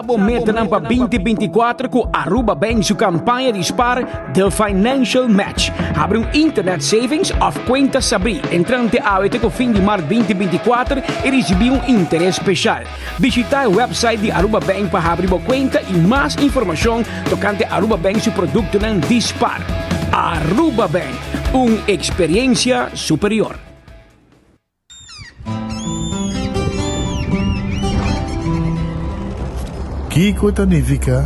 Alcansa bo metanan pa 2024 cu Aruba Bank su campaña di spaar The Financial Match. Habri un Internet Savings of cuenta sabri entrante awe te cu fin di maart 2024 y ricibi un interes special. Bishita e website di Aruba Bank pa habri bo cuenta y mas informacion tocante Aruba Bank su productonan di spaar. Aruba Bank, un experiencia superior. Kiko ta nifiká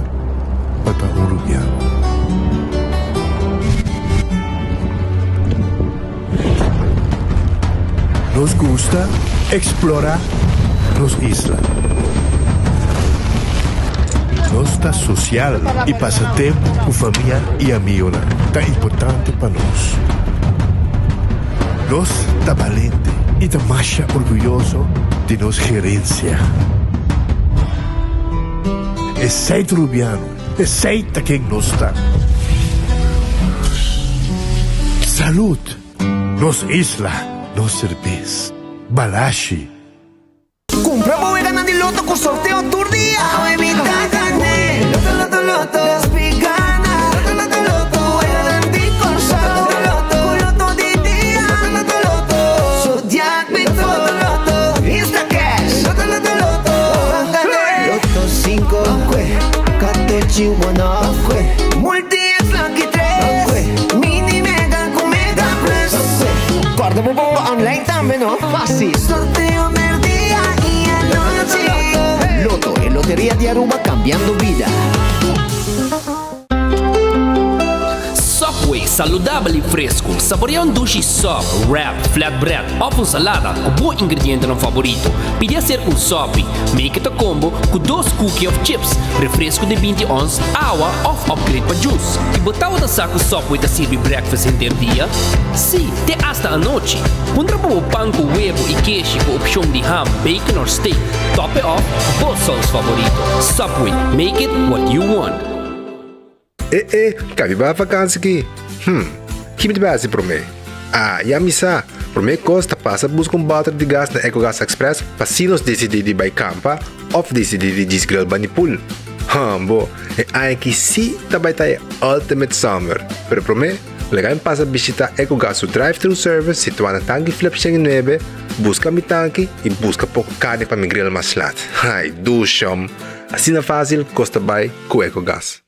pa ta un rubiano? Nos gusta eksplorá nos isla. Nos ta sosial i pasa tempu ku famia i amigonan ta importante pa nos. Nos ta balente i ta masha orguyoso di nos gerensia. Esei ta Rubiano, esei ta ken nos ta. Salud! Nos isla, nos serbes. Balashi. Cumpra bo weganan di loto cu sorteo tur dia. Awe mi ta gane. Loto, loto, loto. Nos pi gana. Loto, loto, loto. Weganan di Corsou. Loto, loto, Cu loto di dia. Loto, loto, loto. Zodiac mi to. Loto, loto. Instacash. Loto, loto, loto. Bo gane. Loto cinco. Katochi one. Multi X lucky tres. Mini mega cu mega plus. Corda bo bomba online tambe no. Fácil. Sorteo merdia y anochi. Lotto, e loteria di Aruba cambiando bida. Subway, saludabel y fresco. Saborea un dushi sub, wrap, flatbread of un salada cu bo ingredientenan favorito. Pidi hacer un sopi. Make it a combo cu dos cookie of chips, refresco di 20 ons, awa of upgrade pa juice. Y bo tabata sa cu Subway ta sirbi breakfast henter dia? Si, te hasta anochi. Puntra pa bo pan cu webo y keshi cu opcion di ham, bacon or steak. Top it off cu bo saus favorito. Subway, make it what you want. E e, ka mi bai vakansi ki? Hm, ki mi ta bai hasi promé? Ah, ya mi sa! Promé kos ta pasa buska un bòter di gas na Ecogas Express pa si nos disidí di bai kampa òf disidí di djis grill bani pool. Hambo, e aña aki sí ta bai ta e ultimate summer! Pero promé, laga mi pasa bishitá Ecogas su drive-thru service situá na Tanki Flip 109, buska mi tanki i buska poko karni pa mi grill mas lat. Ai, dushom! Asina fásil kos ta bai ku Ecogas.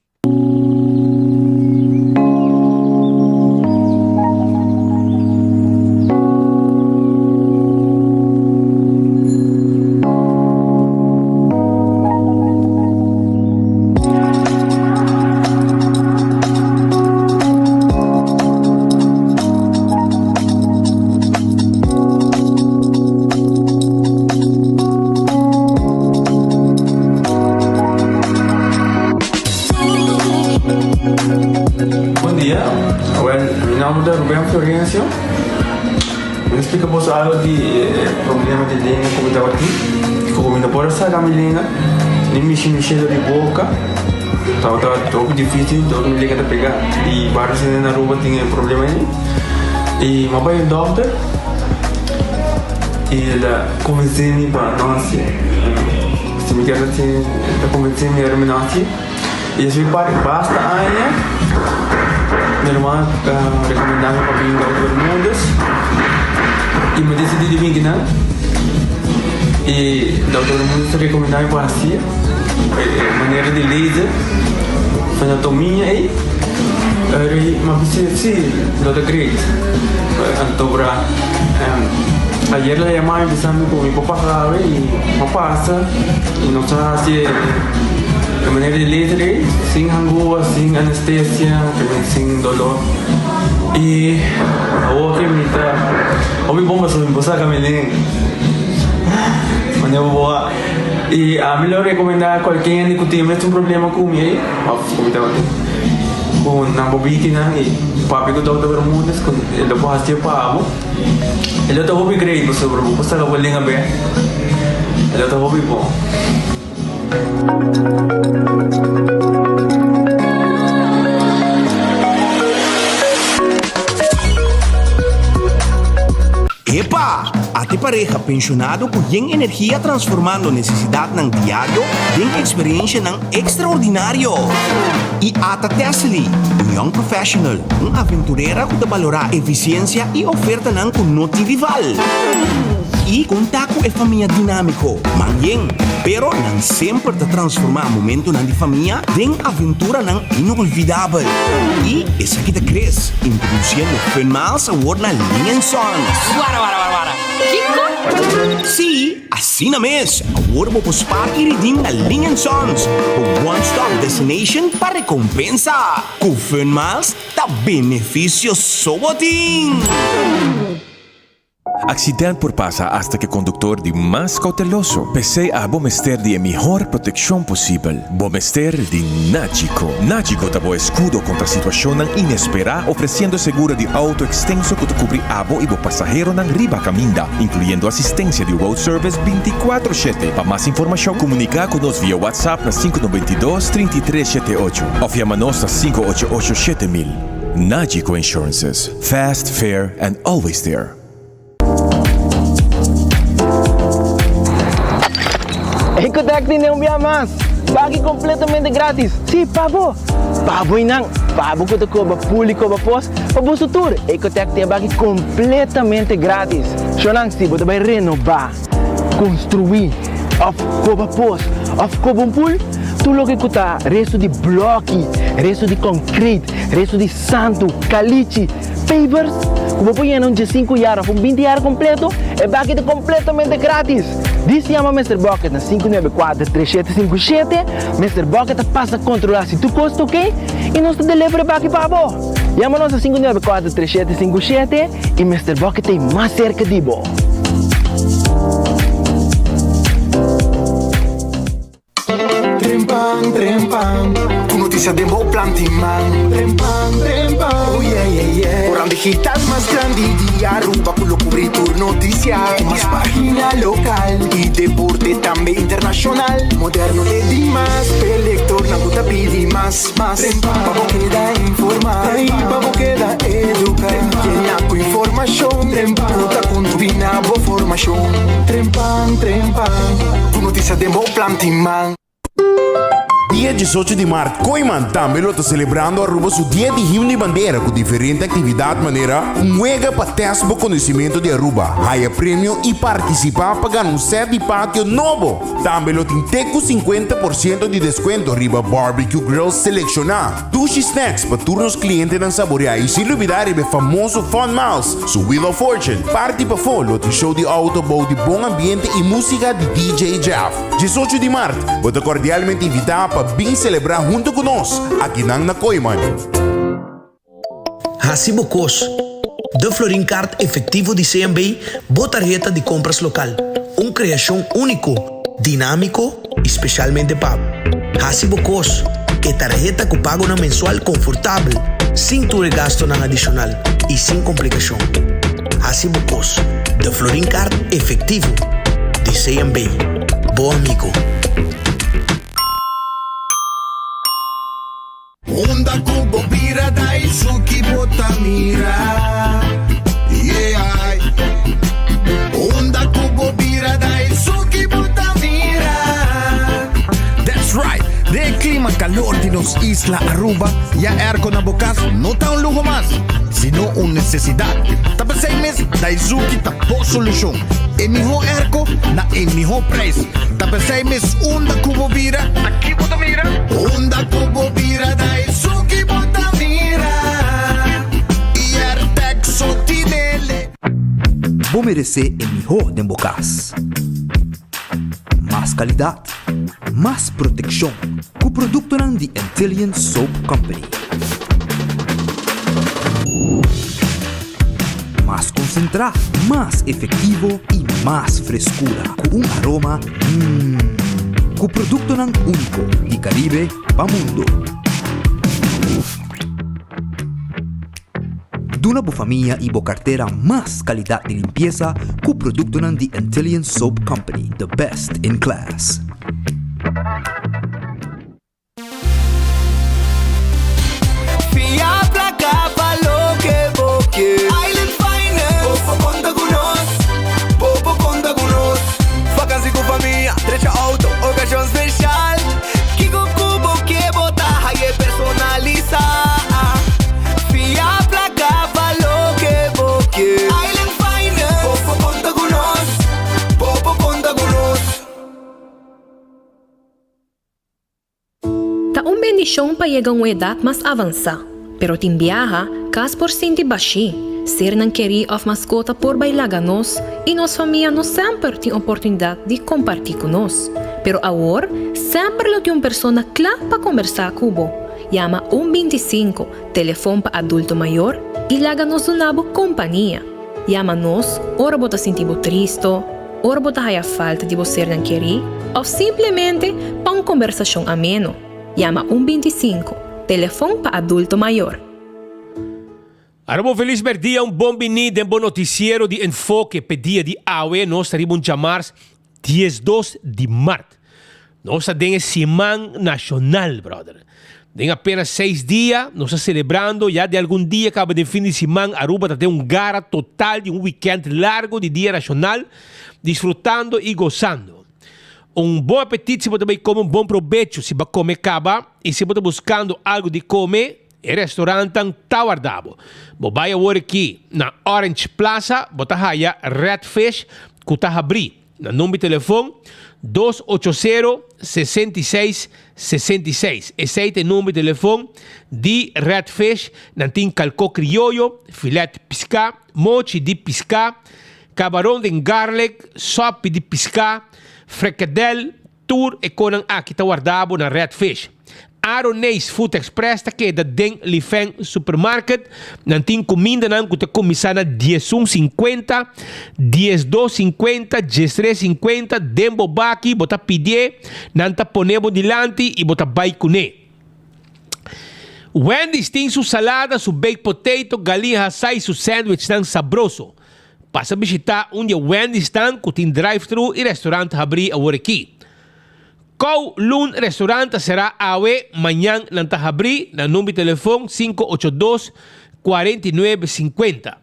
Bon dia, awel mi nomber ta Ruben Florencio. Mi ta splika boso algo di e problema di lenga ku mi tabatin. Ku mi no por a saka mi lenga, ni mishi mi shelo di boka. Tabata hopi dificil, dor mi lenga ta pega. I varios hende na Aruba tin e problema ei. I mi a bai un dokter i el a konvensé mi pa no hasié. Si mi kier hasié, el a konvensé mi ora mi no hasié. I despues di basta aña, mi ruman a rekomendá mi pa bin Dokter Bermudez i mi a disidí di bin kinan. I Dokter Bermudez a rekomendá mi pa hasié e manera di laser, anatomia ei. Mi a bisa si, lo ta great. Anto bra ayer el a yama mi bisa mi ku mi por pasa awe i mi a pasa i nos a hasi e manera di laser ei sin hangua, sin anestesia, sin dolor. I awor ke mi ta hopi bon pasobra mi por saka mi lenga manera bo a. I ami lo rekomendá kualke hende ku tin e mesun problema ku mi ei òf ku mi tabatin ku nan por bini nan i papia ku Dòkter Bermudez ku e lo por hasié pa bo. E lo ta hopi great pasobra bo por saka bo lenga bèk. E lo ta hopi bon. Epa! Ate pareha penshonado ku yen energia transformando nesesidatnan diario den eksperenshanan ekstraordinario. I ata Tessely, un young professional, un aventurera ku ta balorá efisiensia i ofertanan ku no tin rival. I konta ku e famia dinámiko, man yen, pero nan semper ta transformá momentonan di famia den aventuranan inolvidabel. I esaki ta Chris, introdusiendo Fun Miles awor na Ling and Sons. Wara wara wara wara. Kiko? Sí, asina mes! Awor bo por spaar i redeem na Ling and Sons, bo one stop destination pa rekompensa. Ku Fun Miles ta benefisio so bo tin! Accident por pasa hasta ke conductor di mas cauteloso. P'esey abo mester di e mihor proteccion posibel. Bo mester di Nagico. Nagico ta bo escudo contra situacionnan inespera ofreciendo seguro di auto extenso cu ta cubri abo y bo pasaheronan riba caminda, incluyendo asistencia di road service binticuatro shete. Pa mas informacion comunica cu nos via WhatsApp na 592 33 shete ocho of yama nos na 588 7000. Nagico Insurances. Fast, fair and always there. Ecotec tene un bia mas! Pagi completamente gratis! Si, pa bo! Pa bo y nan! Pa bo cu ta coba pul y coba pos, pa boso tur! Ecotec tin e baki completamente gratis! Shonan, si bo ta bay renoba, construi, of coba pos, of coba un pul, tur loke cu ta resto di bloki, resto di concrete, resto di Santu, kalichi, pavers, ku bo por yena un diesinku yar òf un binti yar kompleto, e baki ta kompletamente gratis! Dis yama Mister Bucket na 594 3757, Mister Bucket ta pasa kontrolá si tur kos ta oke i nos ta deliver e baki pa bo! Yama nos na 594 3757 i Mister Bucket ta ei mas serka di bo! Trempan, trempan, ku notisia den bo plan tin man. Trempan, trempan, oh yeah, yeah, yeah. Koran digital mas grandi di Aruba ku lo kubri tur notisia. Ku mas pagina lokal i deporte tambe internashonal. Moderno te dimas, p'e lektornan ku ta pidi mas, mas. Pa bo keda informa i pa bo keda eduka. Yena ku informashon ku ta kontribuí na bo formashon. Trempan, trempan. Ku notisia den bo plan tin man. Dia 18 di mart Kooyman tambe lo ta selebrando Aruba su Dia di Himno y Bandera cu diferente actividad manera un wega pa test bo conocimento di Aruba, haya premio y participa pa gana un set di patio nobo. Tambe lo tin te cu 50 por ciento di descuento riba barbecue grills selecciona. Dushi snacks pa tur nos clientenan saborea y sin lubida riba e famoso Fun Miles, su Wheel of Fortune. Parti pafó lo tin show di auto bou di bon ambiente y musica di DJ Jeff. 18 di mart, bo ta cordialmente invita pa bin celebra hunto cu nos, akinan na Kooyman. Hasi bo kos. De Florin Card Efectivo di CMB, bo tarheta di compras local. Un creacion unico, dinamico y specialmente pa bo. Hasi bo kos. E tarheta cu pagonan mensual confortabel, sin tur e gastonan adicional y sin complicacion. Hasi bo kos. De Florin Card Efectivo di CMB. Bo amigo. Unda ku bo bira Daisuki bo ta mira Yeah Unda ku bo bira Daisuki bo ta mira That's right! Den e klima kalor di nos isla Aruba, ya airco na bo kas no ta un luho mas, sino un nesesidat. Ta p'esei mes Daizuki ta bo solushon. E mihó airco na e mihó prijs. Ta p'esei mes unda ku bo bira, ta ki bo ta mira? Unda ku bo bira Daisuki bo ta mira Airtec so tinele. Bo meresé e mihó den bo kas. Mas kalidat, mas protekshon ku produktonan di Antillian Soap Company. Mas konsentrá, mas efektivo i mas freskura ku un aroma mmm. Ku produktonan úniko di Karibe pa mundu. Duna bo famia i bo kartera mas kalidat di limpiesa ku produktonan di Antillian Soap Company, the best in class. Fia placa pa loke bo kier. Island Finance. Bo por conta cu nos. Bo. Okashon speshal. Kiko ku bo ke bo ta haye personalisá. Fia plaka pa loke bo ke. Island Finance. Bo por konta ku nos. Bo por konta ku nos. Ta un bendishon pa yega un edat mas avansá, pero tin biaha, kas por sinti bashí, sernan kerí òf maskota por bai laga nos i nos famia no semper tin oportunidat di kompartí ku nos. Pero awor, semper lo tin un persona kla pa kombersá ku bo. Yama un 25, telefon pa adulto mayor, i laga nos duna bo kompania. Yama nos ora bo ta sinti bo tristo, ora bo ta haya falta di bo sernan kerí òf simplemente pa un kombersashon ameno. Yama un 25, telefon pa adulto mayor. Aruba un felis merdia, un bon bini den bo noticiero di Enfoke p'e dia di awe. Nos ta riba un djamars 12 di mart. Nos ta den e siman nashonal, brother. Den apenas seis dia nos ta selebrando, ya di algun dia kaba den fin di siman Aruba ta den un gara total di un weekend largo di dia nashonal, disfrutando i gosando. Un bon apetit si bo ta bai kome, un bon probecho si bo a kome kaba i si bo ta buskando algu di kome, e restaurantnan ta warda bo. Bo bai awor aki na Orange Plaza bo ta haya Red Fish ku ta habrí. Na number di telefon dos ocho sero 66 66. Esei ta e number di telefon di Red Fish. Nan tin kalkó krioyo, filet piská, mochi di piská, kabaron den garlic, sòpi di piská, frikadèl, Tur e konan aki ta warda bo na Red Fish. Aroneis Food Express ta keda den Lifeng Supermarket. Nan tin kumindanan ku ta kuminsá na 11 sinkuenta, 12 sinkuenta, 13 sinkuenta. Den bo baki bo ta pidié, nan ta pone bo dilanti i bo ta bai kuné. Wendy's tin su salada, su baked potato, galiña hasá i su sandwichnan sabroso. Pasa bishitá un di e Wendy'snan ku tin drive-thru i restaurant habrí awor aki. Kow Loon Restaurant ta será awe, mañan nan ta habrí, na number di telefon 582 49 50.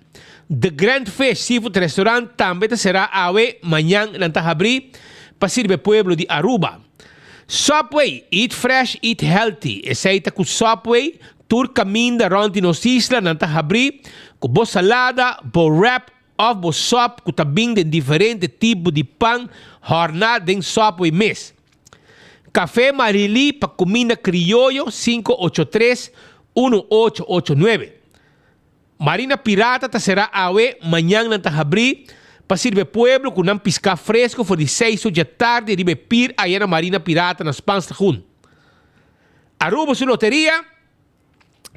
The Grand Fish Seafood Restaurant tambe ta será awe, mañan nan ta habrí pa sirbi e pueblo di Aruba. Subway, Eat fresh, eat healthy, esei ta ku Subway Tur kaminda rònt di nos isla nan ta habrí ku bo salada, bo wrap òf bo sòp ku ta bin den diferente tipo di pan hòrná den Subway mes. Café Marilí pa kuminda krioyo 583 1889. Marina Pirata ta será awe, mañan nan ta habrí pa sirbi e pueblo ku nan piská fresko for di seis or djatardi riba e pir aya na Marina Pirata na Spaans Lagoen. Aruba su loteria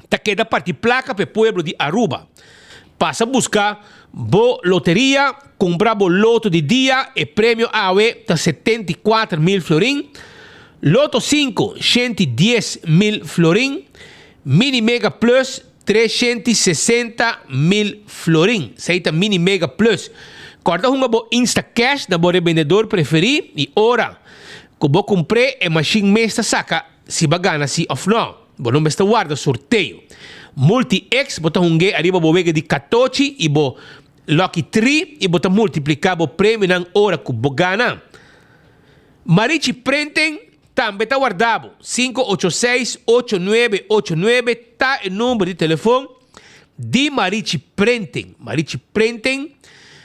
ta keda parti placa pa e pueblo di Aruba. Pasa busca bo loteria, cumpra bo loto di dia, e premio awe ta 74 mil florin, Loto 5 110 mil florin, Mini Mega Plus 360 mil florin. Esey ta Mini Mega Plus. Corda hunga bo Instacash na bo rebendedor preferi y ora ku bo kumpr'é e mashin mes ta saka si bo a gana si òf nò. Bo no mester warda sorteo. Multi X bo ta hung'é ariba bo wega di katochi i bo Lucky Three i bo ta multipliká bo premionan ora ku bo gana. Marichi Printing tambe ta warda bo. 586 8989 ta e number di telefon di Marichi Printing. Marichi Printing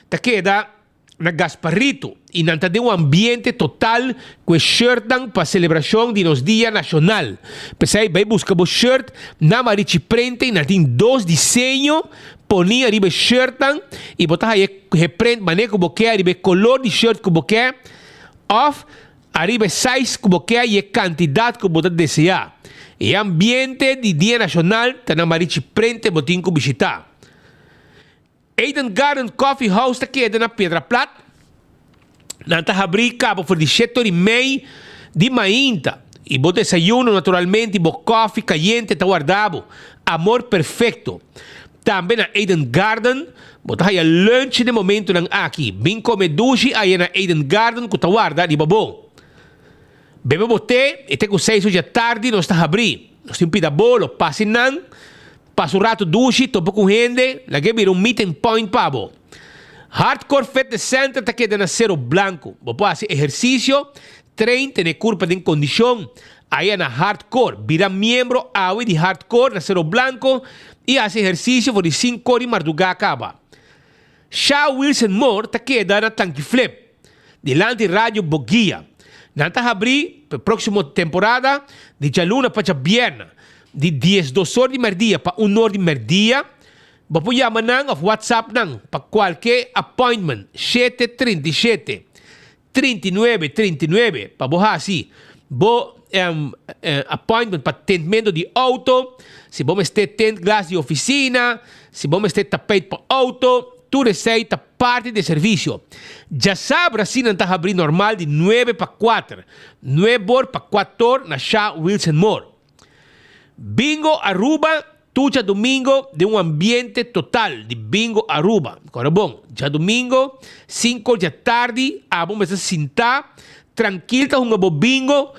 ta keda na Gasparito y nan ta den un ambiente total cu e shirtnan pa celebracion di nos Dia Nacional. P'esey bay busca bo shirt na Marichi Printing, nan tin dos diseño poni ariba e shirtnan y bo ta haya e print manera cu bo ke ariba e color di shirt cu bo ke of ariba e size cu bo ke y e cantidad cu bo ta desea. E ambiente di Dia Nacional ta na Marichi Printing bo tin cu bishita. Eden Garden Coffee House ta keda na Piedra Plat. Nan ta habrí kaba for di shete ora i mei di mainta. I bo desayuno naturalmente i bo kofi kayente ta warda bo. Amor perfekto. Tambe na Eden Garden bo ta haya lunch den momentunan aki. Bin kome dushi aya na Eden Garden ku ta warda riba bo. Bebe bo te i te ku seis ora djatardi nos ta habrí. Nos tin pida bolo, pasa nan. Pasa un rato dushi, topa ku hende, lag'é bira un meeting point pa bo. Hardcore Fitness Center ta keda na Cero Blanco. Bo por hasi ehersisio, train, tene kurpa den kondishon. Aya na Hardcore. Bira miembro awe di Hardcore na Cero Blanco i hasi ehersisio for di sinkor di mardugá kaba. Sha Wilson Moore ta keda na Tankiflip, dilanti Radio Boguia. Nan ta habrí pa e próksimo temporada di djaluna pa djabièrnè, di diesdos or di mèrdia pa un or di mèrdia. Bo por yama nan òf WhatsApp nan pa kualke appointment 737 39 39 pa bo hasi bo appointment pa tintmento di auto, si bo mester tint glas di oficina, si bo mester tapijt pa auto, tur esey ta parti di e servicio. Djasabra si nan ta habri normal di nuebe pa kuater, nuebor pa kuator na Sha Wilson Moore. Bingo Aruba Tur djadumingo den un ambiente total di Bingo Aruba. Kòrda bon, djadumingo sinku djatardi abo mester sintá trankil ta hunga bo bingo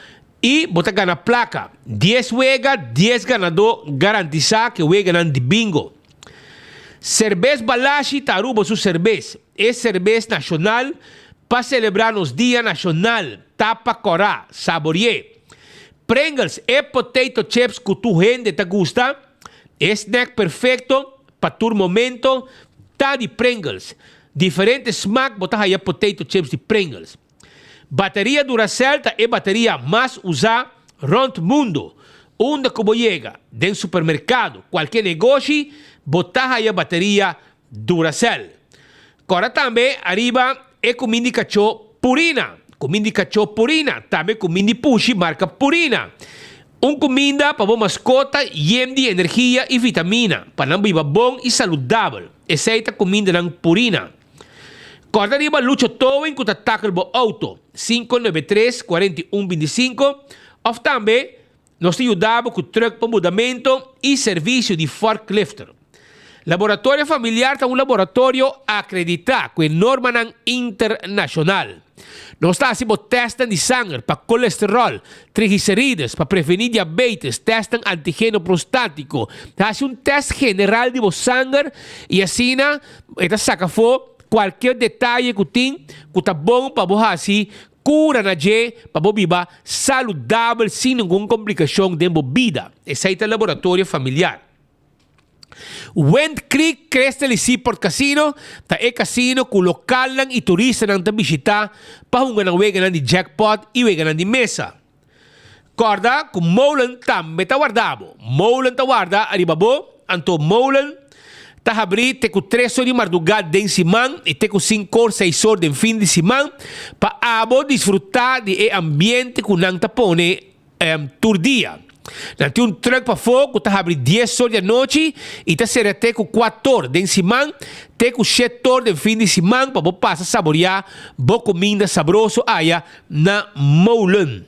i bo ta gana plaka. Dies wega, dies ganadó garantisá ku e weganan di bingo. Serbes Balashi ta Aruba su serbes. E serbes nashonal pa selebrá nos dia nashonal. Tapa kòrá, sabori'é. Pringles, e potato chips cu tur hende ta gusta, e snack perfecto pa tur momento ta di Pringles. Diferente smaak bo ta haya potato chips di Pringles. Bateria Duracell ta e bateria mas usa rond mundo. Unda cu bo yega, den supermercado, cualke negoshi, bo ta haya bateria Duracell. Kòrda tambe ariba e kumin di kachó Purina. Kumin di kachó Purina, tambe kumin di pushi marka Purina. Un kuminda pa bo maskota yen di energia i vitamina pa nan biba bon i saludabel. Esei ta kumindanan Purina. Kòrda riba Lucho Towing ku ta takel bo outo, 593 41 25, òf tambe Nos ta yuda bo ku trùk pa mudamentu i servisio di forklifter. Laboratorio Familiar ta un laboratorio akreditá ku e normanan internashonal. Nos ta hasi bo tèstnan di sanger pa kolesteròl, trigliserides, pa prevení diabetes, tèstnan antigeno prostátiko. Ta hasi un tèst general di bo sanger i asina e ta saka afó kualke detaye ku tin ku ta bon pa bo hasi Kura na dje pa bo biba saludabel sin ningun komplikashon den bo bida. Esei ta Laboratorio Familiar. Wind Creek Crystal y Seaport Casino ta e kasino ku lokalnan i turistanan ta bishitá pa hunga nan weganan di jackpot i weganan di mesa. Kòrda ku Molen tambe ta warda bo. Molen ta warda ariba bo, anto Molen ta habrí te ku tres or di mardugá den siman i te ku sinkor, seis or den fin di siman pa abo disfrutá di e ambiente ku nan ta pone tur dia. Nan tin un trùk pafó ku ta habrí dies or di anochi i ta sera te ku kuator den siman te ku shetor den fin di siman pa bo pasa saboriá bo kuminda sabroso aya na Molen.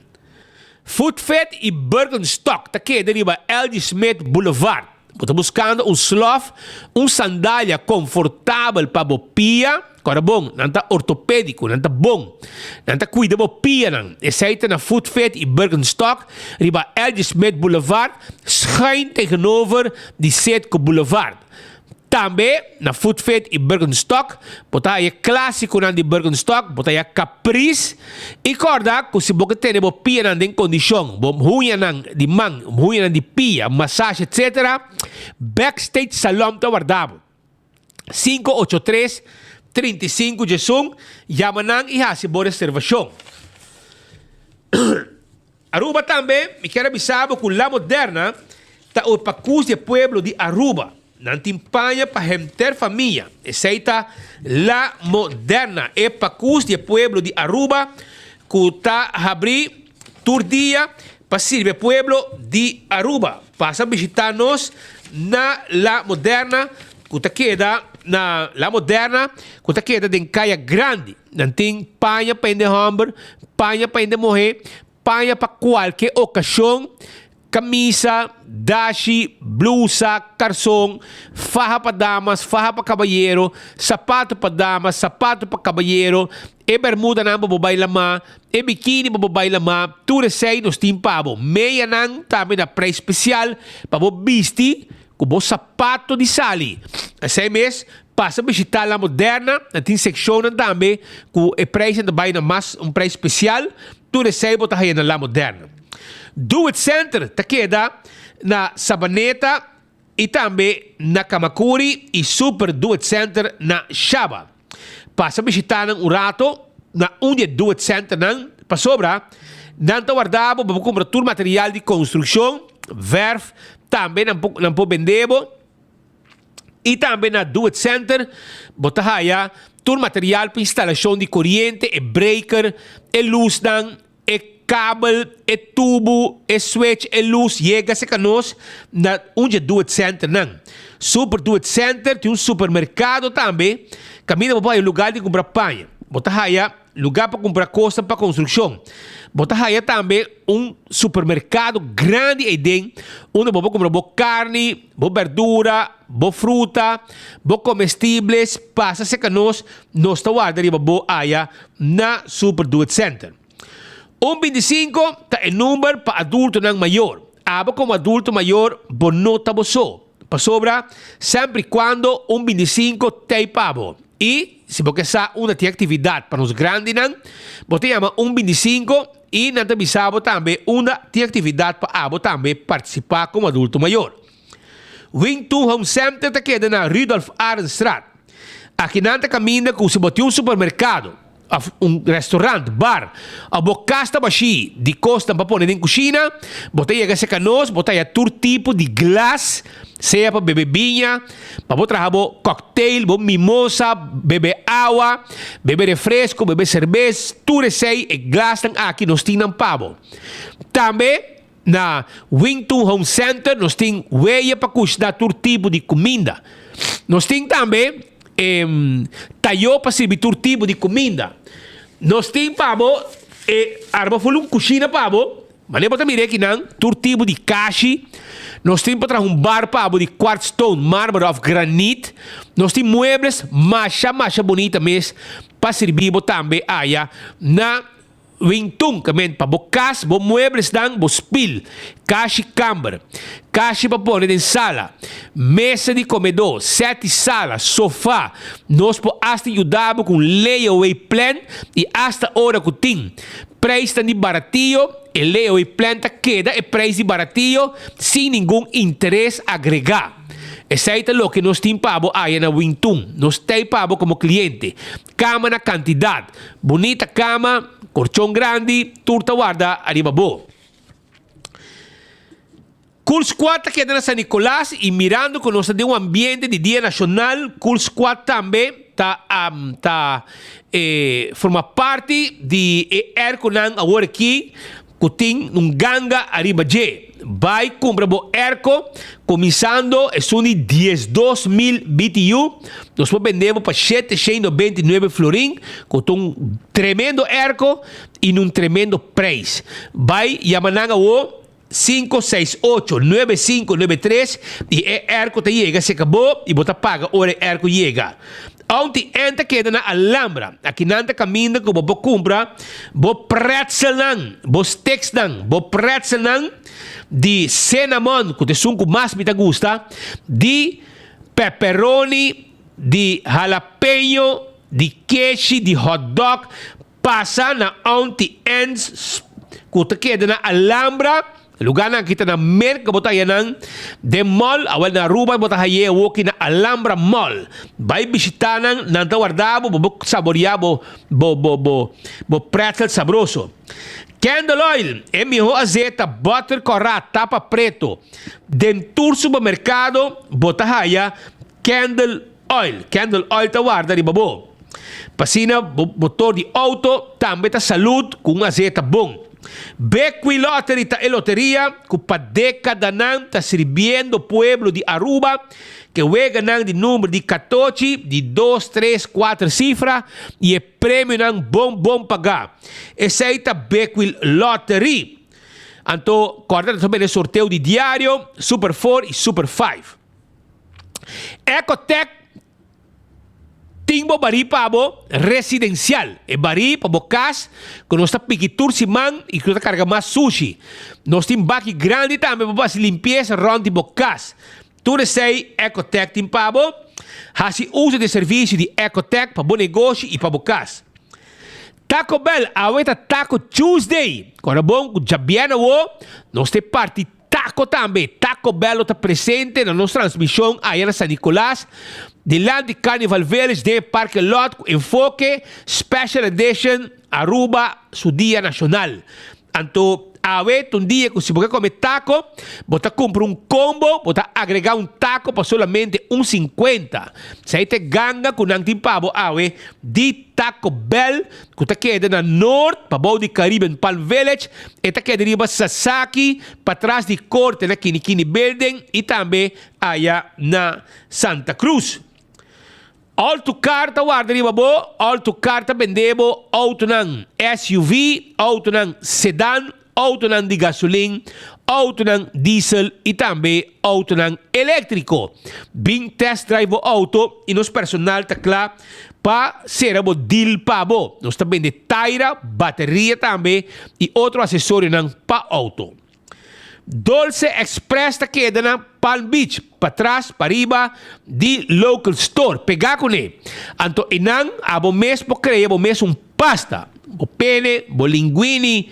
Foodfit i Birkenstock ta keda riba LG Smith Boulevard. Bo ta buskando un slof, un sandalia konfortabel pa bo pia? Kòrda bon, nan ta ortopédiko, nan ta bon. Nan ta kuida bo pianan. Esei ta na Foodfit i Birkenstock riba LG Smith Boulevard, schuin tegenover di Citgo Boulevard. Tambe na Foodfit i Birkenstock bo ta haya klásikonan di Birkenstock, bo ta haya Caprice i kòrda ku si bo ke tene bo pianan den kondishon, bo huñanan di man, huñanan di pia, masashi etc. Backstage Salon ta warda bo. 583 35 diesun, yama nan i hasi bo reservashon. Aruba tambe, mi kier a bisa bo cu La Moderna ta e pacus di e pueblo di Aruba. Nan tin paña pa henter famia. Esey ta La Moderna, e pacus di e pueblo di Aruba cu ta habri tur dia pa sirbi e pueblo di Aruba. Pasa bishita nos na La Moderna cu ta keda na La Moderna cu ta keda den Caya Grandi. Nan tin paña pa hende hòmber, paña pa hende muhé, paña pa kualke okashon, kamisa, dashi, blusa, karson, faha pa damas, faha pa kabayero, sapato pa damas, sapato pa kabayero, e bermudanan pa bo bai lamá, e bikini pa bo bai lamá, tur esei nos tin pa bo. Meyanan tambe na preis spesial pa bo bisti. ku bo sapato di sali. Esei mes, pasa bishitá La Moderna, nan tin sekshonnan tambe ku e preisnan ta bai na mas un preis spesial, tur esei bo ta haña na La Moderna. Do It Center ta keda na Sabaneta i tambe na Kamakuri i Super Do It Center na Shaba. Pasa bishitá nan un rato na un di e Do It Centernan pasobra nan ta warda bo pa bo kumpra tur material di konstrukshon, vèrf, tambe nan por nan por bende bo. I tambe na Do It Center bo ta haya tur material pa instalashon di koriente, e breaker, e lusnan, E kabel, e tubu, e switch, e lus yega serka nos na un dje Do It Centernan. Super Do It Center tin un supermerkado tambe kaminda bo por haya lugar di kumpra paña. Bo ta haya lugar pa kumpra kosnan pa konstrukshon. Bo ta haya tambe un supermerkado grandi eiden unda bo por kumpra bo karni, bo berdura, bo fruta, bo komestibles. Pasa serka nos, nos ta warda riba bo aya na Super Do It Center. Un bintisinko ta e number pa adultonan mayor. Abo komo adulto mayor bo no ta bo so, pasobra semper i kuando un bintisinko t'ei pa bo. I si bo ke sa unda tin aktividat pa nos grandinan, bo ta yama un bintisinko i nan ta bisa bo tambe unda tin aktividat pa abo tambe partisipá komo adulto mayor. Wing Tun Home Center ta keda na Rudolf Arendstraat. Aki nan ta kaminda ku si bo tin un supermerkado òf un restaurant, bar òf bo kas ta bashí di kosnan pa pone den kushina, bo ta yega serka nos, bo ta haya tur tipo di glas, sea pa bebe biña, pa bo traha bo cocktail, bo mimosa, bebe awa, bebe refresco, bebe serbes, tur esei e glasnan aki nos tin nan pa bo. Tambe. Na Wington Home Center nos tin weya pa kushna tur tipo di kuminda. Nos tin tambe e tayó pa sirbi tur tipo di kuminda. Nos tin pa bo e arma ful un kushina pa bo, manera bo ta mira akinan, tur tipo di kashi. Nos tin pa traha un bar pa bo di quartz stone, marmer òf granit. Nos tin muebles masha masha bunita mes pa sirbi bo tambe aya na Wingtung, ke men pa bo kas, bo mueblesnan, bo spil, kashi kamber, kashi pa pone den sala, mesa di komedó, sèt di sala, sofá. Nos por asta yuda bo ku un layaway plan i asta ora ku tin preisnan di baratio, e layaway plan ta keda e preis di baratio sin ningun interes agregá. Esei ta loke nos tin pa bo aya na Wingtung. Nos t'ei pa bo komo kliente. Kama na kantidat. Bunita kama, korchon grandi, tur ta warda ariba bo. Cool Squad ta keda na San Nicolas y mirando cu nos ta den un ambiente di Dia Nacional, Cool Squad tambe ta ta forma parti di e airconan awor aki Ku tin un ganga ariba dje. Bai kumpra bo airco kuminsando esun di 12,000 BTU. Nos por bende bo pa 799 florin ku ta un tremendo airco i un tremendo prijs. Bai yama nan awo 568 9593 i e airco ta yega serka bo i bo ta paga ora e airco yega. Aunty Ann ta keda na Alhambra. Aki nan ta kaminda ku bo por kumpra bo pretzelnan, bo sticksnan, bo pretzelnan di cinnamon, ku ta esun ku mas mi ta gusta, di pepperoni, di jalapeño, di keshi, di hotdog. Pasa na Aunty Ann's ku ta keda na Alhambra. Lugarnan aki ta na Merca bo ta haya nan den mall, awel na Aruba bo ta haye awoki na Alhambra Mall. Bai bishita nan, nan ta warda bo pa bo saboria bo bo bo bo bo pretzel sabroso. Candle oil, e miho azeta, butter kòrá, tapa preto. Den tur supermerkado bo ta haya candle oil. Candle oil ta warda riba bo. P'asina bo motor di outo tambe ta salud ku un azeta bon. Bequi Lottery ta e loteria ku pa dekadanan ta sirbiendo pueblo di Aruba ke weganan di number di katochi, di dos, tres, kuater sifra i e premionan bon bon pagá. Esei ta Bequi Lottery. Anto kòrda ta bene sorteo di diario, Super Four i Super Five. Ecotec. Tin bo barí pa bo residencial, e barí pa bo cas cu nos ta piki tur siman y cu ta carga mas sushi. Nos tin baki grandi tambe pa bo haci limpieza rond di bo cas. Tur esei Ecotech tin pa bo. Hasi uso di e servisio di Ecotech pa bo negoshi i pa bo kas. Taco Bell, awe ta Taco Tuesday! Kòrda bon ku djabièrnè awo nos ta e parti taco tambe. Taco Bell lo ta presente na nos transmishon aya na San Nicolas, dilanti Carnival Village den e parke lot ku enfoke Special Edition Aruba su dia nashonal. Anto awe ta un dia ku si bo ke kome tako, bo ta kumpra un kombo, bo ta agregá un tako pa solamente un sinkuenta. Esei ta e ganga ku nan tin pa bo awe di Taco Bell ku ta keda na Noord, pabou di Caribbean Palm Village. E ta keda riba Sasaki, patras di korte na Kinikini Building i tambe aya na Santa Cruz. Alto Car ta warda riba bo, Alto Car ta bende bo autonan SUV, autonan sedan, autonan di gasolin, autonan diesel y tambe autonan electrico. Bin test drive bo auto y nos personal ta cla pa cera bo deal pa bo. Nos ta bende taira, bateria tambe y otro accesorionan pa auto. Dolce Express ta keda na Palm Beach, patras pariba di Local Store, pegá kuné. Anto einan abo mes por krea bo mes un pasta, bo pene, bo linguini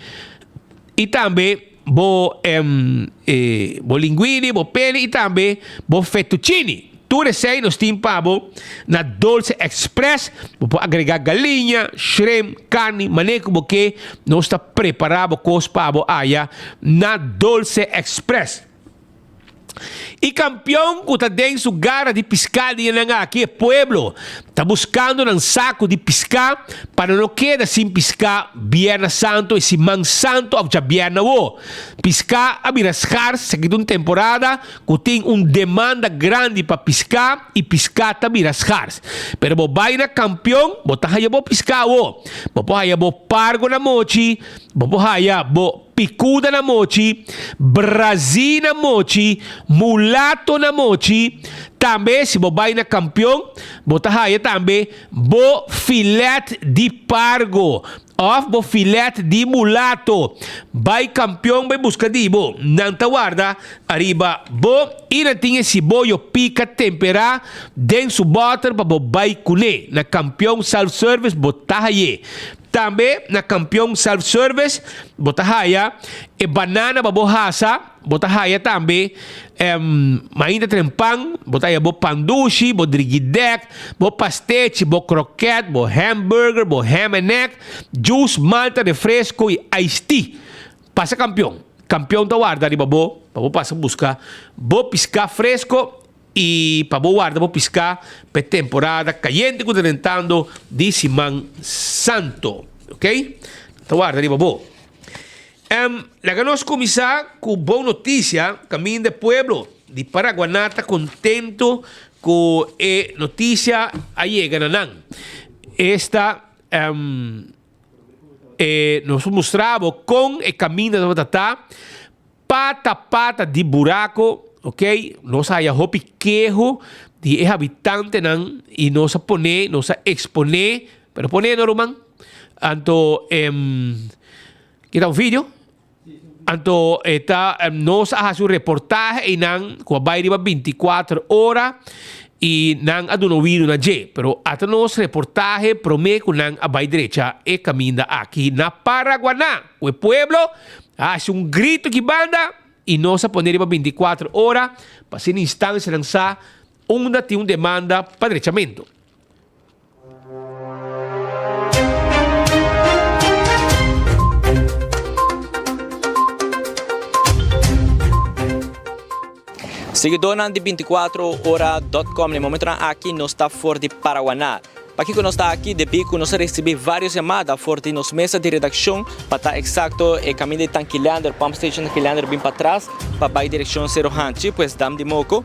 i tambe bo bo linguini, bo pene i tambe bo fettuccini. Tur esei nos tin pa bo na Dolce Express. Bo por agrega galiña, shrimp, carni, mane cu bo ke. Nos ta prepara bo cos pa bo aya na Dolce Express. E campeon cu ta den su gara di pisca dianan aki, e pueblo ta buscando nan saco di pisca pa nan no keda sin pisca Bierna Santo e siman santo of djabierna awo. Pisca a bira schars seguido un temporada Ku tin un demanda grandi pa piská i piská ta bira skars. Pero bo bai na Kampion, bo ta haya bo piská awo. Bo por haya bo pargo na mochi, bo por haya bo pikuda na mochi, brazí na mochi, mulato na mochi. Tambe si bo bai na Kampion, bo ta haya tambe bo filet di pargo. Of bo filet di mulato. Bai kampion bai buska di bo. Nan ta warda ariba bo i nan tin e siboyo pika temperá den su bòter pa bo bai kuné. Na Kampion Self Service bo ta hay'é. Tambe na Kampion Self Service bo ta haya e banana pa bo hasa. Bo ta haya tambe mainta tren pan, bo ta haya bo pan dushi, bo drigidek, bo pastechi, bo kroket, bo hamburger, bo ham and egg, juice, malta, refresco y iced tea. Pasa Kampion. Kampion ta warda riba bo pa bo pasa buska bo piská fresco y pa bo warda bo piská pa e temporada kayente ku ta drentando di Siman Santo. Ok? Ta warda riba bo. Em, laga nos kuminsá ku bon notisia kaminda e pueblo di Paraguaná ta kontentu ku e notisia a yega na nan. Esta, em, e nos mustra bo kon e kaminda tabata ta, pata pata di buraco, ok, nos a haya hopi keho di e habitantenan i nos a pone, nos a eksponé, pero pone no ruman, anto em. Ki ta un video? Anto e ta nos a hasi un reportahe einan ku a bai riba bintikuater ora i nan a duna oido na dje. Pero ata nos reportahe promé ku nan a bai drecha e kaminda aki na Paraguaná. Ku e pueblo a hasi un grito ki banda i nos a pone riba bintikuater ora pa asina instansianan sa unda tin un demanda pa drechamentu. Seguidornan di 24 ora dot com, na e momentonan aki nos ta for di Paraguaná. Pakiko nos ta aki? Debí ku nos a risibí vários yamada for di nos mesa di redakshon, pa ta eksakto e kaminda di Tanki Leander, Pump Station Tanki Leander bin patras pa bai direkshon Sero Hanchi, pues Dam di Moko.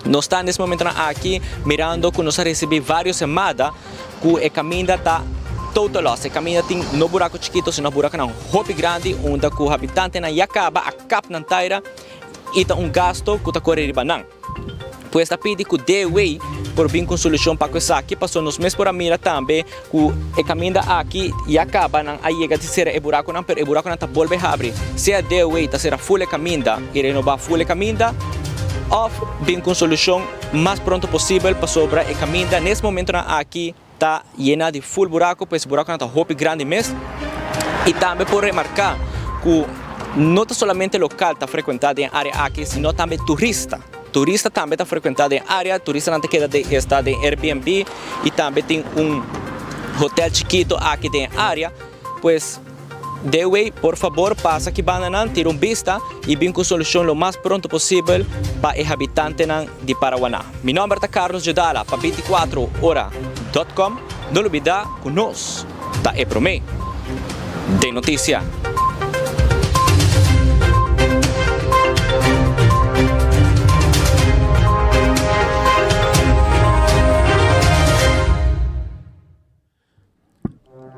Nos ta nes momentonan aki mirando ku nos a risibí vários yamada ku e kaminda ta total loss. E kaminda tin no buraku chikito sino burakunan hopi grandi unda ku habitantenan ya kaba a kap nan taira i ta un gasto ku ta kore riba nan. Pues ta pidi ku DW por bin ku un solushon pa ku esaki pasobra nos mes por a mira tambe ku e kaminda aki ya kaba nan a yega di sera e burakunan pero e burakunan ta bolbe habri. Sea DW ta sera ful e kaminda i renobá ful e kaminda. òf bin ku un solushon mas pronto posibel pasobra e kaminda nes momentonan aki ta yena di ful buraco, pues buraconan ta hopi grandi mes. Y tambe por remarca cu no ta solamente local ta frecuenta den e area aki, sino tambe turista. Turista tambe ta frecuenta den e area, turistanan ta keda den esta den Airbnb y tambe tin un hotel chikito aki den e area. Pues Dewey, por fabor pasa aki bandanan, tira un bista y bin cu solucion lo mas pronto posibel pa e habitantenan di Paraguaná. Mi nomber ta Carlos Jodala pa 24 ora dot com. No lubida cu nos ta e prome den noticia.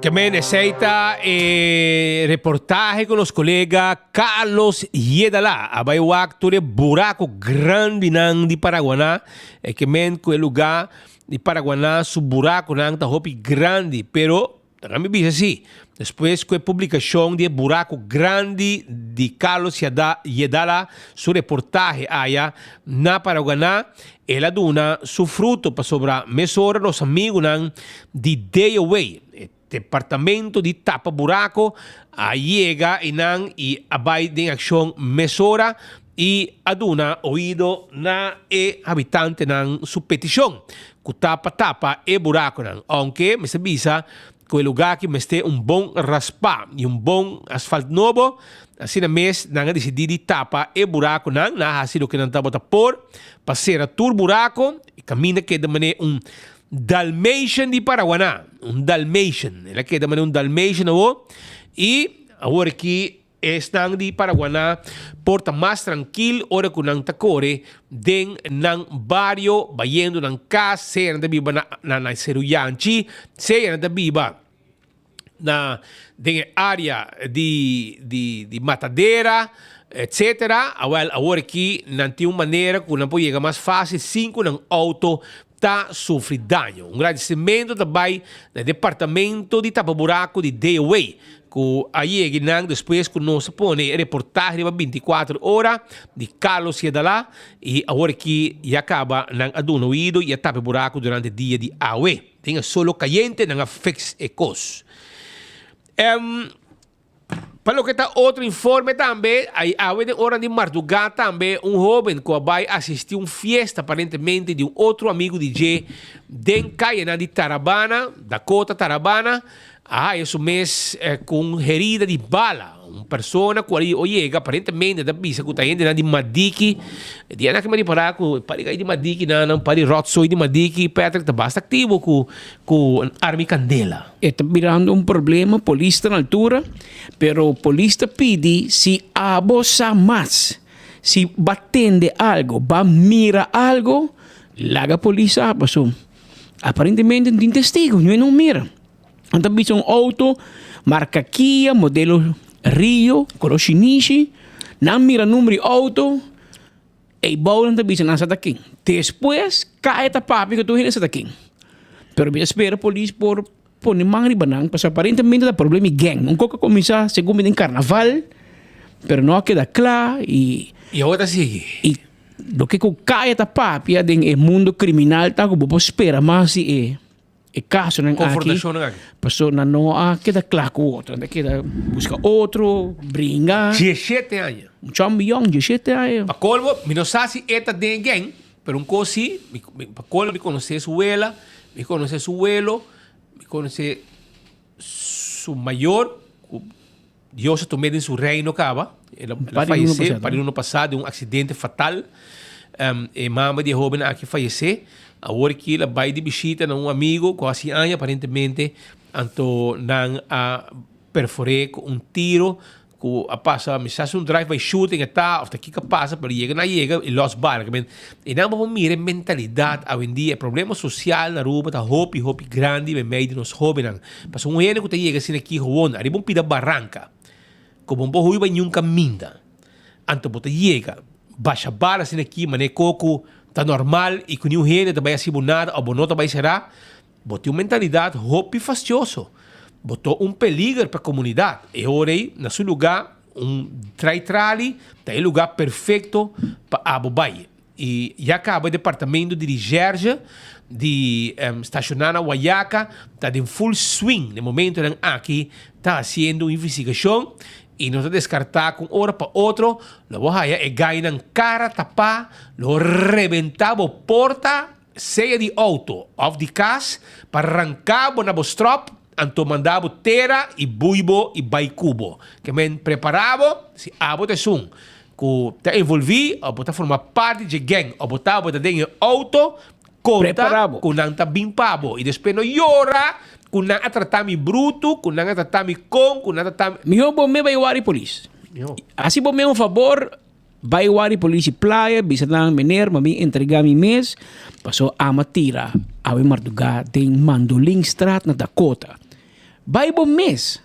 Kemen esei ta e reportahe ku nos kolega Carlos Yedala a bai wak tur e buraco grandinan di Paraguaná. E kemen ku e lugá di Paraguaná su buraconan ta hopi grandi, pero ta mi bisa si, despues ku e publikashon di e buraco grandi di Carlos Yedala su reportahe aya na Paraguaná, El a duna su fruto pasobra mesora nos amigunan di DOA, e departamento di tapa buraco, a yega einan y a bay den accion mesora y a duna oido na e habitantenan su peticion cu ta pa tapa e buraconan. Aunke mester bisa Ku e lugá aki mester un bon raspá i un bon asfalt nobo. Asina mes nan a disidí di tapa e burakunan. Nan a hasi loke nan tabata por pa sera tur buraku. E kaminda keda manera un Dalmatian di Paraguaná. Un Dalmatian. El a keda manera un Dalmatian awor. I awor aki. Esnan di Paraguaná por ta mas trankil ora ku nan ta kore den nan bario bayendo nan kas, sea nan ta biba na na Seru Yanchi, sea nan ta biba na den e área di di di Matadera, etcetera. Awèl awor aki nan tin un manera ku nan por yega mas fásil sin ku nan outo ta sufri daño. Un gradisimentu ta bai na e departamento di tapa buraku di DOA ku a yega nan despues ku nos a pone e reportahe riba 24 ora di Carlos Yedalá i awor aki ya kaba nan a duna oido i a tapa e buraku durante dia di awe. Den e solo kayente nan a fix e kos. Pa loke ta otro informe tambe, ay awe den ora di mardugá tambe un hoben ku a bai asistí un fiesta aparentemente di un otro amigu di dje den kayenan di Tarabana, Dakota Tarabana, a haya su mes ku un herida di bala. Un persona ku a yega aparentemente ta bisa ku ta hendenan di Madiki. E dianan aki mi a ripará ku par di kai di Madiki nan, un par di ròtsoy di Madiki, Patrick ta basta aktivo ku ku arma i kandela. E ta birando un problema, polis ta na altura, pero polis ta pidi si abo sa mas, si ba tende algo, ba mira algo, laga polis sa, paso aparentemente no tin testigo, niun no mira. Nan ta bisa un auto marca Kia, modelo Rio, color shinishi, nan mira numero di auto, Ey bou nan ta bisa nan sa ta ken. Despues kaya ta papia ku tur hende sa ta ken. Pero mi ta spera polis por pone man riba nan pasobra aparentemente ta problema di gang. Un kos a kuminsá segun mi den karnaval pero no a keda kla i. I awor ta sigui. I loke ku kaya ta papia den e mundo kriminal ta ku bo por spera mas di e. E kasonan aki, Konfrontashonnan aki. pasobra nan no a keda kla ku otro, nan ta keda buska otro, bringa. Dieshete aña. Un chòmbi yòn, dieshete aña. Pa kolmo, mi no sa si e ta den e gèng, pero un kos si, mi, mi, pa kolmo mi konosé su wela, mi konosé su welo, mi konosé su mayor, ku Dios a tum'é den su reino kaba. El a, el a fayesé un par di luna pasá den un aksidente fatal. E mama di e hóben aki fayesé. Awor aki el a bai di bishita na un amigo ku hasi aña aparentemente, anto nan a perfor'é ku un tiro ku a pasa, mi sa si un drive by shooting e ta òf ta kiko a pasa, pero yega nan a yega i lòs bala. I nan bo por mira e mentalidat awendia, e problema sosial na Aruba ta hopi hopi grandi meimei di nos hóbennan. Pasobra un hende ku ta yega asina aki gewoon ariba un pida baranka ku bo no por hui bai niun kaminda, anto bo ta yega basha bala asina aki manera e kos ku ta normal i ku niun hende ta bai hasi bo nada òf bo no ta bai será, bo tin un mentalidat hopi fastioso. Bo ta un peliger pa komunidat. E ora ei na su lugá un trai trali ta e lugá perfekto pa abo bai. Y ya caba e departamento di recherche di staciona na Wayaca ta den full swing. Den momentonan aki ta haciendo un investigacion y no ta descarta cu un ora pa otro lo bo haya e gainan cara tapa, lo rebenta bo porta sea di auto of di cas pa ranca bo na bo strop anto manda bo tera y bui bo y bay cu bo. Ke men prepara bo si abo ta esun cu ta envolvi of bo ta forma parti dje gang of bo tabata den e auto, conta cu nan ta bin pa bo y despues no yora cu nan a trata mi bruto, cu nan a trata mi con, cu nan a trata mi. Miho bo me bay wari polis. Haci bo me un fabor bay wari polis di playa bisa nan meneer mi a bin entrega mi mes paso ama tira awe marduga den Mandolinstraat na Dakota. Bay bo mes.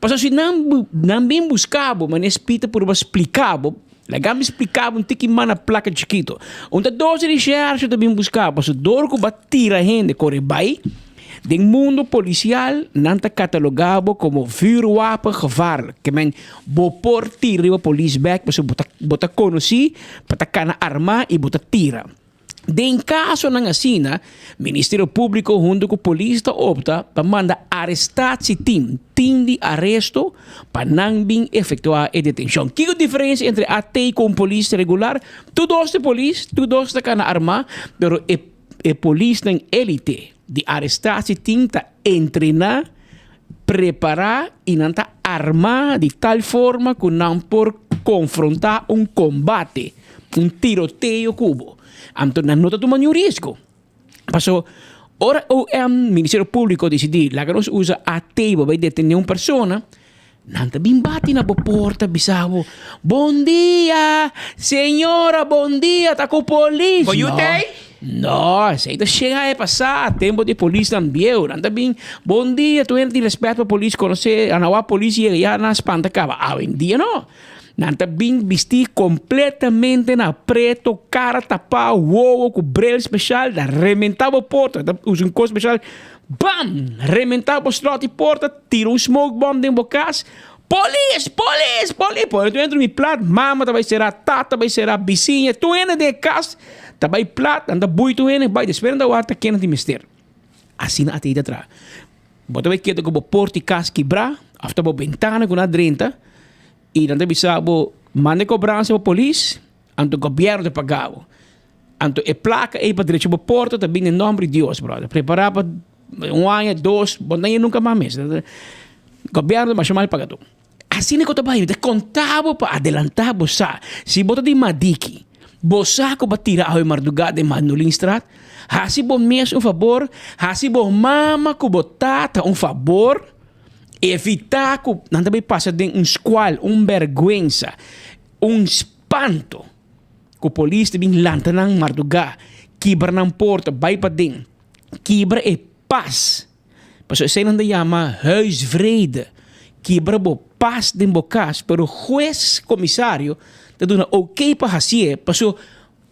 Pasobra si nan nan bin buska bo, manera Spita purba splika bo, laga mi splika bo un tiki mas na plaka chikito. Un ta doce di shershi ta bin buska bo, pasobra dor ku bo a tira hende kore bai, den mundo polisial nan ta kataloga bo komo vuurwapen gevaarlijk. Ke men bo por tira riba polis bek pasobra bo ta bo ta konosí pa ta kana armá i bo ta tira. Den kasonan asina, Ministerio Públiko huntu ku polis ta opta pa manda arrestatieteam, team di aresto, pa nan bin efektuá e detenshon. Kiko diferensia entre AT ku un polis regular? Tur dos ta polis, tur dos ta kana armá, pero e e polisnan élite di arrestatieteam ta entrená, prepará i nan ta armá di tal forma ku nan por konfrontá un kombate. Un tiroteo ku bo. Anto nan no ta tuma niun riesgo. Paso ora OM, Ministerio Públiko, disidí laga nos usa AT pa bai detené un persona, nan ta bin bati na bo porta bisa bo, Bon dia, señora, bon dia, ta ku polis. Bo yu tei? No, esei ta shen aña pasá, tempu di polisnan bieu. Nan ta bin, Bon dia, tur hende tin rèspèt pa polis, konosé, a nan wak polis yega ya nan spanta kaba. Awendia no. Nan ta bin bistí kompletamente na preto, kara tapá, wowo ku bril speshal, ta rementá bo porta, ta usa un kos speshal, bam! Rementá bo slòt di porta, tira un smoke bomb den bo kas, Polis! Polis! Polis! Pone tur hende drumi plat, mama ta bai será, tata bai será, bisiña, tur hende den e kas ta bai plat, nan ta bui tur hende bai, despues nan ta wak ta ken nan tin mester. Asina a ta ita traha. Bo ta bai keda ku bo porta di kas kibrá òf ta bo bentana ku nan a drenta i nan ta bisa bo manda e kobransa pa polis, anto gobièrnu ta paga bo. Anto e plaka ei pa drecha bo porta ta bini den nòmber di Dios, bròder. Prepará pa un aña, dos, bo no ta haña nunka mas mes. Gobièrnu ta masha mal paga tur. Asina ku ta bai, mi ta konta bo pa adelantá bo sa. Si bo ta di Madiki, bo sa ku bo a tira awe mardugá den Mandolinstraat, hasi bo mes un fabor, hasi bo mama ku bo tata un fabor, evitá ku nan ta bai pasa den un skual, un bèrgwensa, un spanto, ku polis ta bin lanta nan mardugá, kibra nan porta, bai paden, kibra e pas. Pasobra esei nan ta yama huisvrede, kibra bo pas den bo kas, pero hues, komisario, ta duna oké pa hasié, pasobra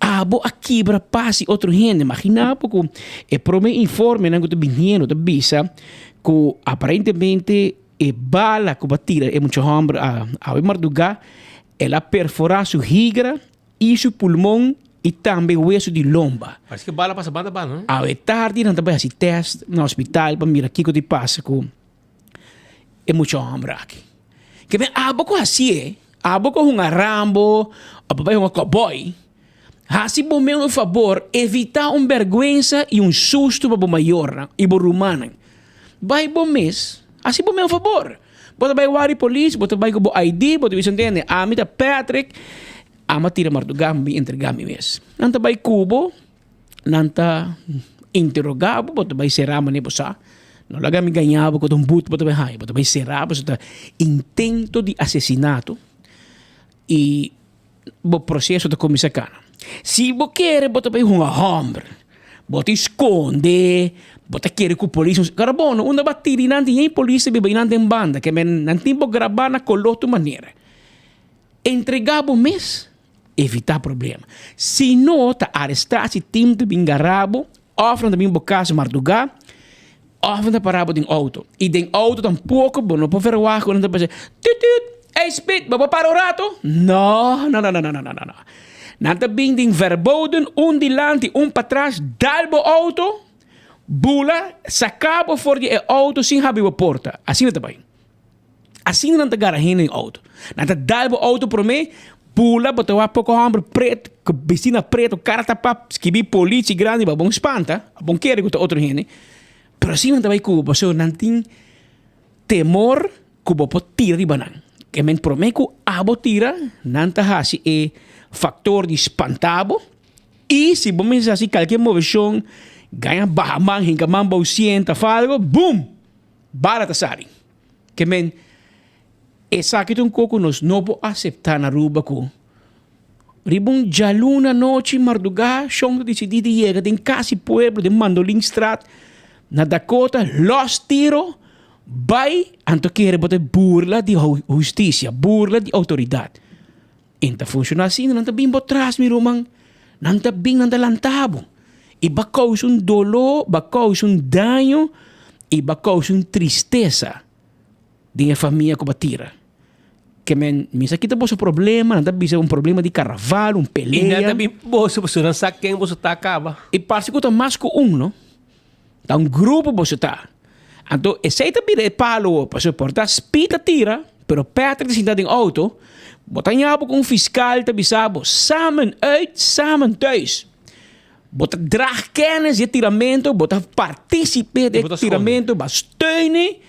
abo a kibra pas di otro hende. Imagina bo ku e promé informenan ku ta biniendo ta bisa ku aparentemente e bala ku bo a tira e mucha hòmber awe mardugá, el a perforá su higra I su pulmon i tambe wesu di lomba. Parece que bala pasa banda banda, no? Awe tardi nan ta bai hasi test na hospital pa mira kiko di pasa ku e mucha homber aki. Ke men abo ku hasié, abo ku hunga Rambo of bai hunga cowboy, hasi bo mes un fabor, evita un bergwensa i un susto pa bo mayornan i bo rumannan. Bai bo mes, hasi bo mes un fabor. Bo ta bai wari polis, bo ta bai ku bo ID, bo ta bisa ntende, ami ta Patrick, amo a tira mardugá, mi bin entregá mi mes. Nan ta bai ku bo, nan ta interogá bo, bo ta bai será manera bo sa. No laga mi gañá bo ku ta un but bo ta bai haña, bo ta bai será pasobra ta intento di asesinato i bo proseso ta kuminsá kana. Si bo kere bo ta bai hunga hòmber, bo ta skonde, bo ta kere ku polis, kara bo no, unda bo a tira nan tin yen polis ta biba nan den banda, ke men nan tin bo grabá na koló tur manera. Entregá bo mes, evitá problema. Si no, ta arestá si tin ta bin gará bo, òf nan ta bin bo kas mardugá, òf nan ta pará bo den outo. I den outo tampoko bo no por verwagt ku nan ta bisa, tut tut, ey Speed, bo por para un rato? No, no, no, no, no, no, no, no. Nan ta bin den verboden, un dilanti, un patras, dal bo auto, bula, saca bo for di e auto sin habri bo porta. Asina ta bai. Asina nan ta gara hende den auto. Nan ta dal bo auto prome, bula, bo ta wak poko homber pret, ku bisti na preto, kara tapa, skibi politie grandi, bo a bon spanta, a bon kere ku ta otro hende. Pero asina nan ta bai ku bo, pasobra nan tin temor ku bo por tira riba nan. Ke men prome ku abo tira, nan ta hasi e faktor di spanta bo, i si bo mester hasi kalke moveshon, gaña baha man, hinka man bou sienta of algo, bum! Bala ta sali. Ke men, esaki ta un kos ku nos no por aseptá na Aruba ku riba un djaluna anochi mardugá shon ta disidí di yega den kasi pueblo den Mandolinstraat na Dakota lòs tiro bai anto kere bo ta burla di hustisia, burla di outoridat. E ta funshoná asina, nan ta bin bo tras mi ruman, nan ta bin nan ta lanta bo i bo a kousa un doló, bo a kousa un daño i bo a kousa un tristesa den e famia ku bo a tira. Ke men mi sa kita boso problema, nan ta bisa un problema di karaval, un pelea. I nan ta bin boso pasobra nan sa ken boso ta kaba. I parse ku ta mas ku un no, ta un grupo boso ta. Anto esei ta bira e palo pasobra por ta Speed ta tira, pero Patrick ta sinta den auto, bo ta ña bo ku un fiskal ta bisa bo samen uit, samen thuis. Bo ta draag kennis di e tiramento, bo ta partisipe di e tiramento, bo a steuni,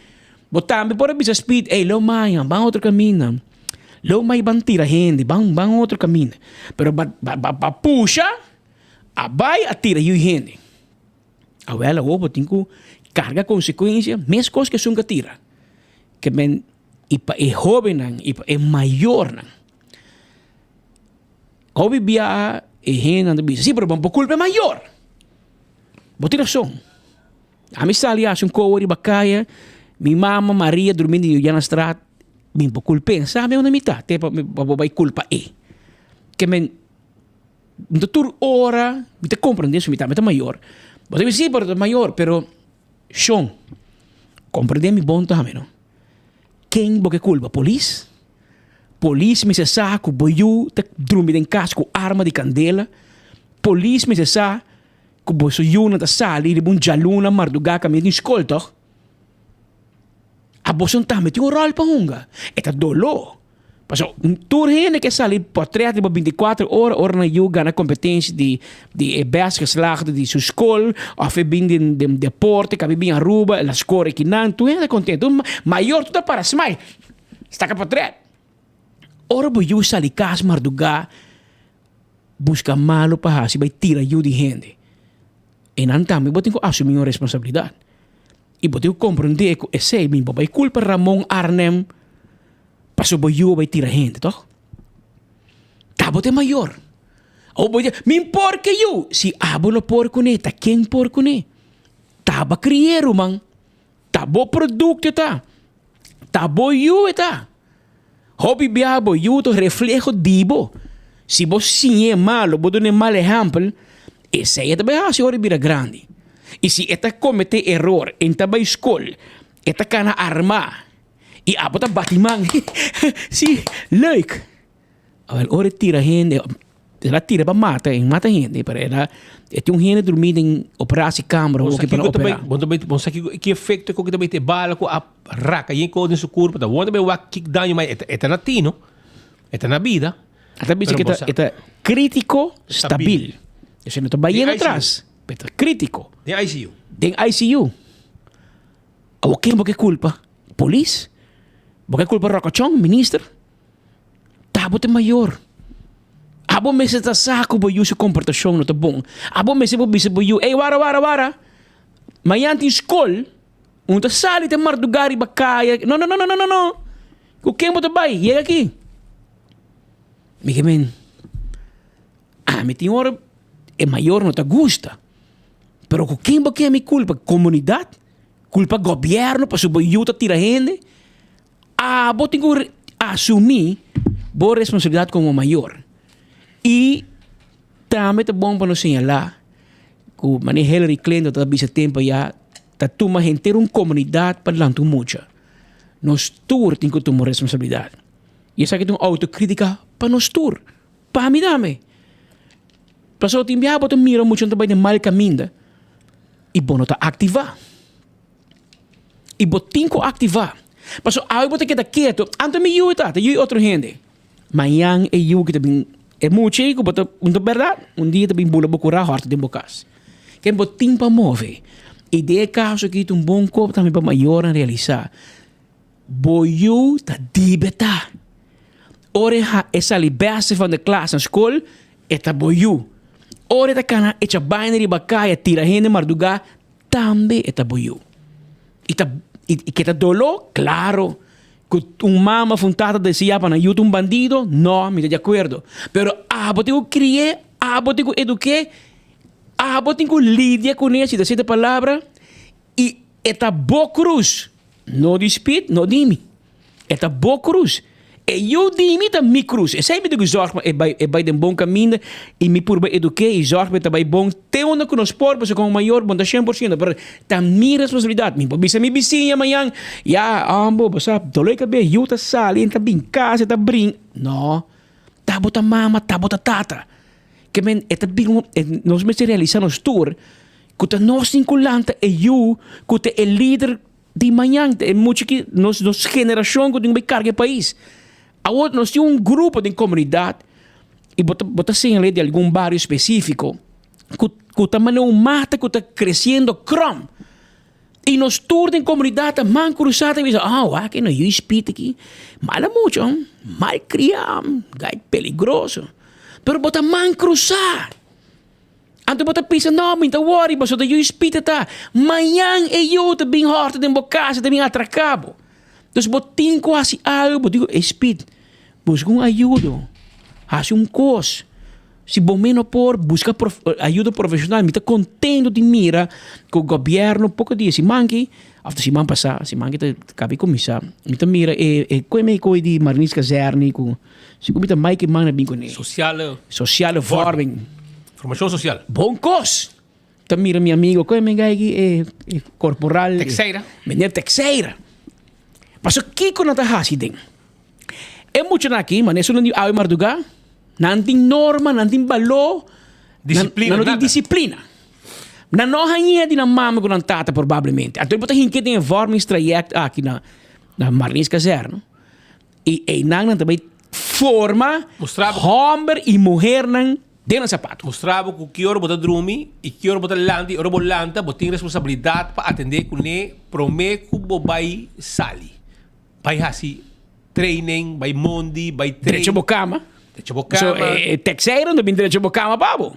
bo tambe por a bisa Speed, ey lo maña, ban otro kaminda, lo mai ban tira hende, ban ban otro kaminda. Pero ba ba ba pusha, a bai a tira yu hende. Awel awor bo tin ku karga konsekuensia meskos ku esun ku a tira. Ke men i pa e hóbennan i pa e mayornan. Hopi biaha e hendenan ta bisa, si pero bo por kulpa e mayor. Bo tin rason. Ami sali hasi un kowa riba kaya, mi mama Maria durmi den Julianastraat, mi por kulp'é. Sabi unda mi ta te pa bo bai kulpa e. Ke men. Mi ta tur ora, mi ta comprende su mi tambe ta mayor. Bo ta bisa si pero ta mayor, pero shon, comprende mi bon tambe no. Ken bo ke culpa? Polis? Polis mester sa ku bo yu ta drumi den kas ku arma di kandela. Polis mester sa ku boso yunan ta sali riba un djaluna mardugá kaminda tin skol tòg? Aboso tambe tin un ròl pa hunga. E ta doló. Pasobra tur hende ke sali portret riba bintikuater ora, ora nan yu gana kompetensia di di e best geslaagde di su skol òf e bin den den deporte kabi bin Aruba el a skor ekinan, tur hende ta kontento. Mayor tur ta para smile, staka portret. Ora bo yu sali kas mardugá buska malu pa hasi bai tira yu di hende, enan tambe bo tin ku asumí un responsabilidat. I bo tin ku komprendé ku esei mi bo bai kulpa Ramon Arnhem Pasobra bo yu a bai tira hende, tòg? Ta bo ta e mayor. Awor bo di, Mi por ke yu. Si abo no por kuné, ta ken por kuné? Ta bo a kri'é, ruman. Ta bo produkto e ta. Ta bo yu e ta. Hopi biaha bo yu ta un refleho di bo. Si bo siñ'é malu, bo dun'é mal ehèmpel, esei e ta bai hasi ora e bira grandi. I si e ta kometé eror, e ta bai skol, e ta kana armá, I abo ta bati man. Si, leuk. Awel, ora e tira hende, el a tira pa mata, e mata hende, pero el a, e tin un hende drumí den operatiekamer Bo hopi sa pa kiko ta bai, opera. bo ta bai, bo sa kiko, ki efecto ku ta bai te bala ku a raka yen ko den su kurpa, ta wòrdu bai wak kik daño, ma e ta, e ta na tino, e ta na bida. A ta bisa Pero ku e bo ta, sa. e ta kritiko Stabil. stabil. Esei no ta bai Den yendo ICU. atras, pero e ta kritiko. Den ICU. Den ICU. Awor ken bo ke kulpa? Polis? Bo ke kulpa Rokochon, minister? Ta bo ta mayor. Abo mester ta sa ku bo yu su komportashon no ta bon. Abo mester por bisa bo yu, ey wara wara wara, mañan tin skol, un ta sali ta mardugá riba kaya. No no no no no no. Ku ken bo ta bai? Yega aki. Mi ke men, ami tin ora e mayor no ta gusta. Pero ku ken bo ke mi kulpa? Komunidat? Kulpa gobièrnu pasobra bo yu ta tira hende? Abo tin ku asumí bo responsabilidat komo mayor. I tambe ta bon pa nos señalá ku manera Hillary Clinton ta bisa tempu ayá ta tuma henter un komunidat pa lanta un mucha. Nos tur tin ku tuma un responsabilidat. I esaki ta un outokritika pa nos tur, pa mi tambe. Pasobra tin biaha bo ta mira muchanan ta bai den mal kaminda i bo no ta aktivá. I bo tin ku aktivá. Pasobra awe bo ta keda ketu, anto mi yu ta, ta yu otro hende. Mañan e yu ki ta bin, e mucha ei ku bo ta, un ta bèrdat, un dia ta bin bula bo kura hòrta den bo kas. Ken bo tin pa move. I den e kaso aki ta un bon kop tambe pa mayornan realisá, bo yu ta dibetá. Ora e ha e sali bèste van de klas na skol, e ta bo yu. Ora e ta kana echa baina riba kaya tira hende mardugá, Tambe e ta bo yu. I ta i ke ta doló? Klaro. Ku un mama of un tata deseá pa nan yu ta un bandido? No, mi ta di akuerdo. Pero abo tin ku kri'é, abo tin ku eduk'é, abo tin ku lidia kuné, si ta sierto palabra, i e ta bo krus. No di Speed, no di mi. E ta bo krus. E yu di mi ta mi krus. Esei mi ta ku zòrg pa e bai e bai den bon kaminda i mi purba eduk'é i zòrg pa e ta bai bon te unda ku nos por pasobra komo mayor bo no ta shen por siento pero ta mi responsabilidat. Mi por bisa mi bisiña mañan, ya hombo bo sa doló e kabes yu ta sali e ta bin kas e ta brin. No, ta bo ta mama ta bo ta tata. Ke men e ta bin nos mester realisa nos tur ku ta nos tin ku lanta e yu ku ta e lider Di mañan e mucha ki nos nos generashon ku tin ku bai karga e pais. Awor nos tin un grupo den komunidat i bo ta bo ta señal'é di algun bario spesífiko ku ku ta manera un mata ku ta kresiendo krom. I nos tur den komunidat ta man krusá ta bisa, ah wak e no yu spit aki, mala mucha, mal kriá, gai peligroso. Pero bo ta man krusá. Anto bo ta pensa, No, mi no ta wòri, pasobra ta yu spita ta. Mañan e yu ta bin hòrta den bo kas, e ta bin atraká bo. Dus bo tin ku hasi algu, bo tin ku, e spit, buska un ayudo, hasi un kos. Si bo mes no por, buska ayudo profeshonal. Mi ta kontento di mira ku gobièrnu poko dia, siman aki, òf ta siman pasá, siman aki ta kaba di kuminsá, mi ta mira e e koe mei koe di Marnix Kazèrne ku Sigur mi ta Mike Eman a bin kuné. Sociale. Sociale vorming. Formacion social. Bon kos! Ta mira mi amigo koe men gai aki e e korporal. Texeira. Meneer Texeira. Paso kiko nan ta hasi den? E muchanan aki, manera esun nan di awe mardugá, nan tin norma, nan tin baló, Disciplina, nan no tin nada. disciplina. Nan no hañ'é di nan mama ku nan tata probablemente. Anto bo ta hink'é den e vormingstraject aki na na Marnixkazerne. I einan nan ta bai forma hòmber i muhernan den nan sapato. Mustra bo ku ki ora bo ta drumi i ki ora bo ta lanta i ora bo lanta bo tin responsabilidat pa atendé kuné promé ku bo bai sali. Bai hasi training, bai mondi, bai train. Drecha bo kama. Drecha bo kama. So e tèkseiru no ta bin drecha bo kama pa bo.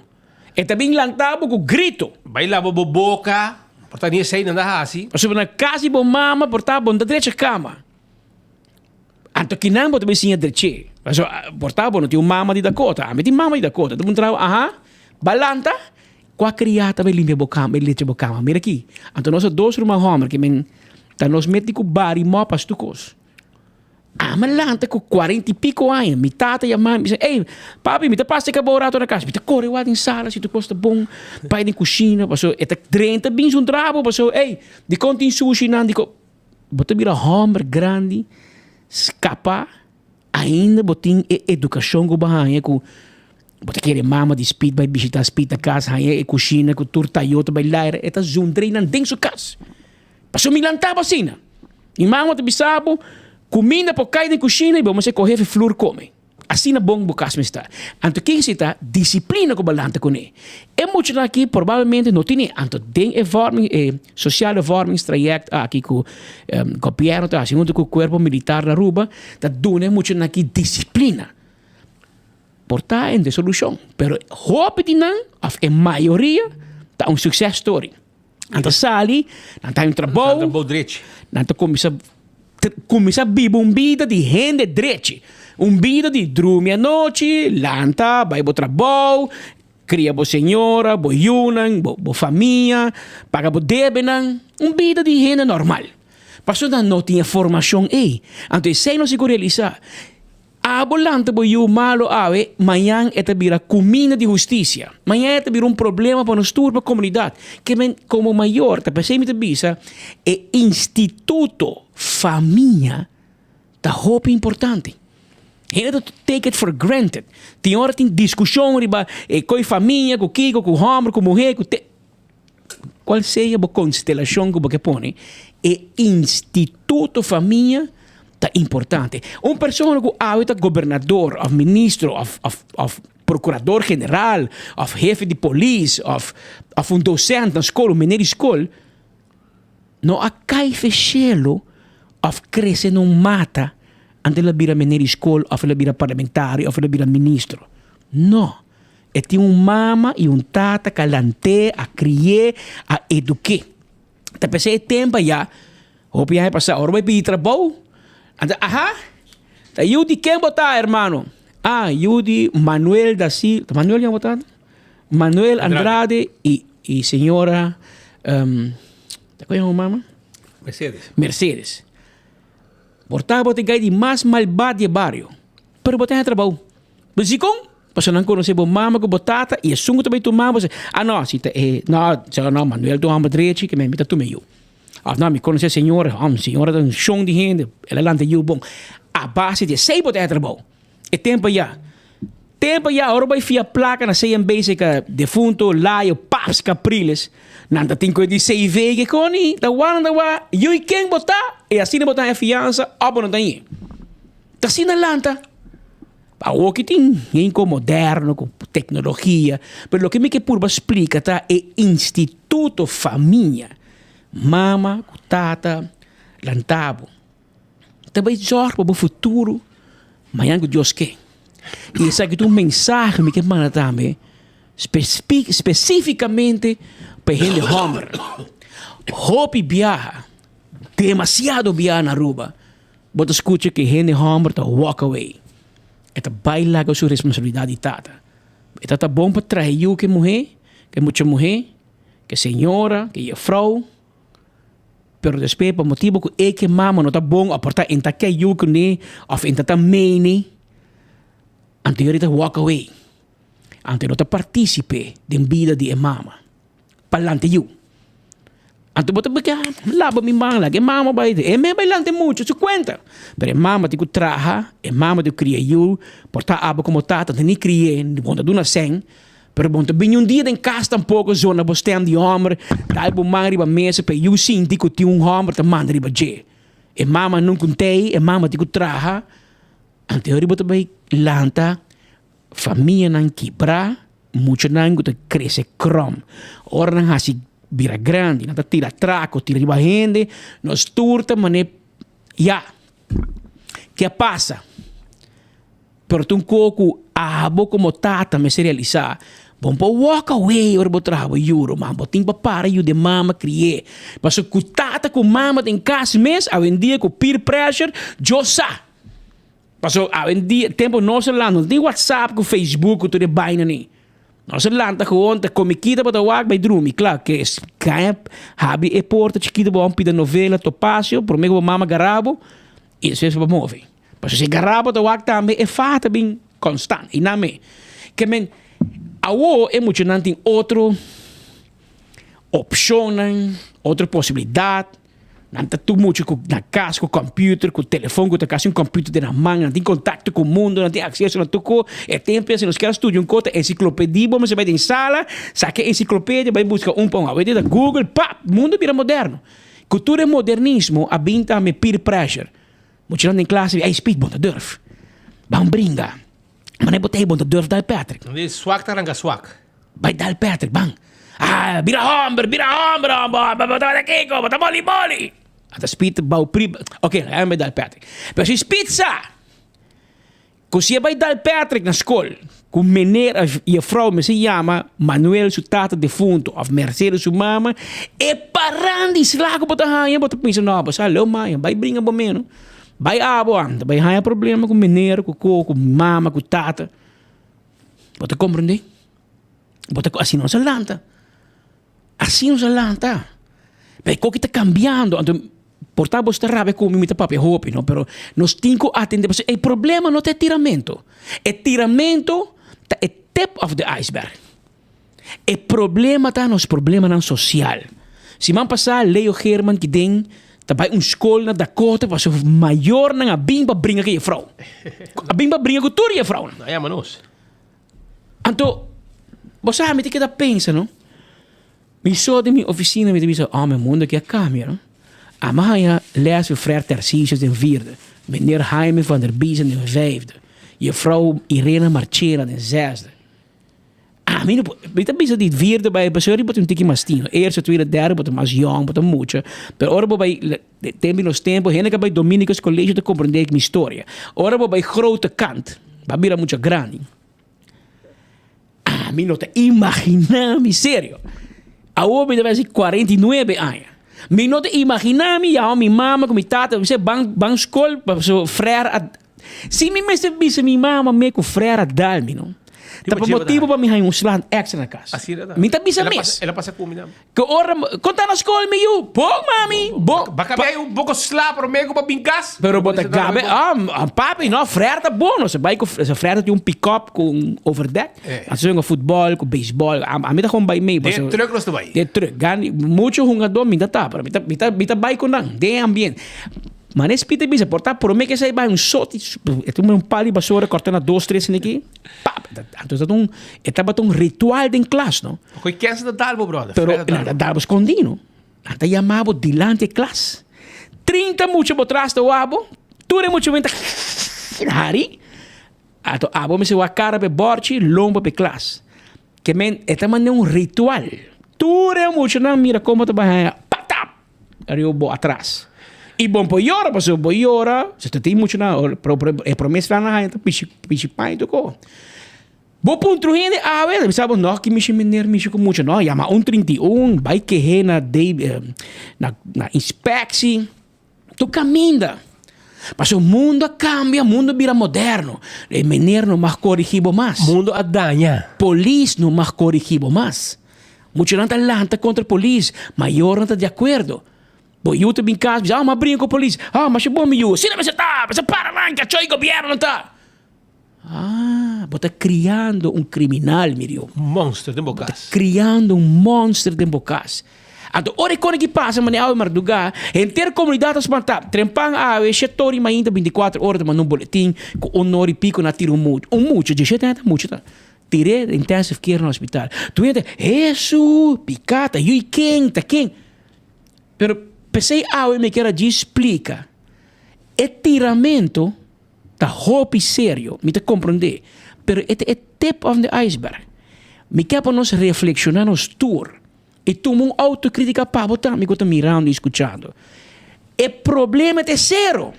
E ta bin lanta bo ku grito. Bai laba bo boka, por ta ni esei nan ta hasi. Pasobra na kas di bo mama por ta bo no ta drecha kama. Anto kinan bo ta bay siña dreché? Pasobra por ta bo no tin un mama di Dakota. Ami tin mama di Dakota. Ta puntra bo, aha, balanta, kua kriá ta bay limpia bo kama, bay lecha bo kama? Mira aki. Anto nos a dos ruman hòmber ke men ta nos meti ku bari mòp as tur kos. Ami a lanta ku kuarenta i piko aña. Mi tata yama mi bisa, ey, papi, mi ta pasa e kabou rato na kas. Mi ta kore wak den sala si tur kos ta bon. Bai den kushina, pasobra e ta drenta bin zundra bo, pasobra, ey, dikon tin sushi nan, dikon. Bo ta bira hòmber grandi, skapá, ainda bo tin e edukashon ku bo haña ku bo ta kere mama di Speed bai bishitá Speed na kas, haña e kushina ku tur tayó ta bai laira, e ta zundr'é nan den su kas. Pasobra mi lantá bo asina. Mi mama ta bisa bo, kuminda por kai den kushina i bo mester kohe flur kome. Asina bon bo kas mester ta. Anto ken si ta disiplina ku bo lanta kuné? E muchanan aki probablemente no tene. Anto den e vorming, e sociale vormingstraject aki ku gobièrnu ta hasi huntu ku kuerpo militar na Aruba ta duna e muchanan aki disiplina. Por ta e solushon, pero hopi di nan òf e mayoria ta un success story. Nan ta sali, nan ta haña un trabou. Trabou drechi. Nan ta kuminsá kuminsá biba un bida di hende drechi. Un bida di drumi anochi, lanta, bai bo trabou, kria bo señora, bo yunan, bo bo famia, paga bo debenan. Un bida di hende normal. Pasobra nan no tin e formashon ei. Anto esei nos tin ku realisá. Abo lanta bo yu malo awe, mañan e ta bira kuminda di hustisia. Mañan e ta bira un problema pa nos tur, pa komunidat. Ke men, komo mayor, ta p'esei mi ta bisa, e instituto famia ta hopi importante. Hende ta take it for granted. Tin ora tin diskushon riba e koi famia ku kiko, ku hòmber, ku muhé, ku te. Kual sea bo konstelashon ku bo ke pone, e instituto famia ta importante. Un persona ku awe ta gobernador òf ministro òf òf òf prokurador general òf hefe di polis òf òf un dosènt na skol, un meneer di skol, No a kai fe shelu of krese na un mata anto el a bira meneer di skol of el a bira parlamentario of el a bira ministro. No. E tin un mama i un tata ku a lant'é, a kri'é, a eduk'é. Ta p'esei e tempu ayá, hopi aña pasá, ora bo a pidi trabou, anto, aha, ta yu di ken bo ta, hermano? Ah, yu di Manuel da Silva. Ta Manuel ken bo ta? Manuel Andrade y y señora um, ta koe yama mama? Mercedes. Mercedes. Por ta bo ta gai di mas malbad di e bario, pero bo ta haña trabou. Bo si kon? Pasobra nan konosé bo mama ku bo tata y esun ku ta bai tuma bo, ah no, si ta e, no, no, Manuel ta un hòmber drechi ke mi ta tuma e yu. Òf no, mi konosé e señora, hòm, señora ta un shon di hende, el a lanta e yu bon. A base di esei bo ta haña trabou. E tempo ya. Tempo ya ora bai fia placa na CMB seca defunto Layo Paps Capriles nan ta tin koe di CV ke koni ta wa nan ta wa yui ken bo ta e asina bo ta haña fiansa of bo no ta hañ'e. Ta asina lanta. Awor ki tin hinko moderno ku teknologia pero loke mi ke purba splika ta e instituto famia mama ku tata lanta bo. Ta bai zorg pa bo futuro mañan ku Dios ke. I esaki ta un mensahe mi ke manda tambe spesifikamente pa e hende hòmber. Hopi biaha, demasiado biaha na Aruba, bo ta skucha ku e hende hòmber ta walk away. E ta bai laga su responsabilidat di tata. E ta ta bon pa traha yu ku e muhé, ku e mucha muhé, ku e señora, ku e jefrou. Pero despues pa motibo ku e ke mama no ta bon of por ta e ta ke yu kuné of e ta ta mene, anto yori ta walk away. Anto e no ta partisipe den bida di e mama pa lanta e yu. Anto bo ta bika laba mi man laga e mama bai, e mes bai lanta e mucha su kuenta. Pero e mama tin ku traha, e mama tin ku kria yu, por ta abo komo tata no ta ni kri'é, bo no ta duna sèn. Pero bo no ta bini un dia den kas tampoko zona bo stem di hòmber, dal bo man riba mesa pa e yu sinti ku tin un hòmber ta manda riba dje. E mama nunka un tei, e mama tin ku traha. Anto e ora bo ta bai lanta famianan kibrá, muchanan ku ta krese krom. Ora nan hasi bira grandi, nan ta tira trako, tira riba hende, nos tur ta manera ya, ke a pasa? Pero ta un ko ku abo komo tata mester realisá, bo no por walk away ora bo traha bo yu ruman, bo tin pa para yuda e mama kri'é. Pasobra ku tata ku mama ta den kas mes, awendia ku peer pressure, Dios sa. Pasobra awendia, tempu nos a lanta, no tin whatsapp ku facebook ku tur e baina ni. Nos a lanta gewoon, ta komi kita bo ta wak bai drumi, kla, ke kaña habri e porta chikito bo a pida novela, Topacio, prome ku bo mama gara bo, i despues bo move. Pasobra si garabo ta wak tambe e faha ta bin konstant i nan me. Ke men awo e muchanan tin otro opshonnan, otro posibilidat. Nan ta tur mucha ku na kas ku computer, ku telefon ku ta kasi un computer den nan man. Nan tin kontakto ku mundu, nan tin akseso na tur ko. E tempu ya si nos kier a studia un ko ta ensiklopedia bo mester bai den sala, saka e ensiklopedia bai buska un pa un. Awe ta Google, pap! Mundu a bira moderno. Ku tur e modernismo a bin tambe peer pressure. Muchanan den klase di, ey Speed, bo ta durf. Ban bringa. Manera bo ta ey, bo ta durf dal Patrick. Nan di swak ta ranka swak. Bai dal Patrick, ban. Ah, bira homber, bira homber, homber, homber, bo ta wak kiko, bo ta moli moli. Ata Speed bou pri, ok, laga mi bai dal Patrick. Pero si Speed sa Ku si e bai dal Patrick na skol ku meneer of jefrouw mester yama Manuel su tata defunto of Mercedes su mama, e paran di sla ku bo ta haña bo ta pensa no bo sa leu maña bai bringa bo meno bai abo anda bai haña problema ku meneer ku ko ku mama ku tata bo ta komprende bo ta asina nos a lanta. Asina nos a lanta. Pero e koki ta kambiando. Anto por ta bo sta rabia ku mi, mi ta papia hopi, no? Pero nos tin ku atende pasobra e problema no ta e tiramento. E tiramento ta e tip of the iceberg. E problema ta nos problemanan sosial. Siman pasá Leo Geerman ki den. Ta bai un skol na Dakota pasobra mayornan a bin pa bringa ku jefrou. A bin pa bringa ku tur jefrounan. A yama nos. Anto, bo sa mi ta keda pensa no. Mi so den mi oficina mi ta bisa, oh, mi mundo aki a cambia no. Ami a haña les di Frère Tarcisius den vierde, meneer Jaime van der Biesen den vijfde, juffrouw Irene Marchena den zesde. Ami no por, mi ta bisa di vierde bai, pasobra bo ta un tiki mas tino. Eerste, tweede, derde bo ta mas yong, bo ta mucha. Pero ora bo bai, tempo di nos tempo, hende ka bai Dominicus College ta comprende mi storia. Ora bo bai grote kant, bo a bira mucha grandi. Ami no ta imagina mi, serio. Awor mi ta bai hasi 49 aña. Mi no ta imagina mi yama mi mama ku mi tata, mi bisa ban ban skol pasobra frère a Si mi mester bisa mi mama me ku frère a dal mi no, ta pa motibu pa mi haña un slant extra na kas. Mi ta bisa mes. El a pasa ku mi nan. Ku ora kon ta na skol mi yu? Bon mami, bon. Ba kabia un poko sla prome ku bo bin kas. Pero bo ta gabe, ah papi no, frère ta bon. Nos a bai ku frère ta tin un pick-up ku un overdek. Nos a hunga futbòl ku beisbòl. Ami ta kon bai mei. Den truck nos ta bai. Den truck. Gani mucho hungadó mi ta ta, pero mi ta mi ta bai ku nan den e ambiente. Mane Speed a bisa por ta prome ke esei bai un soti, e ta un pal di basura korta na dos tres esaki. Pap! Anto ta un, e tabata un ritual den klas, no? Oké, ken sa ta dal bo, brother? Pero nan ta dal bo skondí, no? Nan ta yama bo dilanti e klas. 30 mucha bo tras ta wak bo, tur e mucha ta hari. Anto abo mester wak kara pa e bòrchi, lomba pa e klas. Ke men, e ta manda un ritual. Tur e muchanan mira kon bo ta bai haña, patap! Riba bo atras. I bo por yora, pasobra bo yora, si ta tin muchanan, e prome sla nan haña ta pishi pishi paña i tur kos. Bo puntra un hende awe, ta bisa bo, no, ki mishi meneer mishi ku mucha, no, yama un 31, bai kehe na na na inspectie. Tur kaminda. Pasobra mundo a kambia, mundo a bira moderno. E meneer no mag korigí bo mas. Mundo a daña. Polis no mag korigí bo mas. Muchanan ta lanta kontra polis, mayornan ta di akuerdo. Bo yu ta bin kas bisa, ah, mi a bringa ku polis. Ah, masha bon mi yu. Asina mester ta, mester para nan, kachó e gobièrnu ta. Ah, bo ta kriando un kriminal, mi riu. Un monster den bo Bo ta kas. kriando un monster den bo kas. Anto ora e kos aki pasa manera awe mardugá, henter komunidat ta spantá. Trempan awe, shete ora i mainta bintikuater ora ta manda un boletin ku un ora i piko nan a tira un mucha. Un mucha, djeshete aña ta mucha ta. Tir'é den intensive care na hospital. Tur hende ta, Hesu, piká ta yui ken, ta ken? Pero p'esei awe mi kier a djis splika e tiramento. Ta hopi serio, mi ta comprende, pero e ta e tip of the iceberg. Mi ke pa nos reflexiona nos tur y tuma un autocritica pa bo tambe cu ta mirando y scuchando. E problema ta e cero.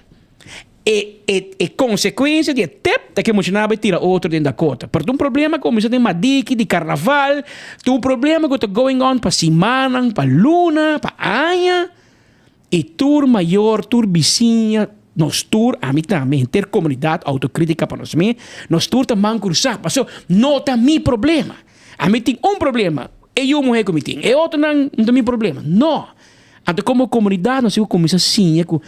E e e consecuencia di e tip ta ke muchanan a bay tira otro den Dakota. Pero ta un problema cu cuminsa den Madiki, di Carnaval, ta un problema cu ta going on pa simannan, pa luna, pa aña. I tur mayor, tur bisiña, nos tur, ami tambe, henter komunidat, outokritika pa nos mes, nos tur ta man krusá, paso no ta mi problema. Ami tin un problema, e yu muhé ku mi tin, e otronan no ta mi problema. No! Anto komo komunidat nos tin ku kuminsá siña ku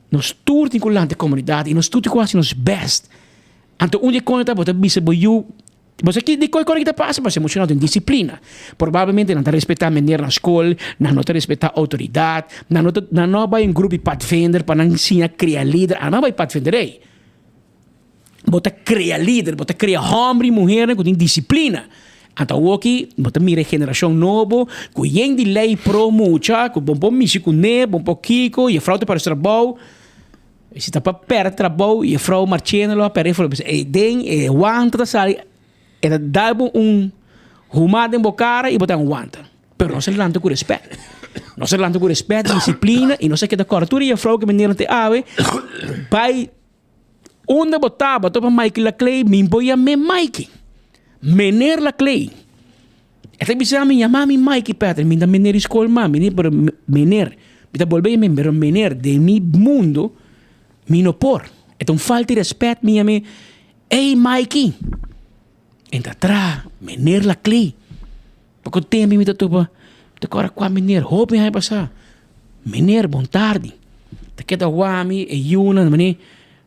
nos tur tin ku lanta e komunidat i nos tur tin ku hasi nos bèst. Anto un di e kosnan ta bo ta bisa bo yu. Bo sa ki dikon e kos aki ta pasa? Pasobra mucha no tin disiplina. Probablemente nan ta respetá meneer na skol, nan no ta respetá outoridat, nan no ta nan no a bai un grup di padvinder pa nan siña kria lider. Anan a bai padvinderij. Bo ta kria lider, bo ta kria hòmber i muhernan ku tin disiplina. Anto awoki bo ta mira e generashon nobo ku yen di lei pro mucha, ku bo por mishi kuné, bo por kiko, jefrou ta parse trabou. Si ta pa perde trabou, juffrouw Marchena lo a perde e bisa e den e wanta ta sali e ta dal bo un huma den bo cara y bo ta wanta. Pero nos a lanta cu respet. Nos a lanta cu respet, disciplina y nos a keda corda tur e juffrouw cu meneer te awe bay unda bo ta, bo topa Mikey Laclay, mi bo yam'e Mikey. Meneer Laclay. E ta bisa mi, yama mi Mikey Patrick, mi ta meneer di skol ma, mi pero meneer, mi ta bolbe yama pero meneer, den mi mundo mi no por. E ta un falta di respet mi yama ey Mikey. En ta tra, meneer Laclay. Poko tempo mi ta topa, mi ta kòrda kua meneer, hopi aña pasá. Meneer, bon tardi. Ta keda wak mi e yunan, mane.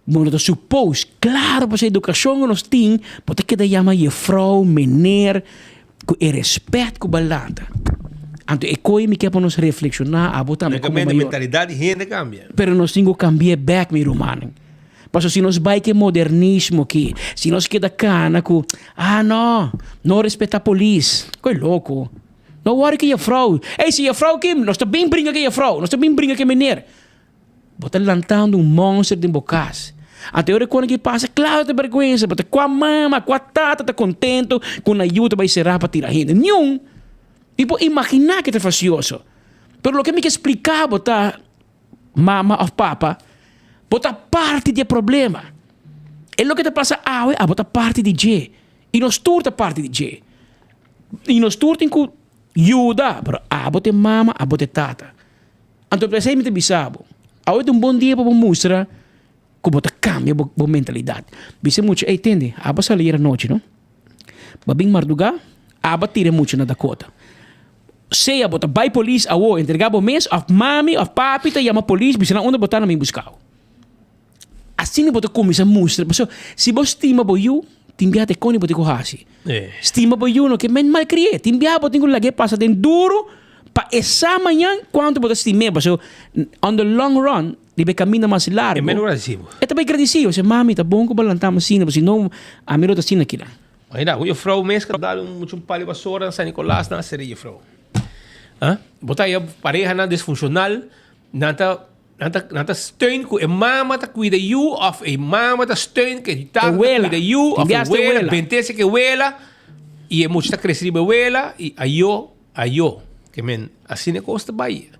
Bo no ta suppose, claro pasobra educacion cu nos tin, bo ta keda yama jefrouw, meneer, cu e respet cu bo a lanta. Anto e koe mi ke pa nos reflekshoná, abo tambe komo Únikamente mayor. mentalidat di hende kambia. Pero nos tin ku kambi'é bèk, mi rumannan. Pasobra si nos bai ku e modernismo aki, si nos keda kana ku, ah no, no respetá polis, koe loko. No wòri ku jefrou. Ey, si jefrou ki, nos ta bin bringa ku jefrou, nos ta bin bringa ku e meneer. Bo ta lantando un monster den bo kas. Anto e ora ku ki pasa, klaro ta bèrgwensa, bo ta kua mama, kua tata ta kontento ku nan yu ta bai será pa tira hende. Niun! Mi por imaginá ke ta fasioso. Pero loke mi ke splika bo ta, mama òf papa, bo ta parti di e problema. E loke ta pasa awe, abo ta parti di dje. I nos tur ta parti di dje. I nos tur tin ku yuda, pero abo ta e mama, abo ta e tata. Anto p'esei mi ta bisa bo, awe ta un bon dia pa bo mustra ku bo ta kambia bo bo mentalidat. Bisa e mucha, ey tende, abo a sali ayer anochi no, bo a bin mardugá, abo a tira e mucha na Dakota. Sea bo ta bai polis awo entregá bo mes òf mami òf papi ta yama polis bisa nan unda bo ta nan bin buska bo. Asina bo ta kuminsá mustra, pasobra si bo stima bo yu, tin biaha ta e koni bo tin ku hasi. Stima bo yu no ke men malkri'é, tin biaha bo tin ku lag'é pasa den duru pa e sa mañan kuantu bo ta stim'é, pasobra on the long run, riba e kaminda mas largu, e ta bai gradisí, bo sa mami ta bon ku bo lantá mi asina, pasobra si no ami lo ta asina kinan. Imagina, un jufrou mes ka dal un mucha un pali basora na San Nicolas nan a sera e jufrou. Bo ta haya parehanan disfunshonal, nan ta Nan ta nan ta steun ku e mama ta kuida yu òf e mama ta steun ku e tata ta kuida yu òf e wela bentese ku e wela i e mucha ta krese riba e wela i ayo ayo ke men asina e kos ta bai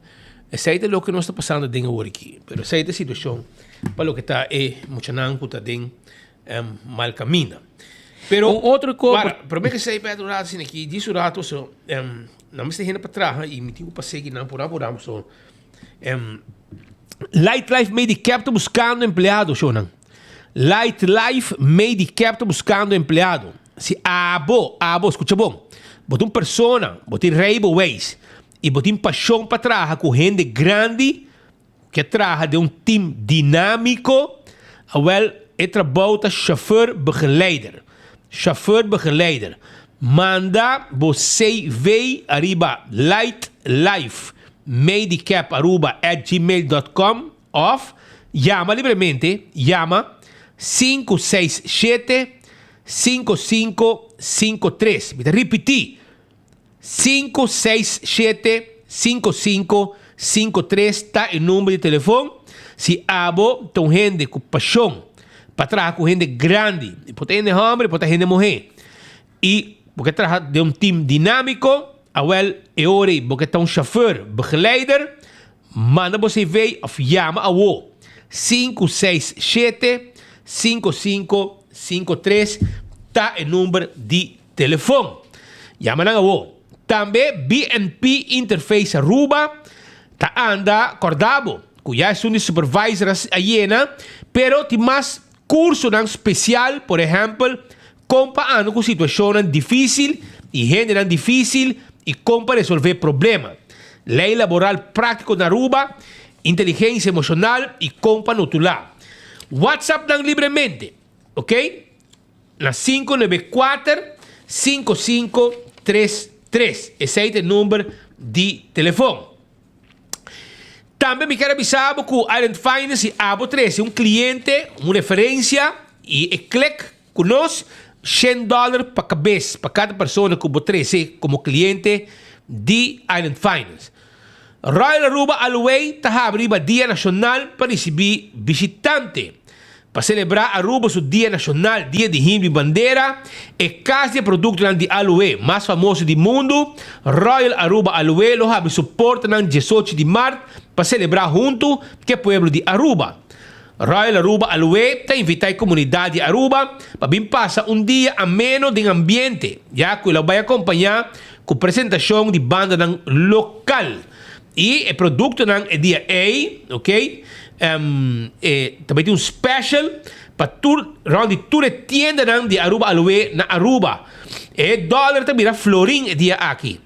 esei ta loke nos ta pasando den awor aki pero esei ta e situashon pa loke ta e muchanan ku ta den mal kaminda pero Un otro ko wara prome ke esei Pedro un rato asina aki djis un rato so nan mester hende pa traha i mi tin ku pasa aki nan pura pura so. Light Life Medicap ta buscando empleado, shownan. Light Life Medicap ta buscando empleado. Si abo, abo, escucha bon. Bo ta un persona, bo tin rijbewijs y bo tin pasion pa traha cu hende grandi, ke traha den un team dinamico, awel e trabou ta chauffeur begeleider. Chauffeur begeleider. Manda bo CV ariba Light Life Medicaparuba at gmail dot com of yama libremente yama 567 5553. Mi ta ripiti 567 5553 ta e number di telefon. Si abo ta un hende ku pashon pa traha ku hende grandi, e por ta hende hòmber, e por ta hende muhé, i bo ke traha den un tim dinámiko, awèl e ora ei bo ke ta un shofùr, begeleider, manda bo CV òf yama awo 567 5553 ta e number di Telefon. Yama nan awo. Tambe BNP Interface Aruba ta anda korda bo ku ya esun di supervisor a yena, pero tin mas kursonan spesial, por ehèmpel kon pa anda ku situashonnan difísil i hendenan difísil i kon pa resolvé problema, lei laboral práktiko na Aruba, inteligensia emoshonal i kon pa notulá. WhatsApp nan libremente, ok? Na 594 5533. Esei ta e number di telefon. Tambe mi kier a bisa bo ku Island Finance si abo trese un kliente, un referensia i e klik ku nos, shen dòler pa kabes pa kada persona ku bo trese komo kliente di Island Finance. Royal Aruba Alway ta habri riba Dia Nacional pa ricibi bishitante. Pa celebra Aruba su Dia Nacional, Dia di Himno y Bandera, e cas di e productonan di aloe mas famoso di mundo, Royal Aruba Aloe lo habri su portanan diesocho di mart pa celebra hunto cu e pueblo di Aruba. Royal Aruba Aloe ta invita e comunidad di Aruba pa bin pasa un dia ameno den ambiente, ya cu lo bay acompaña Ku presentashon di bandanan lokal i e produktonan e dia ei, ok, e ta bai tin un special pa tur rònt di tur e tiendanan di Aruba Aloe na Aruba. E dòler ta bira florin e dia aki.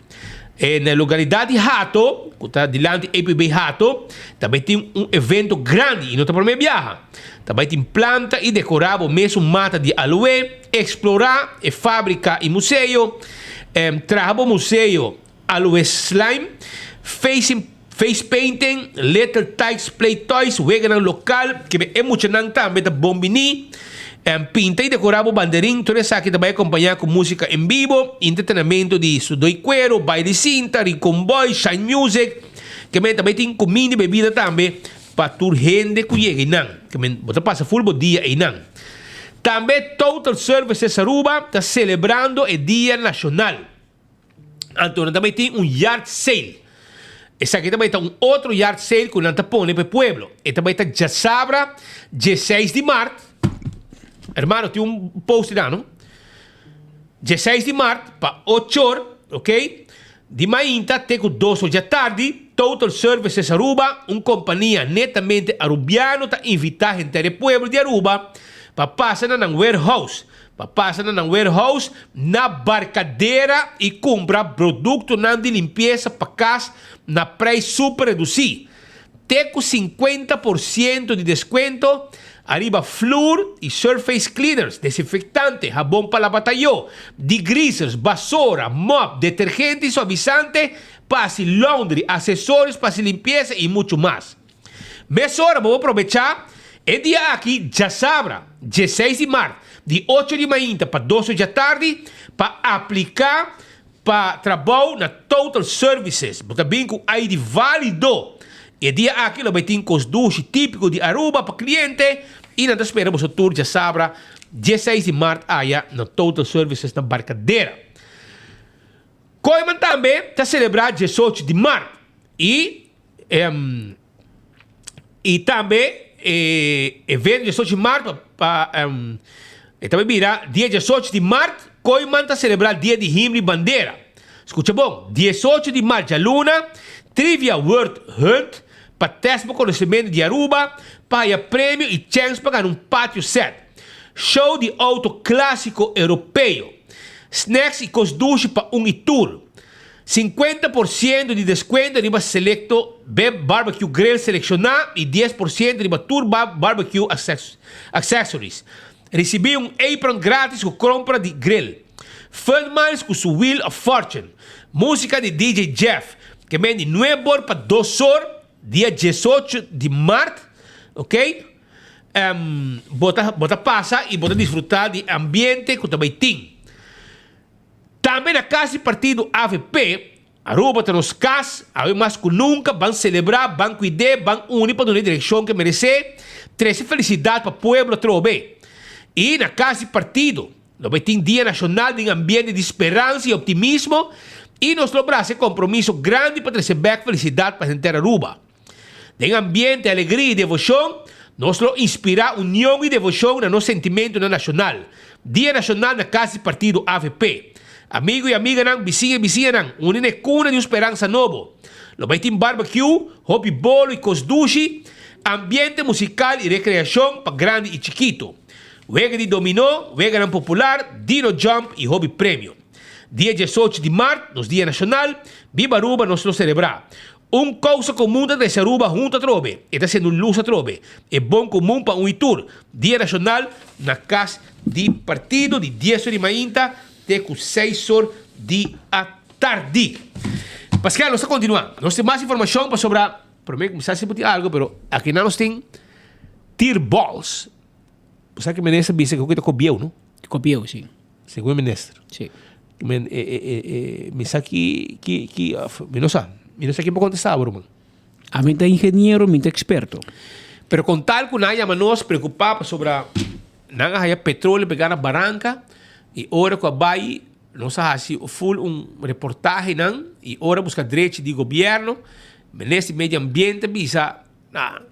E na lokalidat di Hato, ku ta dilanti EPB Hato, ta bai tin un evento grandi i no ta promé biaha. Ta bai tin planta i dekorá bo mesun mata di aloe, eksplorá e fábrika i museo, traha bo museo. Aloe Slime, Facing Face Painting, Little Tykes Play Toys, weganan lokal, kebe e muchanan tambe ta bon bini. Pinta y dekora bo banderin, tur esaki ta bai akompañá ku músika en bibo, entretenamento di Sudoi Cuero, baile sinta, Rincon Boys, Shine Music. Keme ta bai tin kuminda y bebida tambe pa tur hende ku yega einan. Keme bo ta pasa ful bo dia einan. Tambe Total Services Aruba ta selebrando e Dia Nashonal. Anto nan ta bai tin un yard sale. Esaki ta bai ta un otro yard sale ku nan ta pone pa e pueblo. E ta bai ta djasabra dieseis di mart. Hermano tin un post di nan no. Dieseis di mart pa ochor, ok, di mainta te ku dos or djatardi, Total Services Aruba, un kompania netamente Arubiano ta invita henter e pueblo di Aruba pa pasa na nan warehouse. Pa pasa na nan warehouse na Barcadera y cumpra productonan di limpieza pa cas na prijs super reduci. Te cu 50% di descuento ariba floor y surface cleaners, desinfectante, habon pa laba tayo, degreasers, basora, mop, detergente y suavizante pa haci laundry, accesorios pa haci limpieza y mucho mas. Mesora bo por probechá e dia aki djasabra, dieseis di mart, di ocho di mainta pa dos or djatardi, pa apliká pa trabou na Total Services. Bo ta bin ku ID válido. E dia aki lo bai tin kos dushi típiko di Aruba pa kliente i nan ta spera boso tur djasabra, dieseis di mart aya na Total Services na Barcadera. Kooiman tambe ta selebrá diesocho di mart i I tambe e evento diesocho di mart pa e ta bira dia diesocho di mart Kooiman ta celebra dia di himno y bandera. Scucha bon, diesocho di mart djaluna Trivia Word Hunt pa test bo conocimento di Aruba pa haya premio y chens pa gana un patio set. Show di auto clasico europeo. Snacks y cos dushi pa un y tur. 50% di descuento riba selecto Beb Barbecue Grill selecciona y 10% riba tur barbecue accessories. Ricibi un apron gratis cu compra di grill. Fun Miles cu su Wheel of Fortune. Musica di DJ Jeff. Ke men di nuebe or pa dos or dia 18 di maart, ok. Bo ta bo ta pasa y bo ta disfruta di ambiente cu ta bay tin. Tambe na cas di partido avp, Aruba ta nos cas, awe mas cu nunca ban celebra, ban cuid'e, ban uni pa duna e direccion cu e merece, trece felicidad pa pueblo atrobe. Y na cas di partido, lo bay tin Dia Nacional den ambiente di speransa y optimismo y nos lo brasa e compromiso grandi pa trece bek felicidad pa henter Aruba. Den ambiente alegria i devoshon, nos lo inspirá union i devoshon na nos sentimentunan nashonal. Dia Nashonal na kas di partido avp. Amigu i amiganan, bisiña i bisiñanan, uni na e kuna di un speransa nobo. Lo bai tin barbecue, hopi bolo i kos dushi, ambiente musikal i rekreashon pa grandi i chikitu. Wega di dominó, weganan popular, dino jump i hopi premio. Dia diesocho di mart, nos Dia Nashonal, Biba Aruba nos lo selebrá. Un kousa komun ta trese Aruba huntu atrobe. E ta sendo un lus atrobe. E bon komun pa un i tur. Dia Nashonal na kas di partido di dies or di mainta te ku seis or di atardi. Paskel, nos ta kontinua. Nos tin mas informashon pasobra prome ku mi sa si bo tin algu pero akinan nos tin Tear Balls. Bo sa ku minister bisa ku ta kobieu no? Kobieu, si. Segun e minister. Si. Men e e e e mi sa ki ki ki mi no sa. Mi no sa kin por contesta bo ruman. Ami ta ingeniero, mi ta experto. Pero con tal cu nan a yama nos preocupa pasobra nan a haya petroleo pega na baranca y ora cu a bay nos a haci full un reportahe nan y ora busca drechi di gobierno, minister di medio ambiente a bisa Na,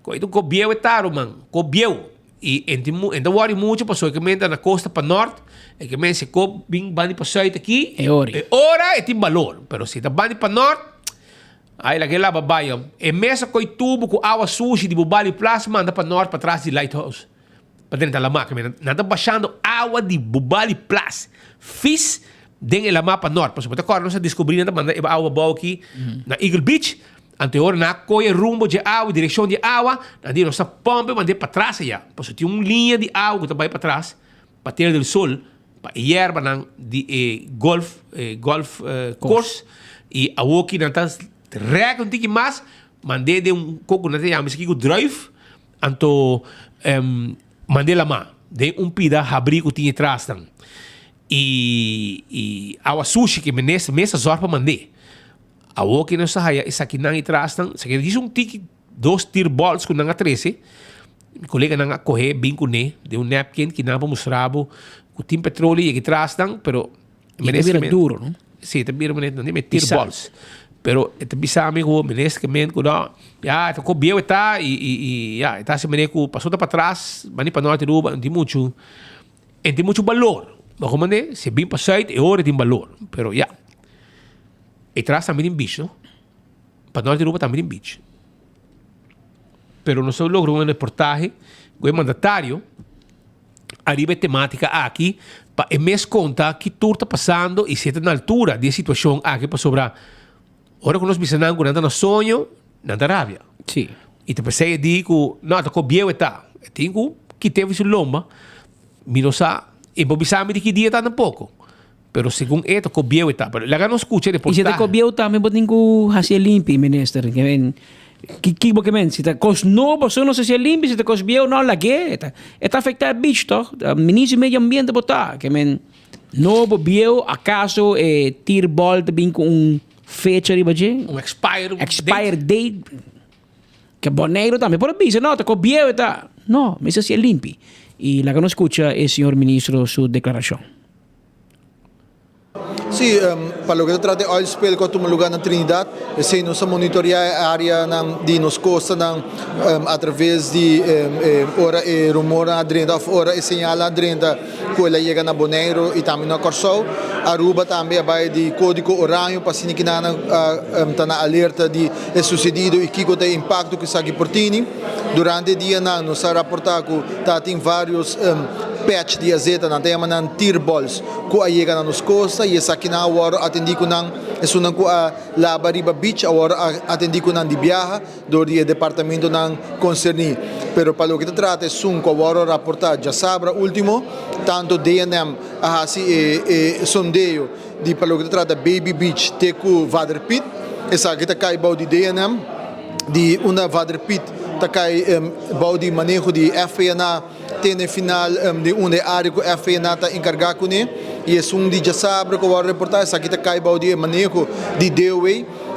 koe tu kobieu e ta ruman, kobieu. I en tin en ta wòri muchu pasobra e ke men ta na kosta pa nòrt, e ke men si kob bin bandi pa sùit aki, E ora. e ora e tin balor. Pero si ta bandi pa nòrt, ai laga e laba bai. E mes a koe tubu ku awa sushi di Bubali Plas manda pa nòrt patras di Lighthouse. Pa drenta lamá ke men nan ta bashando awa di Bubali Plas fis den e lamá pa nòrt. Pasobra bo ta kòrda nos a diskubrí nan ta manda e awa abou aki na Eagle Beach. Anto e ora nan a kohe rumbo dje awa, direkshon dje awa, nan di nos ta pòmp e mand'é patras ayá. Pasobra tin un liña di awa ku ta bai patras pa Tierra del Sol. Pa e yerbanan di e golf e golf course y awoki nan ta rek un tiki mas mand'é den un koko nan ta yama esaki ku druif anto mand'é lama den un pida habrí ku tin e trasnan y y awa sushi ke minister mes a zòrg pa mand'é awoki nos ta haya esakinan e trasnan esaki ta djis un tiki. Dos tirbols ku nan a trese, mi koleganan a kohe bin kuné den un napkin ki nan por mustra bo ku tin petroleo yega tras nan, pero E ta bira duro, no? Si, e ta bira manera, nan tin tirbols. Pero e ta bisa mi ku minister ke men ku no, ya e ta ko bieu e ta i i i ya e ta hasi manera ku pasobra ta patras, bani pa norte Aruba no tin muchu, e no tin muchu balor. Bo komprende? Si e bin pa sùit e ora e tin balor, pero ya. E tras tambe tin beach no. Pa Norte Aruba tambe tin beach. Pero nos a logra un reportahe cu e mandatario ariba e tematica aki pa e mes conta ki tur ta pasando y si e ta na altura di e situacion aki pasobra ora cu nos bisa nan cu nan ta na soño nan ta rabia. Sí. Y ta pesey e di cu no ta cu bieu e ta. E tin cu kite fi su lomba. Mi no sa y bo bisa mi di ki dia ta tampoco. Pero segun e ta kobieu e ta. Pero laga nos skucha E si ta reportahe. kobieu tambe bo tin ku hasié limpi, minister. Ke men, ki ki bo ke men? Si ta kos nobo so nos hasié limpi, si ta kos bieu no lag'é. E ta e ta afektá e beach tòg. Minister di medio ambiente bo ta. Ke men, nobo, bieu, akaso e tirbòl ta bin ku un fecha riba dje? Un expire date. Expire date. Ke Boneiru tambe por a bisa, no, ta ko bieu e ta. No, mester hasié limpi. I laga nos skucha e señor ministro su deklarashon. Sí, pa loke ta trata e oil spill ku a tuma lugá na Trinidad, esei nos a monitoreá e áreanan di nos kostanan atraves di ora e rumornan a drenta òf ora e señalnan a drenta ku el a yega na Boneiru i tambe na Kòrsou. Aruba tambe a bai di kódigo oraño pa asina kinanan ta na alerta di e susedido i kiko ta e impakto ku esaki por tini. Durante e dianan nos a raportá ku ta tin vários patch di azeta, nan ta yama nan tearballs, ku a yega na nos kosta i esakinan a wòrdu atendí ku nan, esunnan ku a laba riba beach a wòrdu atendí ku nan di biaha dor di e departamentonan konserní. Pero pa loke ta trata esun ku a wòrdu raportá djasabra último, tantu DNM a hasi e sondeo di pa loke ta trata Baby Beach te ku Vader Piet, esaki ta kai bou di DNM, di unda Vader Piet ta kai bou di maneho di FPNA te na e final di unda e área ku FPNA ta enkargá kuné i esun di djasabra ku a wòrdu reportá esaki ta kai bou di e maneho di DOW.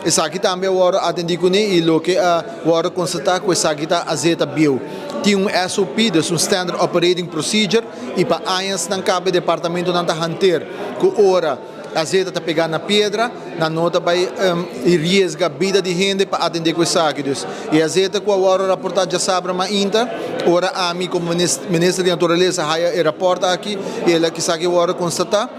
Esaki tambe a wòrdu atendí kuné i loke a wòrdu konstatá ku esaki ta azeta bieu. Tin un SOP, dus un Standard Operating Procedure, i pa añasnan kaba e departamentonan ta hanter ku ora azeta ta pegá na piedra, nan no ta bai riesga bida di hende pa atendé ku esaki. Dus e azeta ku a wòrdu raportá djasabra mainta, ora ami komo Minister di Naturalesa haya e rapòrt aki, el a esaki a wòrdu konstatá.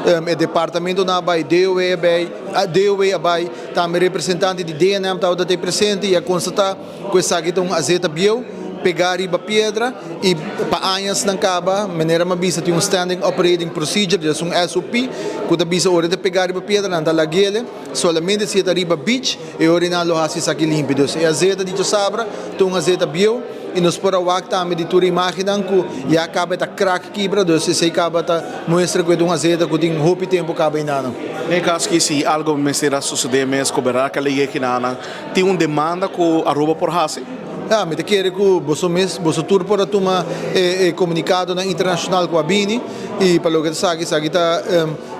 E departamentonan a bai, DOW a bai, DOW a bai, tambe representante di DNM tabata te presente i a konstatá ku esaki ta un azeta bieu pegá riba piedra i pa añasnan kaba, manera mi a bisa tin un Standing Operating Procedure, des un SOP, ku ta bisa ora e ta pegá riba piedra nan ta lag'ele, solamente si e ta riba beach e ora nan lo hasi esaki limpi. Dus e azeta di djosabra ta un azeta bieu i nos por a wak tambe di tur imagennan ku ya kaba e ta krak kibra, dus esei kaba ta muestra ku e ta un azeta ku tin hopi tempu kaba einanan. Den e kas ki si algo mester a sosodé mes ku berdad ke lei ekinana, tin un demanda ku Aruba por hasi? Ya, mi ta kere ku boso mes, boso tur por a tuma e komunikadonan internashonal ku a bini i pa loke ta esaki, esaki ta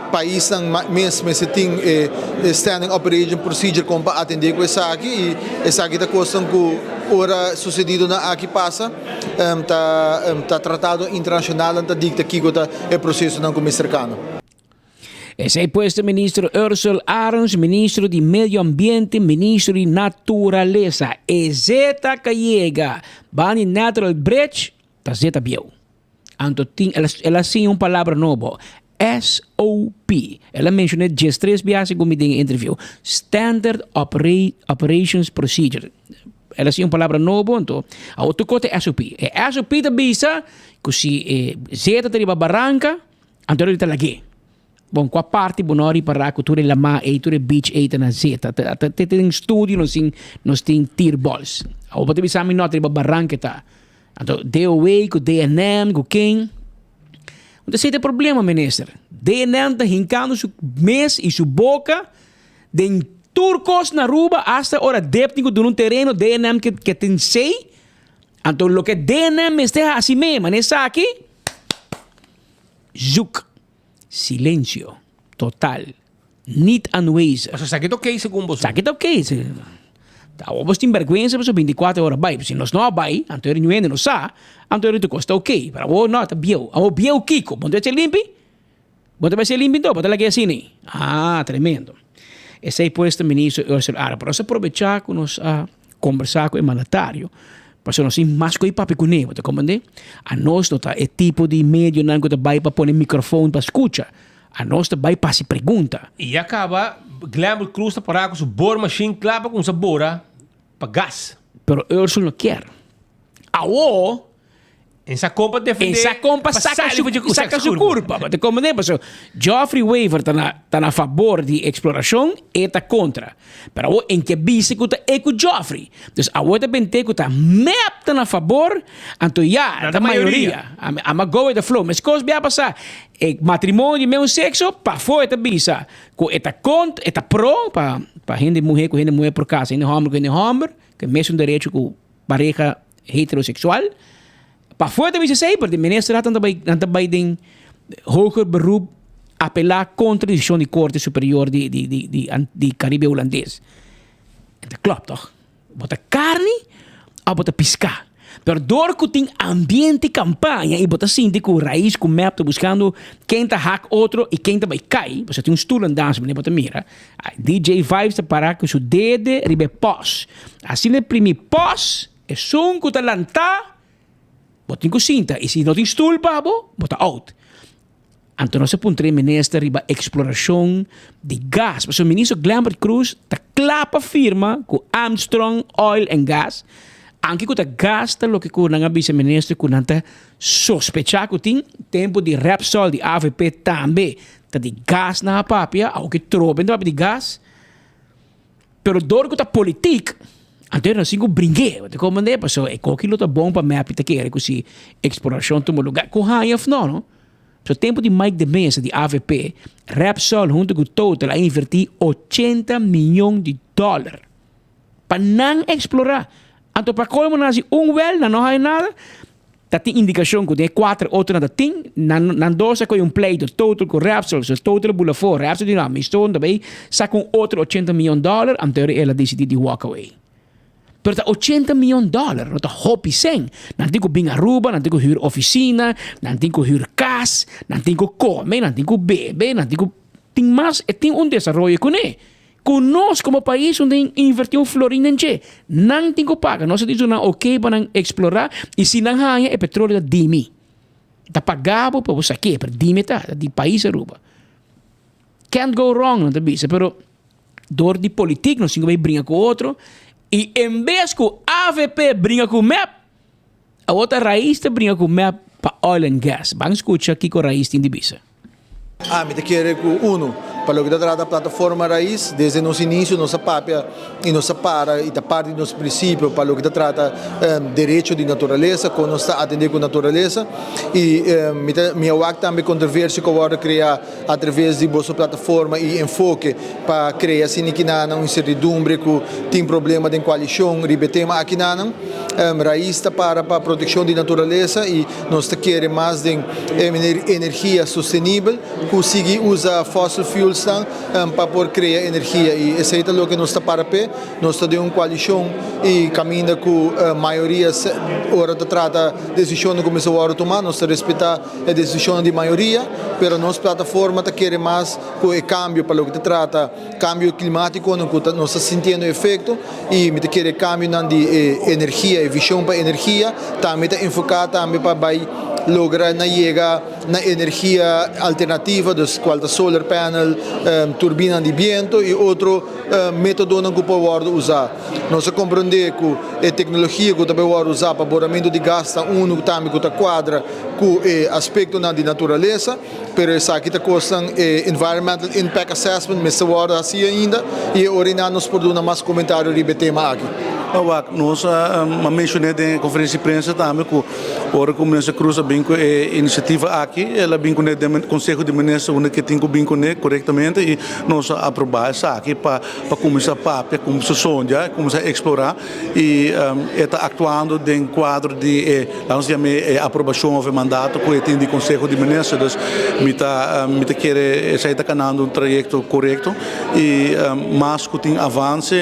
paisnan mes mester tin e standing operation procedure kon pa atendé ku esaki i esaki ta kosnan ku ora susedidonan aki pasa ta ta tratado internashonalnan ta dikta kiko ta e prosesonan ku mester kana. Esei pues ta Ministro Ursell Arends, Ministro di Medio Ambiente, Ministro di Naturalesa. E zeta ka yega banda di Natural Bridge ta zeta bieu. Anto tin, el a, el a siña un palabra nobo, SOP. El a mencion'é diestres biaha segun mi den e interview. Standard Opera, Operations Procedure. El a siña un palabra nobo, anto awor tur kos ta SOP. E SOP ta bisa ku si e zeta ta riba baranka, Anto ta lag'é. Bon, kua parti bo no a ripará ku tur e lamá ei, tur e beach ei ta na zeta? Ta ta te den studio nos tin nos tin tirbols. Awor bo ta bisa mi no ta riba baranka e ta. Anto DOW ku DNM ku ken? Want esei ta e problema, minister. DNM ta hinkando su mes i su boka den tur kos na Aruba, hasta ora dep tin ku duna un tereno, DNM ke ke tin sei. Anto loke DNM mester hasi me, mane esaki, zoek. Silencio total. Niet aanwezig. Pasobra esaki ta oké segun boso. Esaki ta oké. Awor bos tin bergwensa pasobra binticuater ora bai. Si nos no a bai, anto eri niun hende no sa, anto eri tur kos ta oké. Pero awor no, ta bieu. Awor bieu kiko? Bo no ta haci limpi? Bo ta bai haci limpi anto? Bo ta laga e asina ei? Ah, tremendo. Esei pues ta Ministro Ursula Arends. Pero nos a probecha ku nos a kombersá ku e mandatario, pasobra nos tin mas ku e papia kuné, bo ta komprendé? Anos no ta e tipo di medionan ku ta bai pa pone mikrofon pa skucha. Anos ta bai pa hasi pregunta. I ya kaba Glenbert Cruz ta pará ku su boormachine kla pa kumsa bora pa gas. Pero Ursula no kier. Awo. En sa kon pa defendé. En sa kon pa saka su, saka su kurpa. Bo ta komprendé? Pasobra Geoffrey Wever ta na, ta na fabor di eksplorashon, e ta kontra. Pero awo en ke bisa ku ta e ku Geoffrey. Dus awo ta bent'é ku ta mep ta na fabor, anto ya, ta mayoria. I'ma go with the flow. Meskos bia pasá. E matrimonio di meun sekso, pafó e ta bisa ku e ta kont, e ta pro pa pa hende muhé ku hende muhé por kasa, hende hòmber ku hende hòmber, ku e mesun derecho ku pareha heteroseksual. Pafó e ta bisa esei, pero di ministerraad nan ta bai nan ta bai den hoger beroep apelá kontra desishon di Korte Superior di di di di di Karibe Hulandes. E ta klòp tòg? Bo ta karni of bo ta piská? Pero dor ku tin ambiente kampaña i bo ta sinti ku Raiz ku mep ta buskando ken ta hak otro i ken ta bai kai, pasobra tin un stoelendans manera bo ta mira, DJ Vibes ta para ku su dede riba e pòs. Asina e primi pòs, esun ku ta lantá, bo tin ku sinta i si no tin stul pa bo, bo ta out. Anto nos a puntra e minister riba eksplorashon di gas. Pasobra minister Glenbert Croes ta kla pa firma ku Armstrong Oil and Gas, anke ku ta gas ta loke ku nan a bisa minister ku nan ta sospechá ku tin. Tempu di Repsol di avp tambe ta di gas nan a papia, awoke trobe nan ta papia di gas. Pero dor ku ta politik, anto nan sin ku bring'é. Bo ta komprendé? Pasobra e koki lo ta bon pa mep i ta kere ku si eksplorashon tuma lugá, ku haña òf no, no. So tempu di Mike de Meza di avp, Repsol huntu ku Total a invertí ochenta miyon di dòler pa nan eksplorá. Anto pa kolmo nan hasi un wèl, nan no haña nada. Ta tin indikashon ku den e kuater otronan ta tin, nan nan dos a kohe un pleito, Total ku Repsol, so Total a bula afó, Repsol di no, mi stond ta bay saka un otro ochenta miyon dòler, anto el a disidí di walk away. Pero ta ochenta miyon dòler, no ta hopi sèn. Nan tin ku bin Aruba, nan tin ku hür ofisina, nan tin ku hür kas, nan tin ku kome, nan tin ku bebe, nan tin ku tin mas, e tin un desaroyo kuné. Ku nos komo pais no tin invertí un florin den dje. Nan tin ku paga. Nos a dicho nan oke pa nan eksplorá i si nan haña e petroleo ta di mi. Ta paga bo pa bo sak'é, pero di mi ta, ta di pais Aruba. Can't go wrong nan ta bisa, pero dor di politik nos tin ku bai bringa ku otro i en bes ku avp bringa ku mep, Awor ta Raiz ta bringa ku mep pa oil and gas. Ban skucha kiko Raiz tin di bisa. Ami ta kere ku unu, pa loke ta trata plataforma Raiz, desde nos inisio nos a papia i nos a para i ta parti di nos prinsipio pa loke ta trata derecho di naturalesa, kon nos ta atendé ku naturalesa. I mi ta mi a wak tambe kontroversia ku a wòrdu kreá atraves di boso plataforma i enfoke pa krea asina kinanan un insertidumbre ku tin problema den koalishon riba e tema akinanan. Raiz ta para pa protekshon di naturalesa i nos ta kere mas den energia sostenibel ku sigui usa fossil fuelsnan pa por krea energia i esei ta loke nos ta para p'e. Nos ta den un koalishon i kaminda ku mayoria ora ta trata desishonnan ku mester wòrdu tuma nos ta respetá e desishonnan di mayoria, pero nos plataforma ta kere mas ku e kambio pa loke ta trata kambio klimatikonan ku nos ta sintiendo e efekto i mi ta kere kambionan di e energia, e vishon pa energia tambe ta enfoká tambe pa bai logra na yega na energia alternativa, dus kual ta solar panel, turbinan di biento i otro metodonan ku por wòrdu usá. Nos a komprondé ku e teknologia ku ta bai wòrdu usá pa boramentu di gas ta unu tambe ku ta kuadra ku e aspektonan di naturalesa, pero esaki ta kosnan e Environmental Impact Assessment mester wòrdu hasí ainda i e ora einan nos por duna mas komentario riba e tema aki. Wak, nos a menshoné den e konferensia di prensa tambe ku. Ora ku Minister Croes a bin ku e inisiativa aki, el a bin kuné den Konseho di Minister unda ke tin ku bin kuné korektamente i nos a aprobá esaki pa pa kuminsá papia, kuminsá sondia, kuminsá eksplorá i e ta aktuando den kuadro di e, laat nos yam'é e aprobashon òf e mandato ku e tin di Konseho di Minister. Dus mi ta mi ta kere esei ta kanando un trayekto korekto i mas ku tin avanse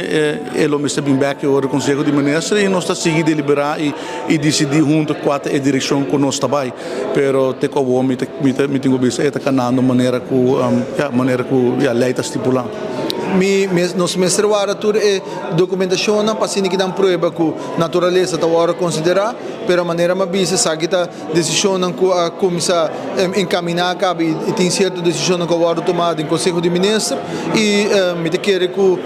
e lo mester bin bèk e ora di Konseho di Minister i nos ta sigui deliberá i i disidí huntu kua ta e direkshon ku nos ta bai. Pero te ku awor mi ta mi ta mi tin ku bisa e ta kanando manera ku ya manera ku ya lei ta stipulá. Mi nos mester warda tur e dokumentashonnan pa asina ki nan prueba ku naturalesa ta wòrdu konsiderá, pero manera mi a bisa esaki ta desishonnan ku a kuminsá enkaminá kaba i tin sierto desishonnan ku a wòrdu tumá den Konseho di Minister i mi ta kere ku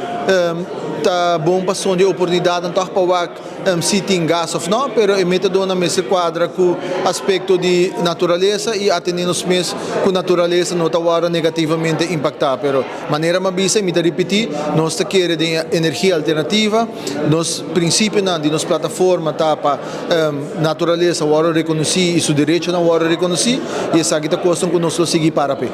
ta bon pa sonde e oportunidatnan tòg pa wak si tin gas of no, pero e metodonan mester cuadra cu aspecto di naturalesa y atende nos mes cu naturalesa no ta wordo negativamente impacta. Pero manera mi a bisa y mi ta ripiti, nos ta kere den energia alternativa, nos principionan di nos plataforma ta pa naturalesa wordo reconoci y su derechonan wordo reconoci y esaki ta cosnan cu nos lo sigui para p'e.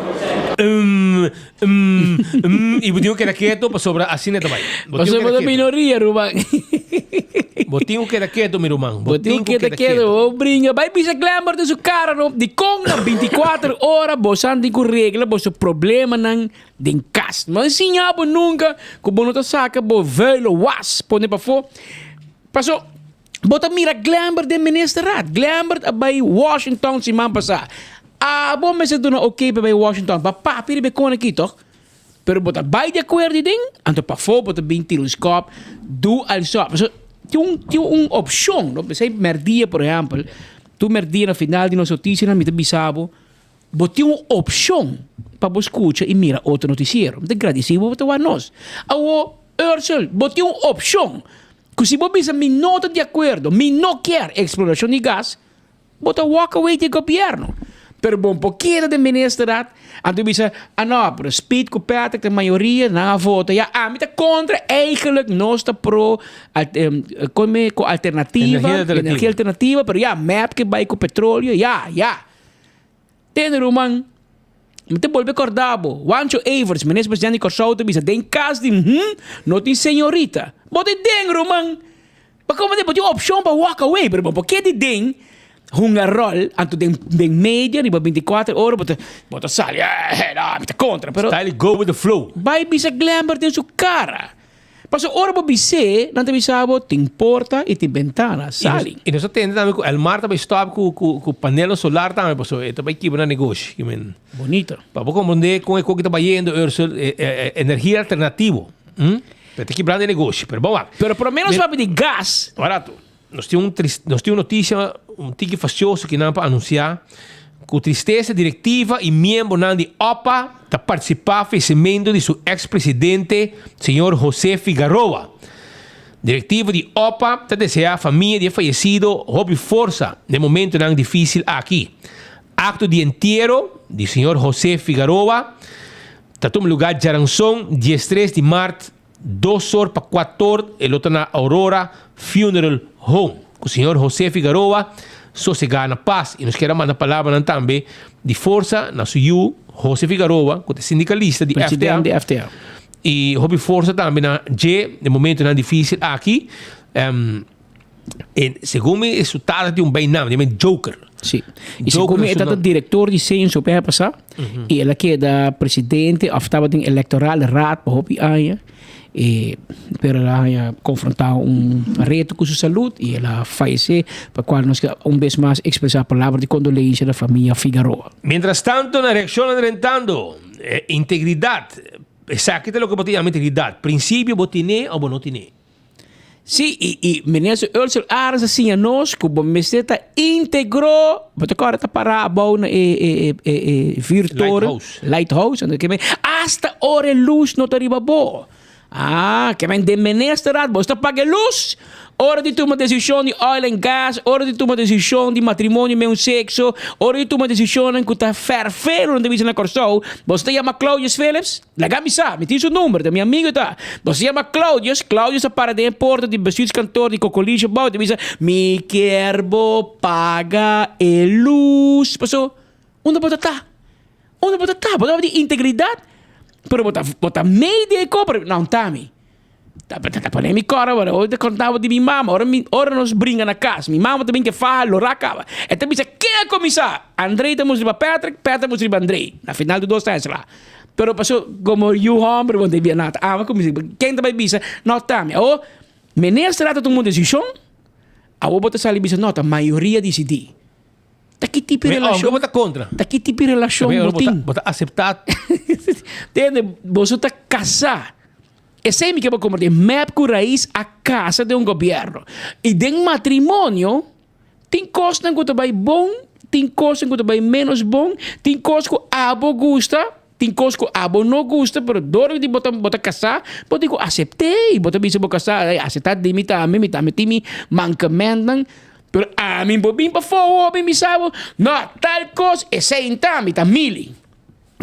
Mm, mm, y bo tin cu keda keto pasobra asina ta bay. Bo tin cu Pasobra bo keda ta keto. minoria, ruman. Bo tin cu keda keto, mi ruman. Bo tin cu keda keto. Bo bringa. Bay bisa Glenbert den su cara no. Dicon na 24 ora bosan tin cu regla boso problemanan den cas. No a enseña bo nunca cu bo no ta saca bo vuile was pone pafo. Paso bo ta mira Glenbert den ministerraad. Glenbert a bay Washington siman pasa. Abo mester duna ok pa bay Washington pa papia riba e kon aki toch? Pero bo ta bay di akuerdo den, anto pafó bo ta bin tira un skòp, du al sòp. Pasobra tin un tin un opshon, no? P'esei mèrdia por ehèmpel, tur mèrdia na final di nos notisianan mi ta bisa bo, bo tin un opshon pa bo skucha i mira otro notisiero. Mi ta gradisí bo pa ta wak nos. Awor, Ursel, bo tin un opshon ku si bo bisa mi no ta di akuerdo, mi no kier eksplorashon di gas, Bo ta walk away di e gobierno. Pero bo por keda den ministerat, anto bisa, ah no, pero Speed cu Patrick ta mayoria, nan a vota, ya ami ta contra, eigenlijk nos ta pro come cu alternativa, Energia alternativa. energia alternativa, pero ya mep ke bay cu petroleo, ya, ya. Tene ruman, mi ta bolbe corda bo, Wancho Everts, minister presidente di Corsou ta bisa, den cas di hm, no tin señorita. Bo ta den ruman. Pa como bo tin opcion pa walk away, pero bo por keda den hunga rol, anto den den media riba 24 ora bo ta bo ta sali eh no mi ta contra, pero Style go with the flow. Bai bisa Glenbert den su cara. Pasobra ora bo bis'é, nan ta bisa bo tin porta y tin bentana, sali. Y nos a tende tambe cu Elmar ta bay stop cu cu cu panelnan solar tambe pasobra e ta bay kibra nan negoshi. Ki men. Bonito. Pa bo comprende con e koki ta bayendo Ursel, energia alternativo. Hm? Pero ta kibrando e negoshi, pero bon wak. Pero por lo menos papia di gas. Barato. Nos tin un tris, nos tin un noticia un tiki fastioso kinan pa anuncia cu tristesa directiva y miembronan di OPA ta participa fecimento di su ex presidente señor Jose Figaroa. Directiva di OPA ta desea famia di e fayecido hopi forsa den momentonan dificil aki. Acto di entiero di señor Jose Figaroa Ta tuma lugá djaranson diestres di mart dos or pa kuator e lo ta na Aurora Funeral Home. Ku señor Jose Figaroa sosegá na pas i nos kier a manda palabranan tambe di forsa na su yu Jose Figaroa ku ta sindikalista di FTA. President di FTA. I hopi forsa tambe na dje den momentonan difisil aki. En segun mi su tata tin un bijnaam, die men Joker. Sí. Y segun mi e tata director di censo pe pasa y el a keda presidente of tabatin electoral raad pa hopi aña. E, pero el a haña confronta un reto cu su salud y el a fallece, pa cual nos ke un bes mas expresa palabra di condolencia na famia Figaroa. Mientras tanto na reaccion drentando, integridad, esaki ta loke bo ta yama integridad, principio bo tine o bo no tine. Sí, i, i Minister Ursel Arends a siña nos ku bo mester ta íntegro. Bo ta kòrda ta pará abou na e, e, e, e, e vuurtoren. Lighthouse. Lighthouse. Anto ke men, hasta ora e lus no ta riba bo. Ah, ke men den ministerraad boso ta paga e lus. Ora di tuma desishon di oil and gas, ora di tuma desishon di matrimonio meun sekso, ora di tuma desishonnan ku ta fèrfero nan ta bisa na Kòrsou, boso ta yama Claudius Philips? Laga mi sa, mi tin su number, ta mi amigo ta. Boso ta yama Claudius, Claudius ta para den e porta di bestuurskantoor di Cocolisio bou, ta bisa, Mi kier bo paga e lus. Paso, unda bo ta ta? Unda bo ta ta? Bo ta di integridat, pero bo ta bo ta mei di e koper. No ta mi. Ta ta pone mi kòrda ora ora ta konta bo di mi mama. Ora mi ora nos bringa na kas, mi mama ta bin ke faha lorá kaba. E ta bisa, Ken a kuminsá? Andrei ta mustra riba Patrick, Patrick mustra riba Andrei. Na final tur dos ta esla. Pero paso komo yu hòmber bo no ta bia nada. Ami a kuminsá. Ken ta bai bisa? No ta mi. Awor, minister a ta tuma un desishon, awor bo ta sali bisa, no, ta mayoria disidí. Ta ki tipo Me relashon? aunke bo ta kontra. Ta ki tipo relashon También bo bo ta, tin? bo ta aseptá. Tende, boso ta kasá. Esei mi ke bo komprendé. Mep ku Raiz a kasa den un gobièrnu. I den matrimonio tin kosnan ku ta bai bon, tin kosnan ku ta bai ménos bon, tin kos ku abo gusta, tin kos ku abo no gusta, pero dor di bo ta bo ta kasá, bo tin ku asept'é. I bo ta bisa bo kasá, ey, aseptá di mi tambe, mi tambe tin mi mankementnan. Pero ami bo bin pafó hopi bisa bo, no, tal kos esei nta mi ta mili,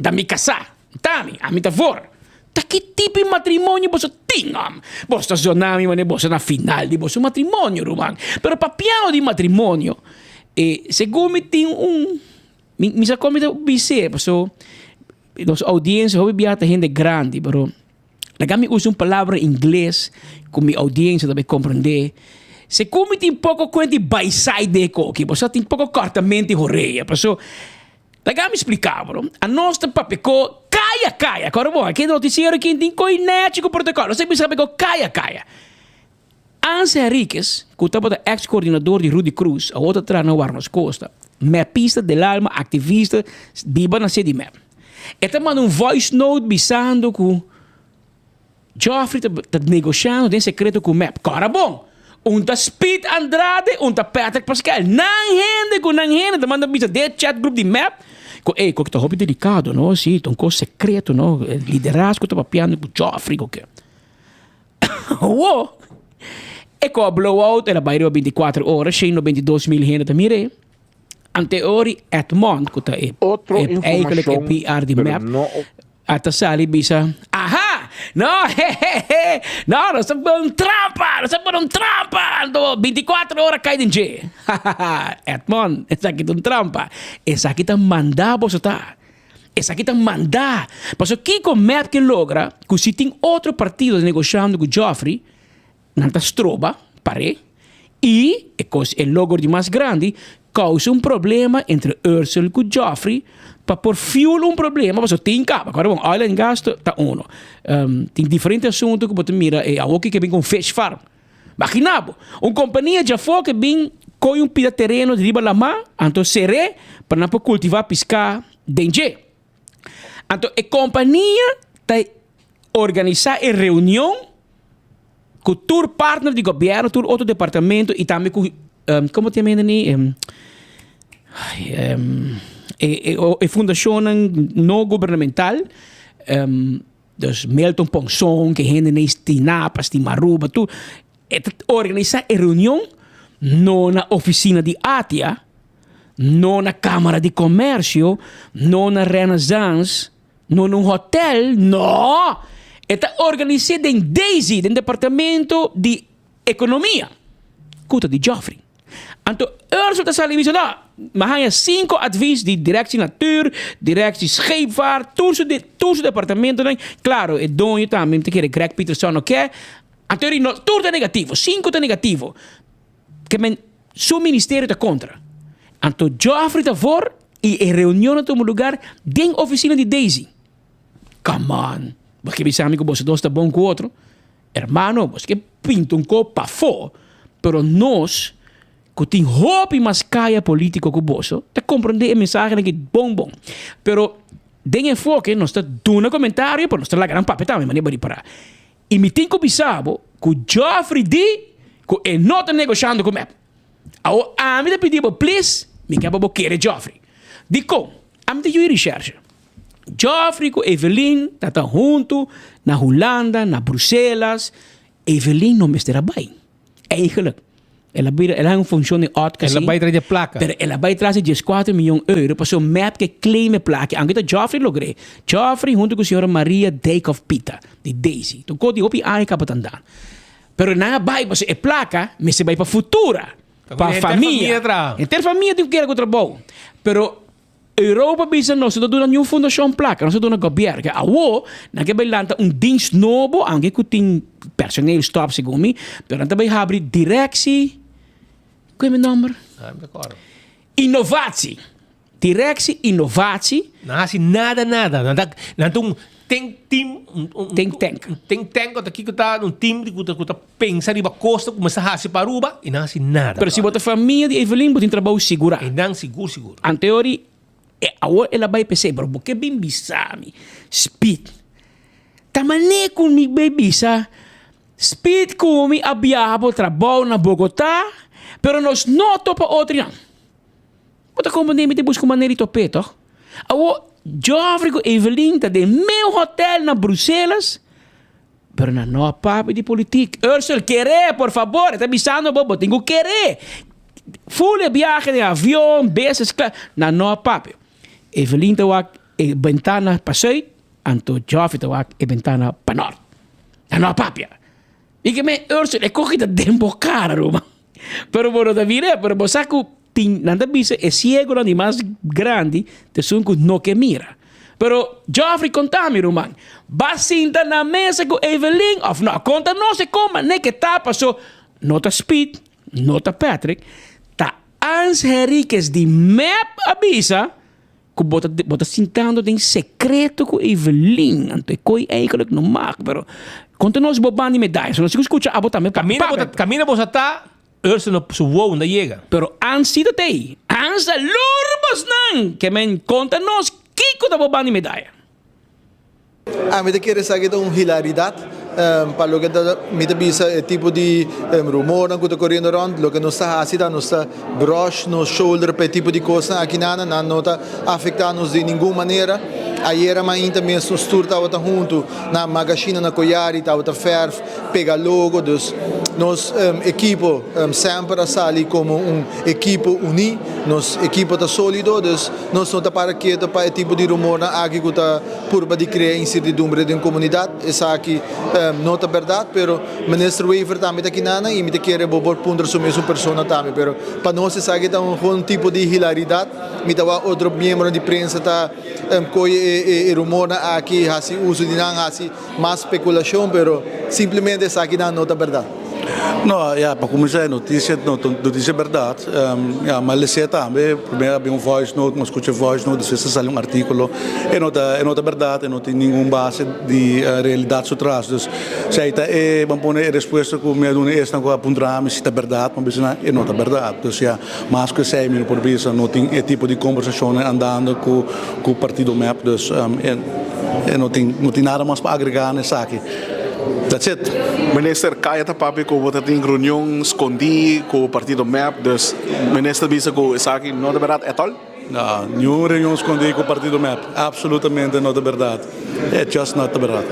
ta mi kasá, nta mi, ami ta for. Ta ki tipo di matrimonio boso tin, hòm? Boso ta zona mi manera boso na final di boso matrimonio, ruman. Pero papiando di matrimonio, e segun mi tin un, mi mi sa kon mi ta bis'é, paso nos oudiensia hopi biaha ta hende grandi, pero Laga mi usa un palabra ingles ku mi audiencia ta bay comprende. Segun mi tin poko kuent di baisai den e koki, bo sa tin poko kòrtamento di horea. Paso, laga mi splika bo, no. Anos ta papia ko kaya kaya. Kòrda bon, aki notisiero kin tin koi nèchi ku protokòl. Nos ta bisa papia ko kaya kaya. Anse Henriquez, ku tabata eks koordinador di Rudy Cruz, awor ta traha na Warnos Costa, mepista del alma, aktivista, biba na Sedimep. E ta manda un voice note bisando ku Geoffrey ta ta negoshando den sekreto ku mep. Kòrda bon! Un ta Speed Andrade, un ta Patrick Pascal. Nan hende ku nan hende ta manda bisa den e chat group di mep ku ey, ku ta hopi delikado no, si, ta un kos sekreto no, liderazgo ta papiando ku Geoffrey ku ke. Awor, e ku a blow out el a bai riba bintikuater ora, shen 92 mil hende ta mir'é. Anteori Edmond, ku ta e Otro e eigenlijk e informashon, PR di pero mep, no a ta sali bisa, Aha! No, hehehe! No, nos ta pone un trampa! Nos ta pone un trampa! Anto bintikuater ora kai den dje. Hahaha! Edmond, esaki ta un trampa. Esaki ta manda boso ta. Esaki ta mandá. Pasobra kiko mep ke logra ku si tin otro partido ta negoshando ku Geoffrey, nan ta stroba par'é i e kos e logro di mas grandi kousa un problema entre Ursel ku Geoffrey pa por fuel un problema pasobra tin kaba. Kòrda bon, oil and gas ta uno. Tin diferente asuntu ku bo ta mira e awoki ke bin ku un fish farm. Magina bo, un kompania djafó ke bin koi un pida tereno di riba lamá, anto ser'é pa nan por kultivá piská den dje. Anto e kompania ta organisá e reunion ku tur partner di gobièrnu, tur otro departamento i tambe ku, komo ta yama hende ni? E fundashonnan no gubernamental. Dus Milton Ponson, ke hende na Stinapa, Stimaruba, tur. E ta organisa e reunion no na oficina di ATIA, no na Camara di Comercio, no na Renaissance, no na un hotel, no! E ta organis'é den Daisy, den departamento di Economia, cu ta di Geoffrey. Anto Ursel ta sali bisa, no, mi a haña cinco advies di Directie Natuur, Directie Scheepvaart, tur su tur su departamentonan. Claro, e doño tambe, mi ta kere Greg Peterson no ke. Anto eri no, tur ta negativo, cinco ta negativo. Ke men su ministerio ta contra. Anto Geoffrey ta voor y e reunion a tuma lugar den oficina di Daisy. Come on, bo ke bisa mi ku boso dos ta bon ku otro? Hermano, bo ke pinta un kop pafó, pero nos ku tin hopi mas kaya polítiko ku boso ta komprondé e mensahenan aki bon bon. Pero den enfoke nos ta duna komentario, pero nos ta laga nan papia tambe manera bo ripará. I mi tin ku bisa bo ku Geoffrey di ku e no ta negoshando ku mep. Awor ami ta pidi bo please, mi ke pa bo kere Geoffrey. Dikon? Ami ta yui reshershe. Geoffrey ku Evelyn ta ta huntu na Hulanda, na Bruselas. Evelyn no mester a bai. Eigenlijk. El a bira, el a haña un funshon di òt El a bai tras di e plaka. Pero el a bai tras di dieskuater miyon euro pasobra mep ke claim e plaka. Aunke ta Geoffrey logr'é. Geoffrey huntu ku señora Maria Dijkhoff Pita, di Daisy. Ta un kos di hopi aña kaba ta andá. Pero nan a bai pasobra e plaka mester bai pa futura. Pa famia. Henter famia tin ku keda ku trabou. Pero Europa bisa nos no ta duna niun fundashon plaka, nos ta duna gobièrnu. Ke awo nan ke bai lanta un dienst nobo, aunke ku tin personeel stop segun mi, pero nan ta bai habri directie, ku e mi nòmber? Innovatie. Directie Innovatie. Nan hasi nada nada. Nan ta nan ta un think team, un think tank. Un think tank ota kiko ta un team di ku ta ku ta pensa riba kos ku mester hasi pa Aruba i nan hasi nada. Pero si bo ta famia di Evelyn bo tin trabou sigurá. E nan sigur sigur. Anteori e awor el a bai p'esei pero bo ke bin bisa mi Speed ta manera ku mi bai bisa Speed ku mi a biaha por trabou na Bogotá pero nos no topa otro nan. Bo ta komprendé mi ta buska un manera di top'é, tòg? Awor, Geoffrey ku Evelyn ta den meu hotèl na Bruselas, pero nan no a papia di politik. Ursel, keré, por fabor! E ta bisando bo, bo tin ku keré! Ful e biahe den avion, business class, nan no a papia. Evelyn ta wak e bentana pa sùit, anto Geoffrey ta wak e bentana pa nòrt. Nan no a papia. I ke men Ursel, e koki ta den bo kara, ruman. Pero bo no ta mir'é, pero bo sa ku tin, nan ta bisa e siegonan di mas grandi ta esun ku no ke mira. Pero Geoffrey konta mi ruman, ba sinta na mesa ku Evelyn òf no? Konta nos e kon manera ke ta paso no ta Speed, no ta Patrick, ta Ans Henriquez di mep a bisa Ku bo ta bo ta sintando den sekreto ku Evelyn, anto e koi eigenlijk no mag, pero konta nos bo banda di medaya, so nos sigu skucha abo tambe pa Kaminda bo ta kaminda bo sa ta, Ursula no su wowo no ta yega. Pero Ans si ta tei, Ans a lur bosnan, ke men konta nos kiko ta bo banda di medaya. Ami ta kere esaki ta un hilaridat pa loke ta mi ta bisa e tipo di rumornan ku ta koriendo rònt. Loke nos ta hasi ta nos ta brush nos shoulder pa e tipo di kosnan aki nan. Nan no ta afektá nos di ningun manera. Ayera mainta mes nos tur tabata huntu na Magashina na Koyari tabata fèrf pega logo. Dus nos ekipo semper a sali komo un ekipo uní. Nos ekipo ta sólido dus nos no ta para keto pa e tipo di rumornan aki ku ta purba di krea insertidumbre den komunidat. Esaki no ta bèrdat, pero Minister Wever tambe ta kinana i mi ta kere bo por puntra su mesun persona tambe. Pero pa nos esaki ta un gewoon tipo di hilaridat. Mi ta wak otro miembronan di prensa ta koye e rumornan aki, hasi uso di nan, hasi mas spekulashon, pero simplemente esakinan no ta bèrdat. No, ya, pa kuminsá e notisia no ta notisia bèrdat. Ya, mi a les'é tambe. Primer a bin un voice note, mi a skucha e voice note, despues a sali un artíkulo. E no ta, e no ta bèrdat, e no tin ningun base di realidat su tras. Dus, si ei ta e, ban pone e respuesta ku mi a duna esnan ku a puntra mi si ta bèrdat, mi a bisa nan e no ta bèrdat. Dus ya, mas ku esei mi no por bisa, no tin e tipo di kombersashonnan andando ku ku partido mep. Dus, e e no tin, no tin nada mas pa agregá na esaki. That's it. Minister, Kaya ta papia ku bo ta tin reunion skondí ku partido mep, dus minister bisa ku esaki no ta bèrdat at all? No, niun reunion skondí ku partido mep. Absolutamente no ta bèrdat. It just not ta bèrdat.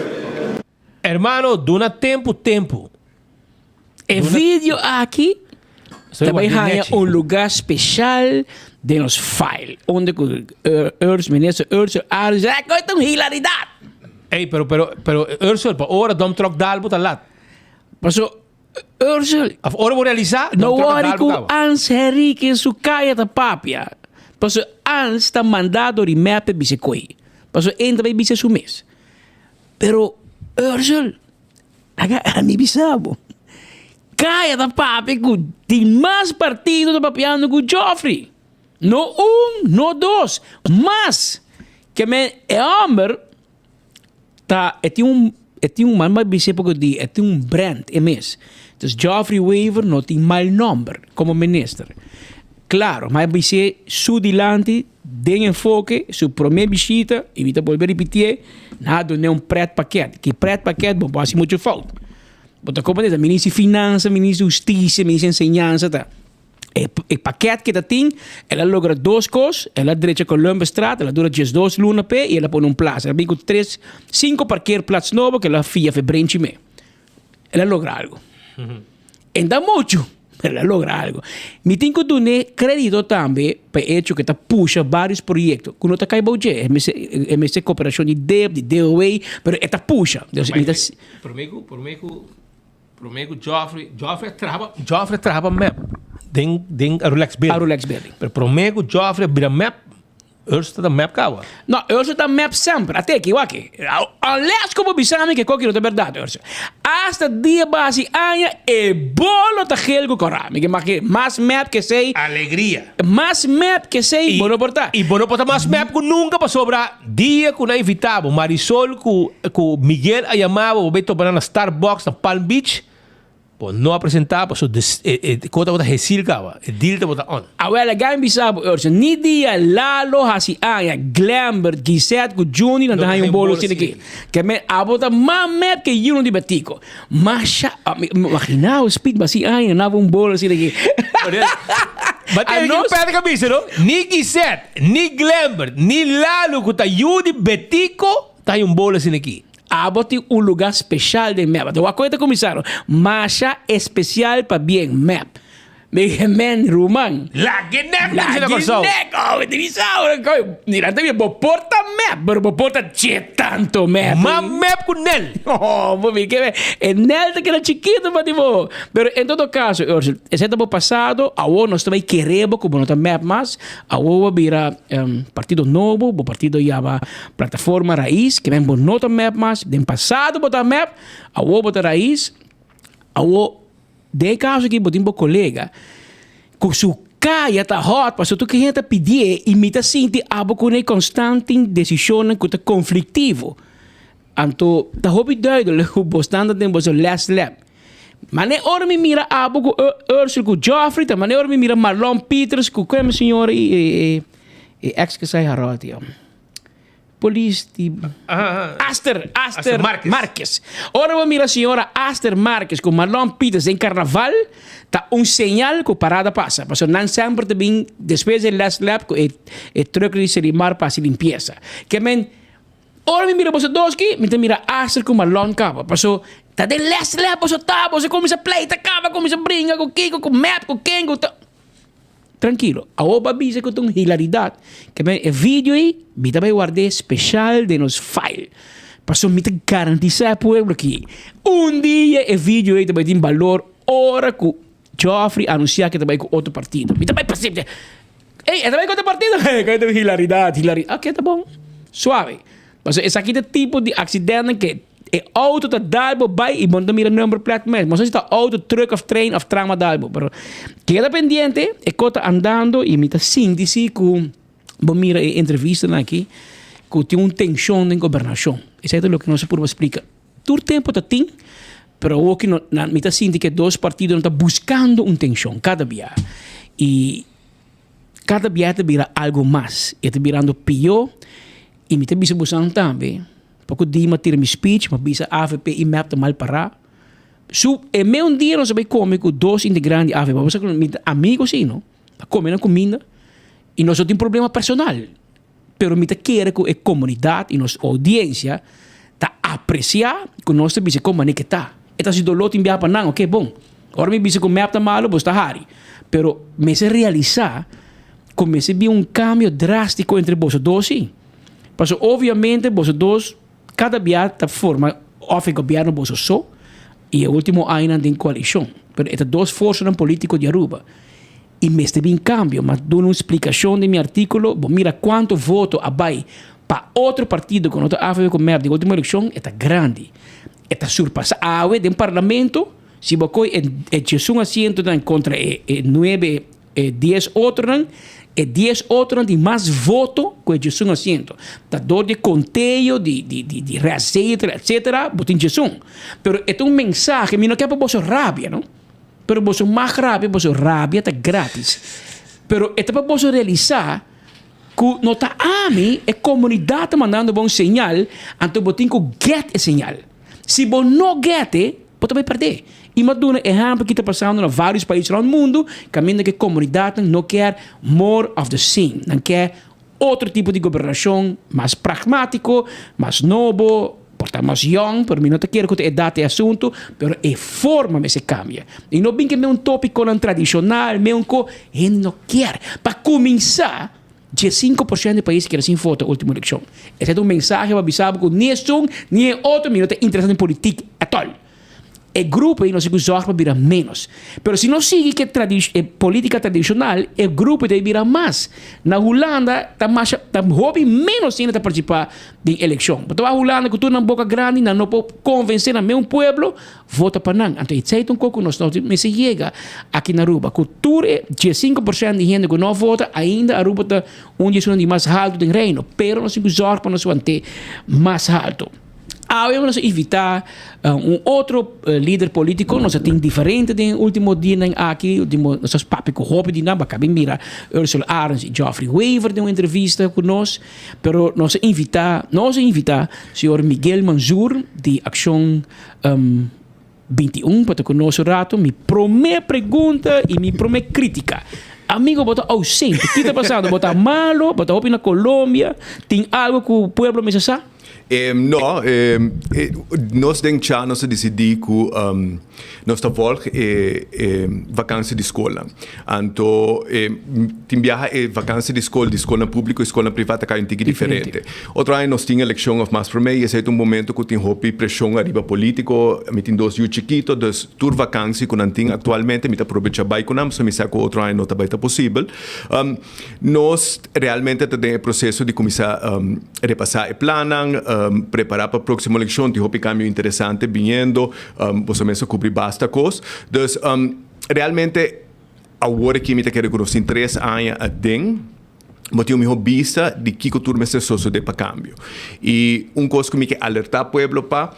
Hermano, duna tempu tempu. E video aki ta bai haña un lugá speshal den nos file. Unda ku Urs, minister Ursel Arends, e kos ta un hilaridat. Ey, pero, pero, pero Ursel, pa ora dump truck dal bo ta lat. Paso, Ursel. Of ora bo realisa, No dump truck a worry dal bo ku kaba. Ans Henriquez su kaya ta papia. Paso Ans ta manda dor di mep pa bisa koe. Paso e ta bai bisa su mes. Pero Ursel. Laga ami bisa bo. Kaya ta papia ku tin mas partido ta papiando ku Geoffrey. No un, no dos, mas. Ke men e homber ta e tin un e tin un man bisa poko dia e tin un brand e mes. Dus Geoffrey Wever no tin mal nomber komo minister. Klaro, ma e bis'é su dilanti den enfoke, su promé bishita, i mi ta bolbe ripitié, nan a dun'é un pretpakket. Ki pretpakket bo por hasi muchu fout. Bo ta komprendé, ta minister di finansa, minister di hustisia, minister di enseñansa ta. E, e pakket ku ta tin, el a logra dos kos, el a drecha Columbusstraat, el a dura 12 luna p'e i el a pone un plaza. El a bin ku tres, sinku parkeerplaats nobo ku el a fia fe brenchi me. El a logra algo. En ta muchu, pero el a logra algo. Mi tin ku dun'é kredito tambe pa e hecho ku e ta pusha varios proyekto ku no ta kai bou dje. E mester, e mester koperashon di dep, di DOW, pero e ta pusha. Dus mi ta. Promé ku, promé ku Prome ku Geoffrey, Geoffrey a traha pa, Geoffrey a traha pa mep den den Arulex Building. Arulex Building. Pero prome ku Geoffrey a bira mep, Urso ta mep kawa. No, Urso ta mep semper. A teki, wak. Unless ku bo bisa mi ke koki no ta berdad, Urso. Hasta dia bo hasi aña, e bolo ta gel ku kora. Mi ke maki mas mep ke esei. Alegria. Mas mep ke esei, bo no por ta. I bo no por ta mas mep ku nunka pasobra Dia ku nan invitá bo, Marisol ku ku Miguel a yamá bo, bo bai topa nan na Starbucks na Palm Beach, bo no a presentá pasobra des e e kos tabata hesir kaba, e deal tabata on. Awel a gami bisa bo, Urso, ni dia Lalo hasi aña, Glembert, Gisette ku Juni nan ta haña un bolo asina aki. Ke men abo ta mas mep ke yunan di Betico. Masha, mi imagina bo Speed basi aña nan abo un bolo asina aki. But e Anos. Patrick a bisa no, ni Gisette, Ni Glembert, ni Lalo ku ta yu di Betico ta haña un bolo asina aki. Abo tin un lugá speshal den mep. Anto wak koe ta kuminsá no. Masha espesial pa bien mep. Mi dije, men, ruman. Lag'e nèk ta bisa na Kòrsou. Lag'e nèk, oh, mi ta bisa ora koe. Mira, ta bien, bo por ta mep, pero bo por ta dje tanto mep. Ma mep ku Nel. Oh, bo mi ke e Nel ta keda chikitu pa di bo. Pero en todo kaso, Ursel, esei ta bo pasado, awor nos ta bai kere bo ku bo no ta mep mas. Awor bo bira partido nobo, bo partido yama Plataforma Raiz, ke men bo no ta mep mas, den pasado bo ta mep, awor bo ta Raiz, awor den e kaso aki bo tin bo kolega ku su kaya ta hot pasobra tur hende ta pidié i mi ta sinti abo ku e konstant tin desishonnan ku ta konfliktivo. Anto ta hopi duidelijk ku bo standa den boso last lap. Mane ora mi mira abo ku Ursel ku Geoffrey ta mane ora mi mira Marlon Pieters ku ken señor e e ex ke sai Harold ya. Polis di Aster Aster Marques. Ora bo mira señora Aster Marques ku Marlon Pieters den karnaval ta un señal ku parada pasa. Pasobra nan semper ta bin despues di last lap ku e e truck di Selimar pa hasi limpiesa. Ke men Ora mi mira boso dos ki, mi ta mira Aster ku Marlon kaba. Paso, ta den les lep boso ta, boso kuminsa pleita kaba, kuminsa bringa ku kiko, ku mep, ku ken, ku ta. Trankilo, awor bo a bisa ku ta un hilaridat, ke men e video ei, mi ta bai ward'é speshal den nos file. Paso mi ta garantisá e pueblo ki un dia e video ei ta bai tin balor ora ku Geoffrey anunsiá ke ta bai ku otro partido. Mi ta bai pas'é. Ey, e ta bai kontra partido. Hey, kaya ta hilaridad, hilaridad. Ok, ta bon. Suave. Pasobra esaki ta tipo di accidentnan ke e auto ta dal bo bai y bo no ta mira number plate mes. Bo no sa si ta auto, truck of train of tram a dal bo. Pero keda pendiente, e ko ta andando y mi ta sinti si ku bo mira e entrevistanan aki ku tin un tension den gobernacion. Esaki ta loke nos a purba splica. Tur tempo ta tin, pero awoki no, nan, mi ta sinti ke dos partidonan ta buscando un tension kada bia. Y Kada bia ta bira algo mas, e ta birando pió y mi ta bisa bosan tambe, poko dia mi a tira mi speech, mi a bisa avp y mep ta mal pará. Su e meun dia nos a bai come cu dos integrante di avp, bo sa cu mi ta amigo si no, a come nan cuminda y nos no tin problema personal. Pero mi ta kere ku e komunidat i nos oudiensia ta apresiá ku nos ta bisa kon manera ke ta. E ta hasi doló tin biaha pa nan, oke bon. Ora mi bisa ku mep ta malu, bo ta hari. Pero mester realisá ku mester bin un kambio drástiko entre boso dos sí. Pasobra obviamente boso dos kada biaha ta forma òf e gobièrnu boso so i e último añanan den koalishon. Pero e ta dos forsanan polítiko di Aruba. I mester bin kambio, ma duna un splikashon den mi artíkulo, bo mira kuantu voto a bai pa otro partido ku no ta avp ku mep den último elekshon, e ta grandi. E ta surpasá. Awe den parlamento, si bo koi e e diesun asientonan kontra e e nuebe e dies otronan, e dies otronan tin mas voto ku e diesun asiento. Ta dor di e konteo di di di di restzetel etsetera bo tin diesun. Pero e ta un mensahe, mi no ke pa boso rabia no. Pero boso mag rabia, boso rabia ta gratis. Pero e ta pa boso realisá ku no ta ami, e komunidat ta mandando bo un señal, anto bo tin ku get e señal. Si bo no get e, bo ta. ta bai pèrdè. I mi a duna ehèmpel ki ta pasando na vários pais rònt mundu kaminda ku e komunidatnan no kier more of the same. Nan kier otro tipo di gobernashon mas pragmátiko, mas nobo, por ta mas yòn, pero mi no ta kere ku ta edat e asuntu, pero e forma mester kambia. I no bin ke un tópikonan tradishonal, meun ko hende no kier. Pa kuminsá, 15 por shento di pais keda sin vota último elekshon. Esei ta un mensahe pa bisa bo ku ni esun ni e otro mi no ta interesá den politik atòl. E grupo ei nos tin ku zòrg pa bira ménos. Pero si nos sigui ku e polítika tradishonal, e grupo ei ta bira mas. Na Hulanda ta masha ta hopi ménos hende ta partisipá den elekshon. Bo ta wak Hulanda ku tur nan boka grandi, nan no por konvensé nan meun pueblo vota pa nan. Anto esei ta un kos ku nos no mester yega aki na Aruba. Ku tur e 15 por shento di hende ku no vota, ainda Aruba ta un di esunnan di mas haltu den Reino. Pero nos tin ku zòrg pa nos want'é mas haltu. Awe nos a invita un otro lider politico, nos a tin diferente den ultimo dianan aki, ultimo nos a papia cu hopi di nan, bo a caba di mira Ursula Arends y Geoffrey Wever den un entrevista cu nos, pero nos a invita, nos a invita señor Miguel Mansur di Accion 21 pa ta cu nos un rato. Mi prome pregunta y mi prome critica. Amigo, bo ta ausente. Ki ta pasando? Bo ta malo? Bo ta hopi na Colombia? Tin algo cu pueblo mester sa? No, nos den cha nos a disidí ku nos ta vòlg e vakansi di skolnan. Anto tin biaha e vakansi di skol di skolnan públiko i skolnan privá ta kai un tiki diferente. Otro aña nos tin elekshon òf mas promé i esei ta un momento ku tin hopi preshon ariba polítiko. Mi tin dos yu chikito, dus tur vakansi ku nan tin aktualmente mi ta probechá bai ku nan pasobra mi sa ku otro aña no ta bai ta posibel. Nos realmente ta den e proseso di kuminsá repasá e plannan, prepará pa próksimo elekshon. Tin hopi kambio interesante biniendo. Boso mes a kubri basta kos. Dus realmente awor aki mi ta kere ku nos tin tres aña aden, bo tin un mihó bista di kiko tur mester sosodé pa kambio. I un kos ku mi ke alertá pueblo pa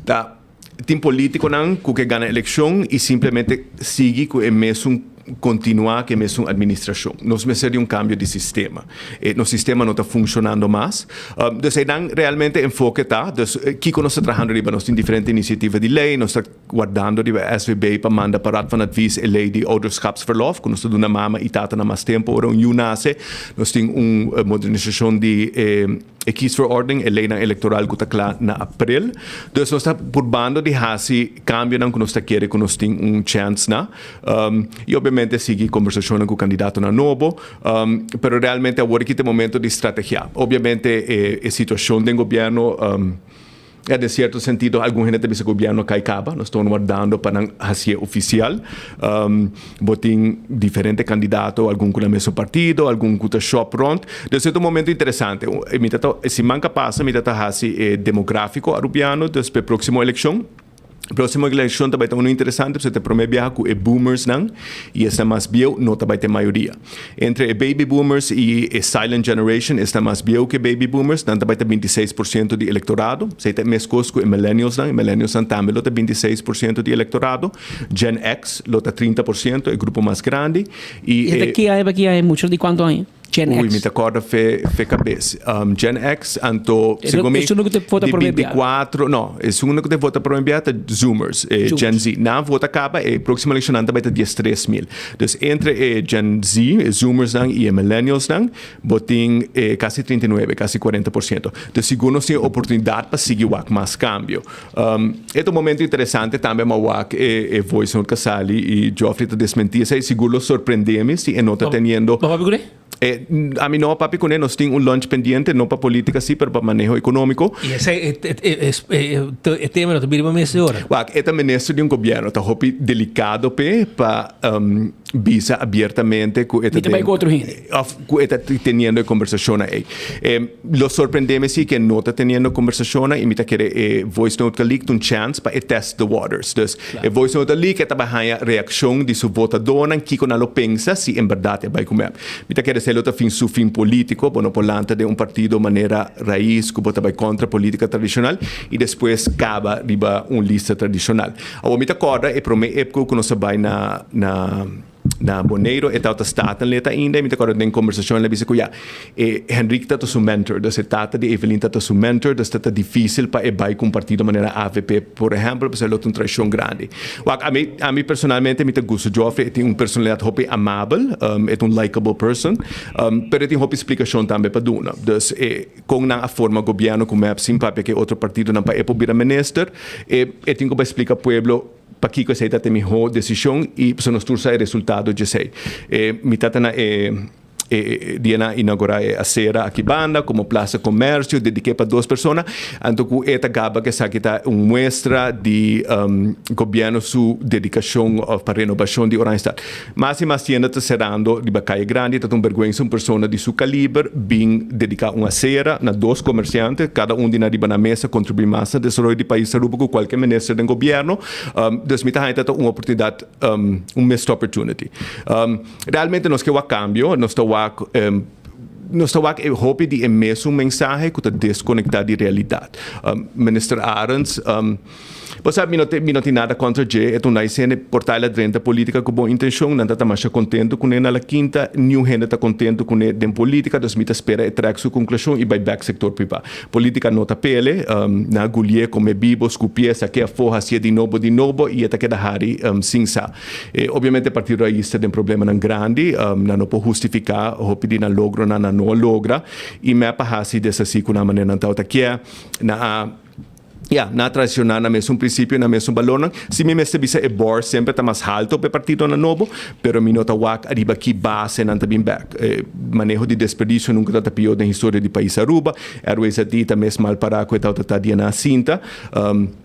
ta tin politikonan ku ke gana elekshon i simplemente sigui ku e mesun kontinuá ku e mesun administrashon. Nos mester di un kambio di sistema. E nos sistema no ta funshonando mas. Dus einan realmente enfoke ta, dus kiko nos ta trahando riba? Nos tin diferente inisiativa di lei, nos ta wardando riba SVB pa manda pa Raad van Advies e lei di ouderschapsverlof ku nos ta duna mama i tatanan mas tempu ora un yu nase. Nos tin un modernisashon di e. E kiesverordening, e leynan electoral cu ta cla na april. Dus nos ta purbando di haci cambionan cu nos ta kere cu nos tin un chance na. Y obviamente sigui conversacionnan cu candidatonan nobo. Pero realmente awor aki ta e momento di strategia. Obviamente e situacion den gobierno. Ya den cierto sentido algun hende ta bisa gobierno a cay caba, nos ta wardando pa nan hacié oficial. Bo tin diferente candidato, algun cu na mesun partido, algun cu ta shop rond. Dus e ta un momento interesante. Mi ta ta, e siman ca pasa mi ta ta haci e demografico Arubiano, dus pa e proximo eleccion. Proximo eleccion ta bay ta uno interesante pasobra ta e prome biaha cu e boomersnan y esnan mas bieu no ta bay ta e mayoria. Entre e baby boomers y e silent generation, esnan mas bieu cu e baby boomers, nan ta bay ta 26 por ciento di electorado. Esey ta e mescos cu e millennialsnan. E millennialsnan tambe lo ta 26 por ciento di electorado. Gen X lo ta 30 por ciento, e grupo mas grandi. Y E ta ki aña pa ki aña? Mucho di cuanto aña? Gen Uy, X. Mi ta corda fe cabes. Gen X, anto, segun mi, Esun cu te vota di prome bia. 24, no, esun cu te vota prome bia ta Zoomers, e Zoomers. Gen Z. Nan vota caba, e proximo eleccion nan ta bay ta 13 mil. Dus entre e Gen Z, e Zoomers nan y e Millennials nan, bo tin casi 39, casi 40 por ciento. Dus sigur nos tin oportunidad pa sigui wak mas cambio. E ta un momento interesante tambe ma wak e voice note cu a sali y Geoffrey ta desmenti esey. Sigur lo sorprende mi si e no ta teniendo. Bo papia cune? Ami no a papia cune, nos tin un lunch pendiente, no pa politica si, pero pa maneho economico. Y esey e tema no ta bira pa mesa di ora? Wak, e ta minister di un gobierno, ta hopi delicado p'e pa bisa abiertamente cu e ta Mi ta bay cu otro hende. Of cu e ta teniendo e conversacionnan ey. Lo sorprende mi si cu e no ta teniendo conversacionnan y mi ta kere e voice note cu a leak ta un chance pa e test the waters. Dus e voice note a leak e ta bay haya reaccion di su votadornan kico nan lo pensa si en berdad e bay cu mep. Mi ta kere esey lo ta fin su fin politico, bo no por lanta den un partido manera Raiz cu bo ta bay contra politica tradicional y despues caba riba un lista tradicional. Awor mi ta corda e prome epco cu nos a bay na na. na Boneiro e tabata Statenlid ainda y mi ta acorda den conversacion el a bisa cu ya e Henrique ta su mentor, dus e tata di Evelyn ta su mentor, dus ta ta dificil pa e bay cu un partido manera avp por ehempel pasobra lo ta un traicion grandi. Wak ami ami personalmente mi ta gusta Geoffrey e tin un personalidad hopi amabel, e ta un likeable person, pero e tin hopi splicacion tambe pa duna, dus e con nan a forma gobierno cu mep sin papia cu e otro partidonan pa e por bira minister, e e tin cu bay splica pueblo Pakiko esei ta e mihó desishon i pasobra nos tur sa e resultado djesei. E mi tata na e e dia nan a inaugurá e asera aki banda komo Plaza Comercio dediké pa dos persona, anto ku e ta gaba ku esaki ta un muestra di gobièrnu su dedikashon òf pa renobashon di Oranjestad. Mas i mas tienda ta serando riba Calle Grandi, ta ta un bergwensa un persona di su kaliber bin dediká un asera na dos komersiante, kada un di nan riba nan mesa kontribuí mas na desaroyo di pais Aruba ku kualke minister den gobièrnu. Dus mi ta haña ta ta un oportunidat, un missed opportunity. Realmente nos ke wak kambio, nos ta wak nos ta wak e hopi di e mesun mensahe ku ta deskonektá di realidat. Minister Arends. Bo sa, mi no te, mi no tin nada kontra dje, e ta un nice hende, por ta el a drenta politica ku bon intencion, nan ta ta masha kontentu kuné na La Quinta, niun hende ta kontentu kuné den politica, dus mi ta spera e trek su konklushon i bai bek sektor privá. Politica no ta pele, nan a gulié, kome bibo, skupié, sak'é afó, hasié di nobo, di nobo i e ta keda hari sin sa. E obviamente Partido Raiz ta den problemanan grandi, nan no por hustifiká hopi di nan logronan nan no a logra i mep a hasi desasí ku nan manera nan tabata kier, nan a. Ya, nan a traicioná nan mesun principio y nan mesun balornan. Si mi mester bisa e bar semper ta mas halto pa e partidonan nobo, pero mi no ta wak ariba ki base nan ta bin bek. E maneho di desperdicio nunca ta ta pior den historia di pais Aruba. Airways a di ta mes mal pará cu e tabata ta dia nan a sinta.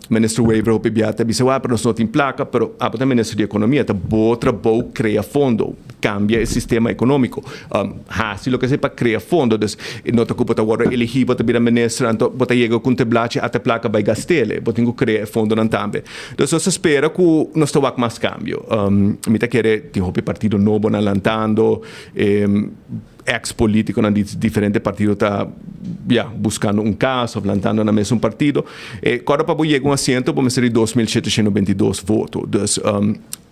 Minister Wever hopi bia ta bisa, Wak, pero nos no tin placa, pero abo ta minister di economia, ta bo trabou crea fondo, cambia e sistema economico. Hasi loke esei pa krea fondo. Dus e no ta ku bo ta wòrdu eligí, bo ta bira minister, anto bo ta yega ku un teblachi ata e plaka bai gast'el. Bo tin ku krea e fondonan tambe. Dus nos ta spera ku nos ta wak mas kambio. Mi ta kere tin hopi partido nobonan lantando, eks politikonan di diferente partido ta, ya, buskando un kas òf lantando nan mesun partido. E kòrda pa bo yega un asiento bo mester di 2722 voto. Dus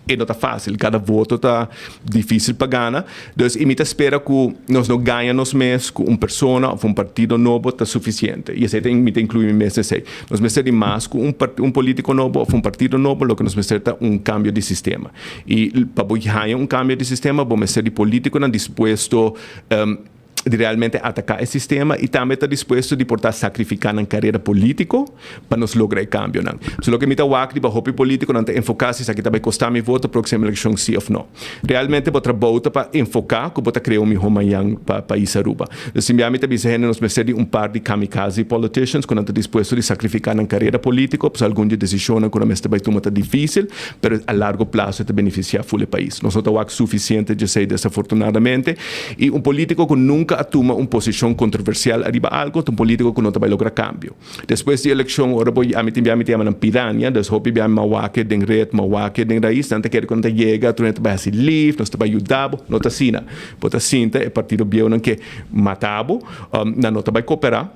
E no ta fácil, cada voto ta difícil pa gana. Dus i mi ta spera cu nos no gaña nos mes cu un persona of un partido nobo ta suficiente. Y esey ta mi ta inclui mi mes esey. Nos mester di mas cu un un politico nobo of un partido nobo, loke nos mester ta un cambio di sistema. Y pa bo haña un cambio di sistema bo mester di politiconan dispuesto di realmente ataká e sistema i tambe ta dispuesto di por ta sakrifiká nan karera polítiko pa nos logra e kambionan. So loke mi ta wak riba hopi polítikonan ta enfoká si esaki ta bai kostá mi voto próksimo elekshon sí òf no. Realmente bo trabou ta pa enfoká ku bo ta krea un mihó mañan pa pais Aruba. Dus sin bia mi ta bisa hende nos mester di un par di kamikaze politicians ku nan ta dispuesto di sakrifiká nan karera polítiko pasobra algun di e desishonnan ku nan mester bai tuma ta difísil pero a largo plaso e ta benefisiá ful e pais. Nos no ta wak sufisiente djesei desafortunadamente. I un polítiko ku nunka a tuma un posishon kontroversial ariba algu ta un polítiko ku no ta bai logra kambio. Despues di elekshon ora bo ami tin bia mi ta yama nan pirania, dus hopi bia mi mawake den ret, mawake den rais, nan ta kere ku nan ta yega, tur hende ta bai hasi lif, nos ta bai yuda bo, no ta asina. Bo ta sinta e partido bieunan ke mata bo, nan no ta bai koperá.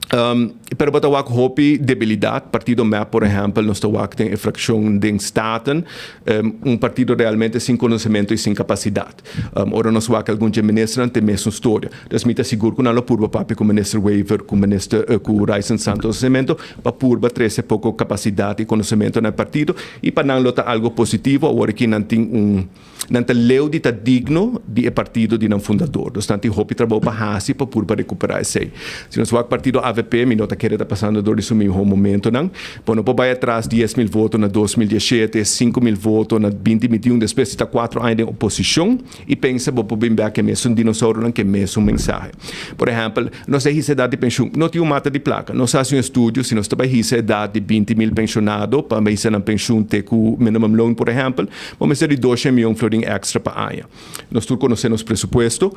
Pero bo ta wak hopi debilidad. Partido mep por ehempel nos ta wak den e fraccion den Staten, un partido realmente sin conocemento y sin capacidad. Ora nos wak algun dje ministernan ta e mesun storia. Dus mi ta sigur cu nan lo purba papia cu minister Wever, cu minister cu Ryson Santos Nascimento pa purba trece poco capacidad y conocemento na e partido y pa nan lo ta algo positivo awor aki nan tin un Nan ta leu di ta digno di e partido di nan fundador. Dus nan tin hopi trabou pa hasi pa purba recuperá esei. Si nos wak partido avp, mi no ta kere ta pasando dor di su mihó momentonan. Bo no por bai atras 10,000 voto na 2017, 5,000 voto na 2021, despues di ta cuatro aña den oposicion y pensa bo por bin bek e mesun dinosauronan ke mesun mensahe. Por ehempel, nos ta hisa edad di penshun. No tin un mata di placa. Nos a hasi un estudio, si nos ta bai hisa edad di 20,000 penshonado pa bai hisa nan penshun te cu minimumloon, por ehempel, Bo mester di doshen mion florin extra pa aña. Nos tur konosé nos presupuesto.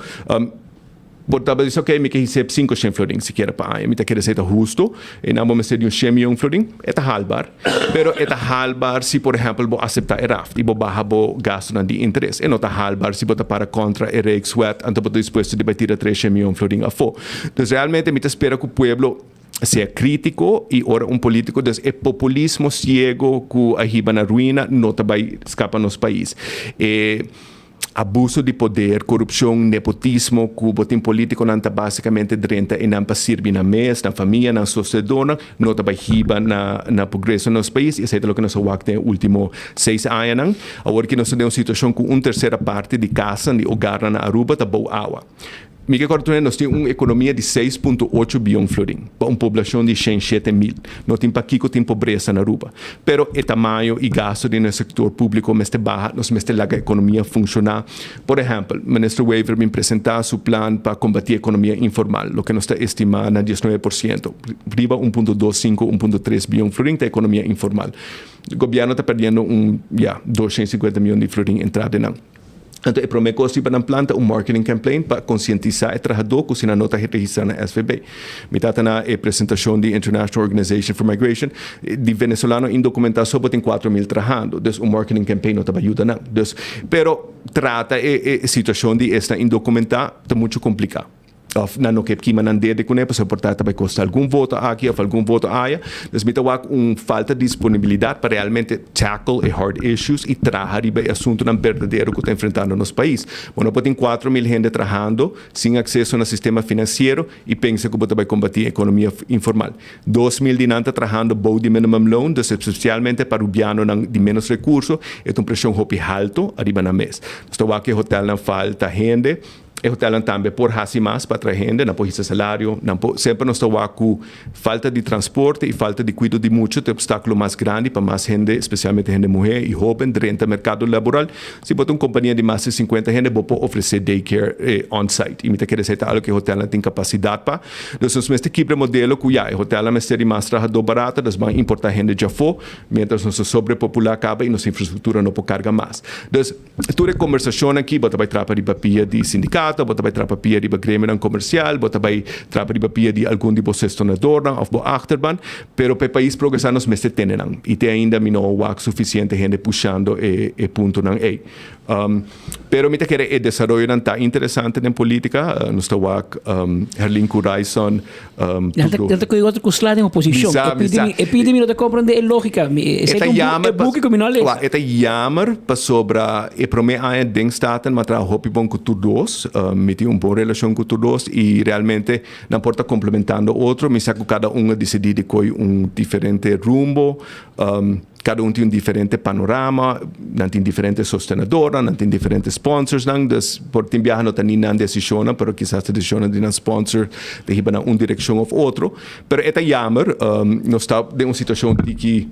Bo ta bisa, ok, mi ke hisep sinkoshen florin sikiera pa aña. Mi ta kere esei ta hustu. Einan bo mester di un shen mion florin. E ta haalbaar. Pero e ta haalbaar si, por ehèmpel, bo aseptá e raft i bo baha bo gastunan di interes. E no ta haalbaar si bo ta para kontra e Rijkswet, anto bo ta dispuesto di bai tira treshen mion florin afó. Dus realmente mi ta spera ku pueblo sea crítico y ora un político, dus e populismo ciego cu a hiba na ruina no ta bay scapa nos pais. E Abuso di poder, korupshon, nepotismo ku bo tin polítikonan ta básikamente drenta einan pa sirbi nan mes, nan famia, nan sosedornan, no ta bai hiba na na progreso na nos pais i esei ta loke nos a wak den e último seis añanan. Awor ki nos ta den un situashon ku un tersera parti di kasnan, di ogarnan na Aruba ta bou awa. Mi ke kòrda tur nos tin un ekonomia di 6.8 bion florin pa un poblashon di 107.000. No tin pakiko tin pobresa na Aruba. Pero e tamaño i gasto di nos sektor públiko mester baha, nos mester laga ekonomia funshoná. Por ehèmpel, Minister Wever bin presentá su plan pa kombatí ekonomia informal, loke nos ta estimá na 19%. Riba 1.25, 1.3 bion florin ta ekonomia informal. Gobièrnu ta perdiendo un, ya, 250 mion di florin entradenan. Anto e promé kos riba nan plan ta un marketing campaign pa konsientisá e trahadó ku si nan no ta registrá na SVB. Mi tata na e presentashon di International Organization for Migration, di venezolano indokumentá so bo tin 4000 trahando, dus un marketing campaign no ta bai yuda nan. Dus, pero trata e e situashon di esnan indokumentá ta muchu kompliká. Of nan no ke kima nan dede kuné pasobra por ta ta bai kosta algun voto aki of algun voto aya. Dus mi ta wak un falta di disponibilidat pa realmente tackle e hard issues i traha riba e asuntunan berdadero ku ta enfrentando nos pais. Bo no por tin 4000 hende trahando sin akseso na sistema finansiero i pensa ku bo ta bai kombatí e ekonomia informal. 2000 di nan ta trahando bou di minimum loan, dus espesialmente pa rubianonan di ménos rekurso e ta un preshon hopi halto ariba nan mes. Nos ta wak e hotelnan falta hende. E hotelnan tambe por hasi mas pa atrae hende, nan por hisa salario, nan por, semper nos ta wak ku falta di transporte i falta di kuido di mucha ta e opstákulo mas grandi pa mas hende, spesialmente hende muhé i hóben drenta merkado laboral. Si bo ta un kompania di mas di sinkuenta hende bo por ofresé daycare on-site i mi ta kere esei ta algu ku e hotelnan tin kapasidat pa. Dus nos mester kibra e modelo ku ya e hotelnan mester di mas trahadó barata, dus ban importá hende djafó, miéntras nos ta sobrepopulá kaba i nos infrastruktura no por karga mas. Dus. Tur e kombersashonnan aki bo ta bai trapa riba pia di sindikato, bo ta bai trapa pia riba gremionan komersial, bo ta bai trapa riba pia di algun di bo sestonadornan òf bo achterban, pero pa e pais progresá nos mester tene nan. I te ainda mi no wak sufisiente hende pushando e e puntonan ei. Pero mi ta kere e desaroyonan ta interesante den politika. Nos ta wak Herlin ku Ryson Nan ta koe otro ku sla den oposishon. Misa, misa. E pidi mi no ta komprende e logika. E ta jammer. E buki ku mi no a lesa. E ta jammer pasobra e prome aña den Staten mi a traha hopi bon ku tur dos. Mi tin un bon relashon ku tur dos i realmente nan por ta komplementando otro. Mi sa ku kada un a disidí di koe un diferente rumbo. Kada un tin un diferente panorama, nan tin diferente sostenedornan, nan tin diferente sponsorsnan, dus por tin biaha no ta ni nan desishonnan, pero kisas ta desishonnan di nan sponsor ta hiba nan un direkshon òf otro. Pero e ta yamer, nos ta den un situashon tiki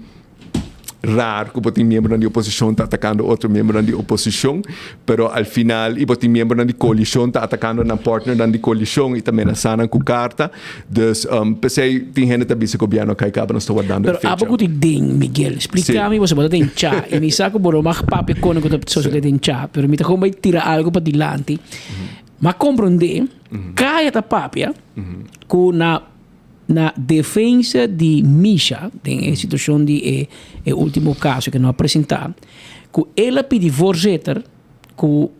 rar ku bo tin miembronan di oposishon ta atakando otro miembronan di oposishon, pero al final i bo tin miembronan di koalishon ta atakando nan partnernan di koalishon i ta menasá nan ku karta. Dus, p'esei tin hende ta bisa gobièrnu a kai kaba, nos ta wardando e Pero fecha. abo ku tin den, Miguel, splika mi boso bo ta den cha i mi sa ku bo no mag papia kone ku ta sosode den cha, pero mi ta kon bai tira algu pa dilanti. M'a komprondé, kaya ta papia ku na na defensa di Misha den e situashon di e e ultimo kaso ku no a presentá, ku el a pidi voorzitter ku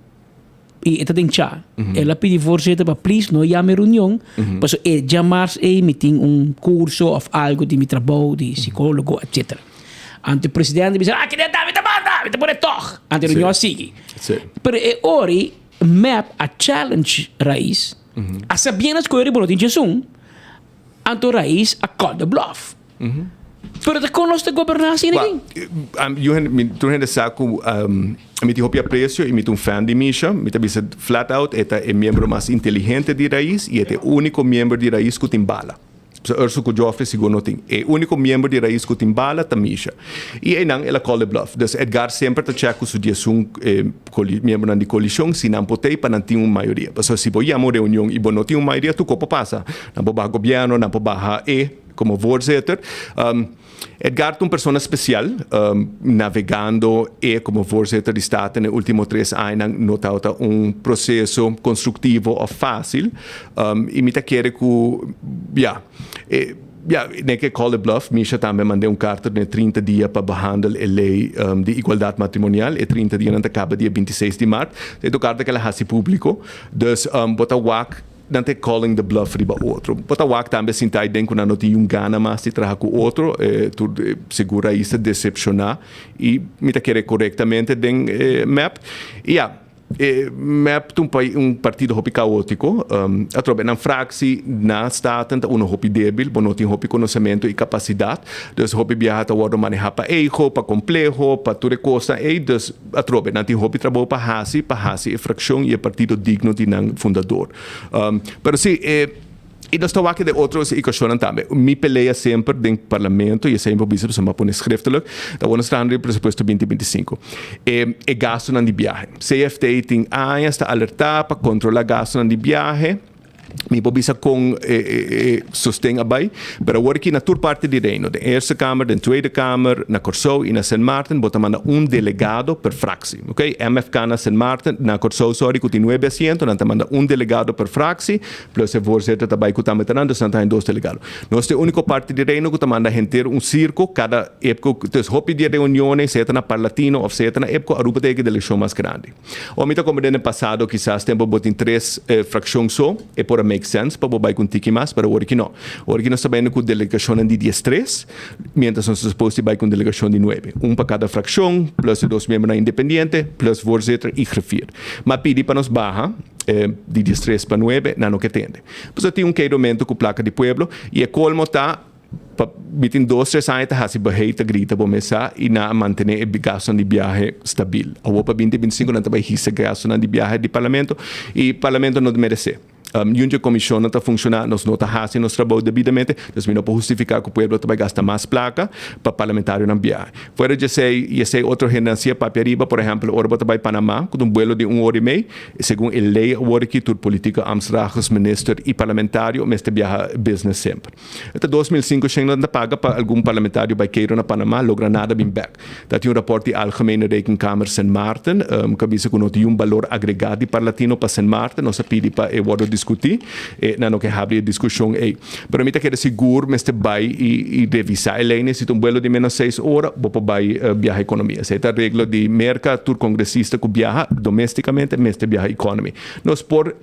i e ta den cha. El a pidi voorzitter pa please no yama e reunion, pasobra e djamars ei mi tin un curso of algo di mi trabou di psicologo etcetera. Anto e presidente bisa, ah kende ta, mi ta manda, mi ta pone tog. Anto e reunion a sigui. Pero e ori mep a challenge Raiz, a sabiendas cu e ori bo no tin djesun, anto Raiz a call the bluff. Pero ta kon nos ta goberná asina aki? Wak, tur hende sa ku mi tin hopi apresio i mi ta un fan di Misha. Mi ta bisa flat out, e ta e miembro mas inteligente di Raiz i e ta e úniko miembro di Raiz ku tin bala. Pasobra Ursel ku Geoffrey sigur no tin. E úniko miembro di Raiz ku tin bala ta Misha. I einan el a call the bluff. Dus Edgar semper ta chèk ku su diesun miembronan di koalishon si nan por t'ei pa nan tin un mayoria. Pasobra si bo yama un reunion i bo no tin un mayoria tur kos por pasa. Nan por baha gobièrnu, nan por baha e. Como voorzitter, Edgar ta un persona special, navegando e como voorzitter di Staten e ultimo tres añanan no tabata un proceso constructivo of facil, y mi ta kere cu, ya, ya, den ke call it bluff, Misha tambe a manda un carta den e 30 dia pa behandel e ley di igualdad matrimonial, e 30 dianan ta caba dia 26 di maart, e ta un carta cu el a haci publico, dus bo ta wak. Nan ta e calling the bluff riba otro. Bo ta wak tambe sinta ei den ku nan no tin yun gana mas di traha ku otro. E tur sigur rais ta decepciona i mi ta kere korektamente den e mep. I ya. E mep ta un pai un partido hopi kaotiko. Atrobe nan fraksie na Staten ta uno hopi debil, bo no tin hopi konosementu i kapasidat. Dus hopi biaha ta wordo maneha pa ego, pa kompleho, pa tur e kosnan ei. Dus atrobe nan tin hopi trabou pa hasi pa hasi e frakshon i e partido digno di nan fundador. Pero si e. I nos ta wak den otro ekuashonnan tambe. Mi pelea semper den parlamento, i esei mi por bisa pasobra mi a pone schriftelijk, ta wòrdu nos trahando den presupuesto binti 25. E e gastunan di biahe. CFT tin añas ta alertá pa kontrolá gastunan di biahe. Mi por bisa kon e e sosten a bai, pero awor aki na tur parti di Reino, den Eerste Kamer, den Tweede Kamer, na Kòrsou i na Sint Maarten, bo ta manda un delegado per fraksie. Oké, MFK na Sint Maarten, na Kòrsou, sorry, ku tin nuebe asiento, nan ta manda un delegado per fraksie. Plus e voorzitter ta bai ku tambe ta nan, dus nan ta haña dos delegado. Nos ta e úniko parti di Reino ku ta manda henter un sirko kada epko, dus hopi di e reunionnan, sea ta na Parlatino òf sea ta na epko, Aruba ta e delegashon mas grandi. Ora mi ta komprendé den pasado kisas tempu bo tin tres frakshon so, e por a make sense pa bo bai ku un tiki mas, pero awor aki no. Awor aki nos ta bayendo ku delegashonnan di diestres, mientras nos ta supos di bai ku un delegashon di nuebe. Un pa kada frakshon, plus e dos miembronan independiente, plus voorzitter i griffier. Mi a pidi pa nos baha. Di diestres pa nuebe nan no ke tende. Pasobra tin un keidomento ku plaka di pueblo i e kolmo ta pa mi tin dos tres aña ta hasi beheit ta grita bo mes sa i nan a mantene e gastunan di biahe stabil. Awor pa binti 25 nan ta bai hisa gastunan di biahe di parlamento i parlamento no ta merese. Niun di e komishonnan ta funshoná, nos no ta hasi nos trabou debidamente, dus mi no por hustifiká ku pueblo ta bai gasta mas plaka pa parlamentarionan biahe. Fuera di esei i esei otro hendenan si a papia riba, por ehèmpel ora bo ta bai Panamá ku ta un buelo di un ora i mei, Segun e ley awor aki tur politico, ambtsdragers, minister y parlamentario mester biaha business semper. E ta 2500 nan ta paga pa algun parlamentario bay keiro na Panama, logra nada bin bek. Ta tin un rapport di Algemene Rekenkamer Sint Maarten cu a bisa cu no tin un balor agrega di Parlatino pa Sint Maarten. Nos a pidi pa e wordo discuti. E nan no ke habri e discusion ey. Pero mi ta kere sigur mester bay y revisa e leynan. Si ta un buelo di menos seis ora, bo por bay biaha economia. Esey ta reglo di Merca, tur congresista cu biaha domesticamente mester biaha economy. Nos por,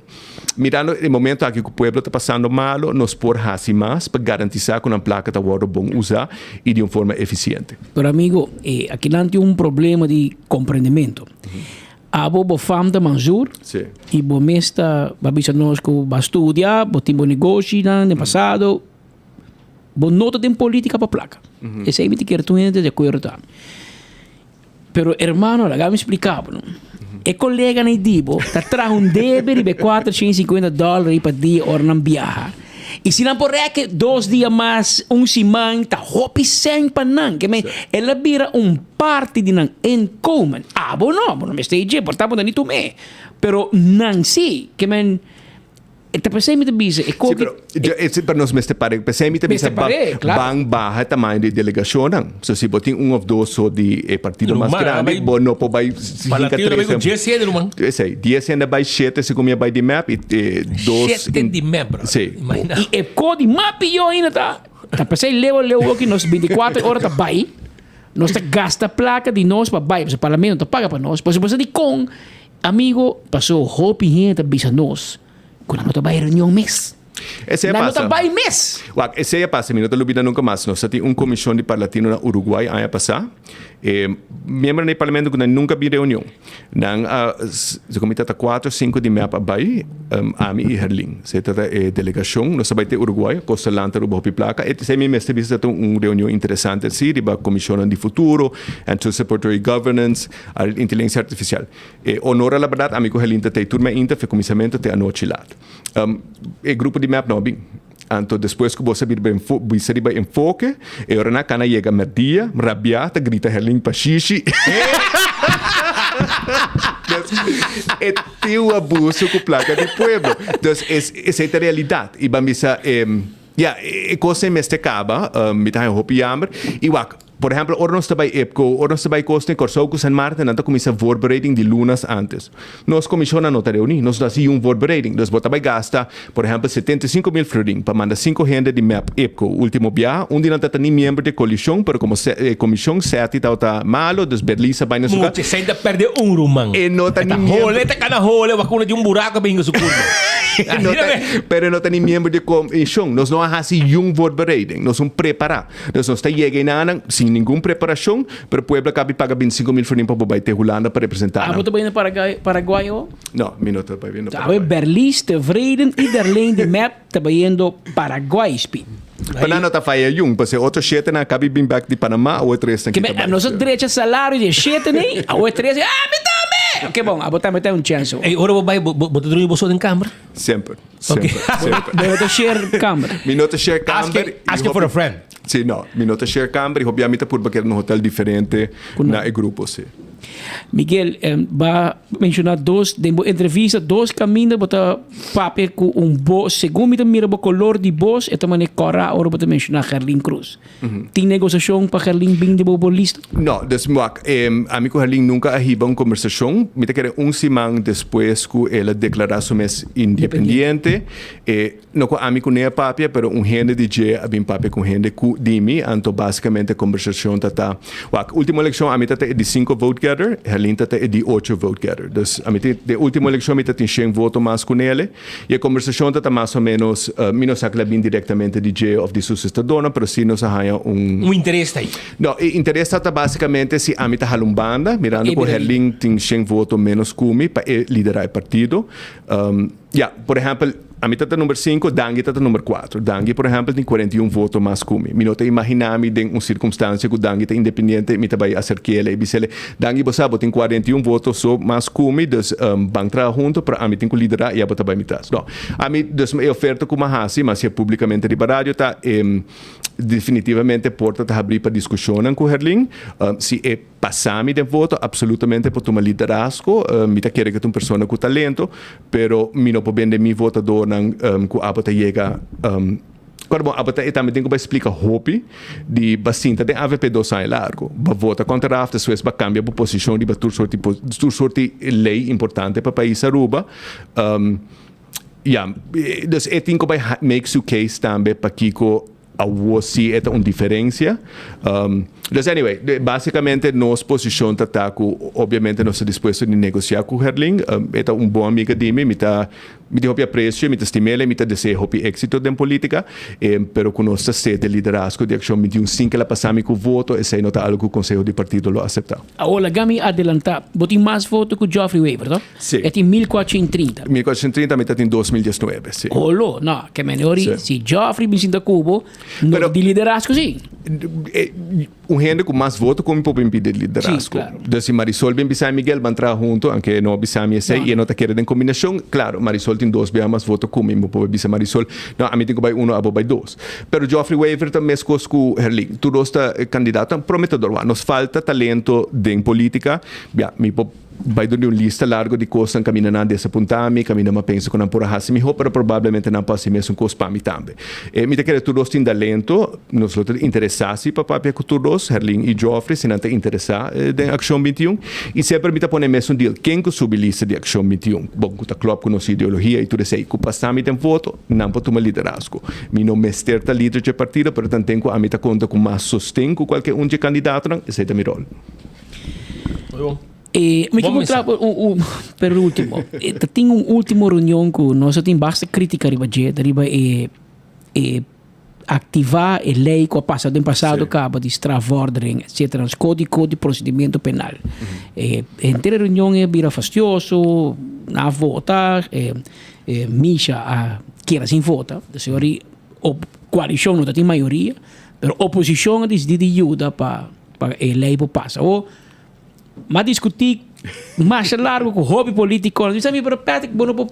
mirando e momento aki cu pueblo ta pasando malo, nos por haci mas pa garantisa cu nan placa ta wordo bon usa y di un forma eficiente. Pero amigo, akinan tin un problema di comprendemento. Abo bo fam ta Mansour y bo mes ta ba bisa nos cu ba studia, bo tin bo negoshinan den pasado, bo no ta den politica pa placa. Esey mi ta kere tur hende ta di acuerdo tambe. Pero hermano, laga mi splica bo no. E coleganan di bo ta traha un debe riba e 450 dollar ey pa dia ora nan biaha. Y si nan por rek dos dia mas, un siman, ta hopi cent pa nan. Ke men, el a bira un parti di nan inkomen. Abo no, bo no mester dje, por ta bo no ni tum'é. Pero nan si. Ke men, e ta p'esei mi ta bisa, e Sí, koki. pero, e, e, pero nos mester pare, p'esei mi ta bisa Mester ban, par'é, claro. ban baha e tamaño di e delegacionnan. So si bo tin un of dos so di e partido mas Ruman, grandi, bai- bo no por bai hinka Parlatino tres bai ku en- dies hende, ruman. Esei, dies hende bai shete segun mi a bai di mep i e dos Shete in- di mep, brother. Sí. Imagina. I e ko di mas pió ainda ta, ta p'esei leu leu oki nos 24 ora ta bai, nos ta gasta plaka di nos pa bai, pasobra parlamento ta paga pa nos, pasobra bo sa dikon, amigo, paso hopi hende ta bisa nos ku nan no ta bai reunion mes. Esei a Nan no ta pasa. bai mes. Wak, esei a pasa, mi no ta lubida nunka mas. Nos ta tin un komishon di Parlatino na Uruguay aña pasá. E miembronan di parlamento ku nan nunka bin reunion. Nan a, segun mi ta ta kuater o sinku di mep a bai, ami i Herlin. Esei ta ta e delegashon. Nos a bai te Uruguay, kosta lanta Aruba hopi plaka. Esei mi mester bisa ta un reunion interesante si riba komishonnan di futuro, anticipatory governance, inteligensia artifisial. E honor a la bèrdat, ami ku Herlin ta tei tur mainta fe kuminsamentu te anochi lat. E grupo di mep no a bin. Anto despues ku bo sa bira bisa riba enfoke, e ora nan kana yega merdia, rabiá ta grita Herlin pa shishi. Dus e tin un abuso ku plaka di pueblo. Dus esei ta realidat. I ban bisa ya, e kos ei mester kaba. Mi ta haña hopi yamber. I wak. Por ehempel, ora nos ta bai EPCO, ora nos ta bai kos den Kòrsou ku San Martin, nan ta kuminsá voorbereiding di lunas antes. Nos komishonnan no ta reuní, nos no hasi un voorbereiding. Dus bo ta bai gasta, por ehempel, 75 mil florin pa manda sinku hende di mep EPCO último biaha. Un di nan ta ta ni miembro di e kolishon, pero komo e komishon seti tabata malo, dus Berlisa bai na su kas. Mucha esei ta pèrdè un ruman. E no ta E ta ni miembro. hole, e ta kana hole, wakuna di un buraku a binga su kurpa. No ta, pero no ta ni miembro di comision. Nos no a haci yun voorbereiding. Nos un prepara. Dus nos ta yega enanan sin ningun preparacion, pero pueblo a cabi paga 25 mil florin pa bo bay te Hulanda pa representa nan. Abo ta bayendo Paraguay, Paraguay awo? No, mi no ta bayendo Awe Paraguay. Berlies, Tevreden y Derlijn di mep ta bayendo Paraguay, Speed. Pa nan no ta faya yun, pasobra e otro shetenan a cabi bin bek di Panama, awe tresnan Ke ki ta me, bay. nos a drecha salario di e shete nei, awe tres, ah, mi tambe! Oké bon, abo tambe ta un chance awo. Ey, ora bo bay, bo, bo, bo ta drumi bo so den kamer? Semper, semper, semper. Bo no ta share kamer? Mi no ta share kamer. Asking, asking for a friend. Si, no, mi no ta share kamer y hopi a mi ta purba keda na un hotel diferente na e grupo, si. Miguel, ba menciona dos, den bo entrevista, dos caminda bo ta papia cu un bos, segun mi ta mira bo color di bos, e ta mane cora ora bo ta menciona Gerlin Cruz. Tin negociacion pa Gerlin bin di bo bo lista? No, dus wak, ami cu Gerlin nunca a hiba un conversacion. Mi ta kere un siman despues cu el a declara su mes independiente, e No ku ami ku Nea papia, pero un hende di dje a bin papia ku un hende ku di mi, anto basikamente e kombersashon ta ta, wak, ultimo elekshon ami ta ta e di sinku vote getter, Herlin ta ta e di ocho vote getter. Dus ami tin, den ultimo elekshon mi ta tin shen voto mas ku Nele, i e kombersashon ta ta mas o menos, mi no sa ku el a bin direktamente di dje òf di su sustadornan, pero si nos a haña un. Un interes ta ei. No, e interes ta ta basikamente si ami ta hala un banda, mirando ku Herlin tin shen voto menos ku mi pa e lidera e partido. Ya, por ehèmpel, ami ta ta number sinku, Dangui ta ta number kuatro. Dangui, por ehèmpel, tin 41 voto mas ku mi. Mi no ta imaginá mi den un sirkumstansia ku Dangui ta independiente, mi ta bai aserk'el i bis'el, Dangui, bo sa, bo tin 41 voto so mas ku mi, dus ban traha hunto, pero ami tin ku liderá i abo ta bai mi tras. No. Ami, dus e oferta ku mi a hasi, mi a hasié públikamente riba radio, ta definitivamente porta ta habrí pa diskushonnan ku Herlin. Si e. Pasa mi den voto, absolutamente por tuma liderazgo. Mi ta kere ku ta un persona ku talento, pero mi no por bende mi votadornan ku abo ta yega. Kòrda bon, abo ta e tambe tin ku bai splika hopi di ba sinta den avp dos aña largu, ba vota kontra Ralph, despues ba kambia bo posishon riba tur sorti tur sorti lei importante pa pais Aruba. Ya, dus e tin ku bai make su case tambe pakiko. Awor si e ta un diferencia. Dus anyway, basicamente nos posicion ta ta cu obviamente nos ta dispuesto di negocia cu Herlin. E ta un bon amiga di mi, mi ta mi tin hopi aprecio, mi ta stim'el y mi ta desea hopi exito den politica. Pero cu nos ta cede liderazgo di Accion 21 sin cu el a pasa mi cu voto, esey no ta algo cu conseho di partido lo acepta. Awor laga mi adelanta, bo tin mas voto cu Geoffrey Wever, to? Si. E tin 1430. 1430, mi ta tin 2019, si. Olo, no, ke men ori, Si. si Geoffrey bin sinta ku bo, no Pero- di liderazgo si. Eh, un hende ku mas voto ku mi por bin pidi liderazgo. Si, claro. Dus si Marisol bin bisa Miguel ban traha hunto, aunke e no a bisa mi esei, No, i e no ta kere den kombinashon, claro, Marisol tin dos bia mas voto ku mi, mi por bisa Marisol, no, ami tin ku bai uno, abo bai dos. Pero Geoffrey Wever ta meskos ku Herlin. Tur dos ta kandidatonan prometedor. Wak, nos falta talento den politika. Ya, mi por Bai dor di un lista largo di kosnan kaminda nan a desapuntá mi, kaminda mi a pensa ku nan por a hasi mihó, pero probablemente nan por hasi mesun kos pa mi tambe. E mi ta kere tur dos tin talento, nos lo ta interesá si pa papia ku tur dos, Herlin i Geoffrey, si nan ta interesá den Akshon 21. I semper mi ta pone mesun deal, ken ku subi lista di Akshon 21, bon ku ta klòp ku nos ideologia i tur esei, ku pasá mi den voto, nan por tuma liderazgo. Mi no mester ta lider dje partido, pero tanten ku ami ta konta ku mas sosten ku kualke un dje kandidatonan, esei ta mi ròl. E, mi ke puntra un, un, per ultimo. E, ta tin un ultimo reunion ku nos a tin basta kritika riba dje, riba e, e aktivá e lei ku a pasa den pasado Sí. kaba di strafvordering, etcetera, ons kódigo di prosedimiento penal. E, henter e reunion e bira fastioso, nan a vota, e, e Misha a keda sin vota, dus e op, koalishon no ta tin mayoria, pero oposishon a disidí di yuda pa pa e lei por pasa. O m'a diskutí masha largu ku hopi politikonan. Mi sa mi, pero Patrick, bo no por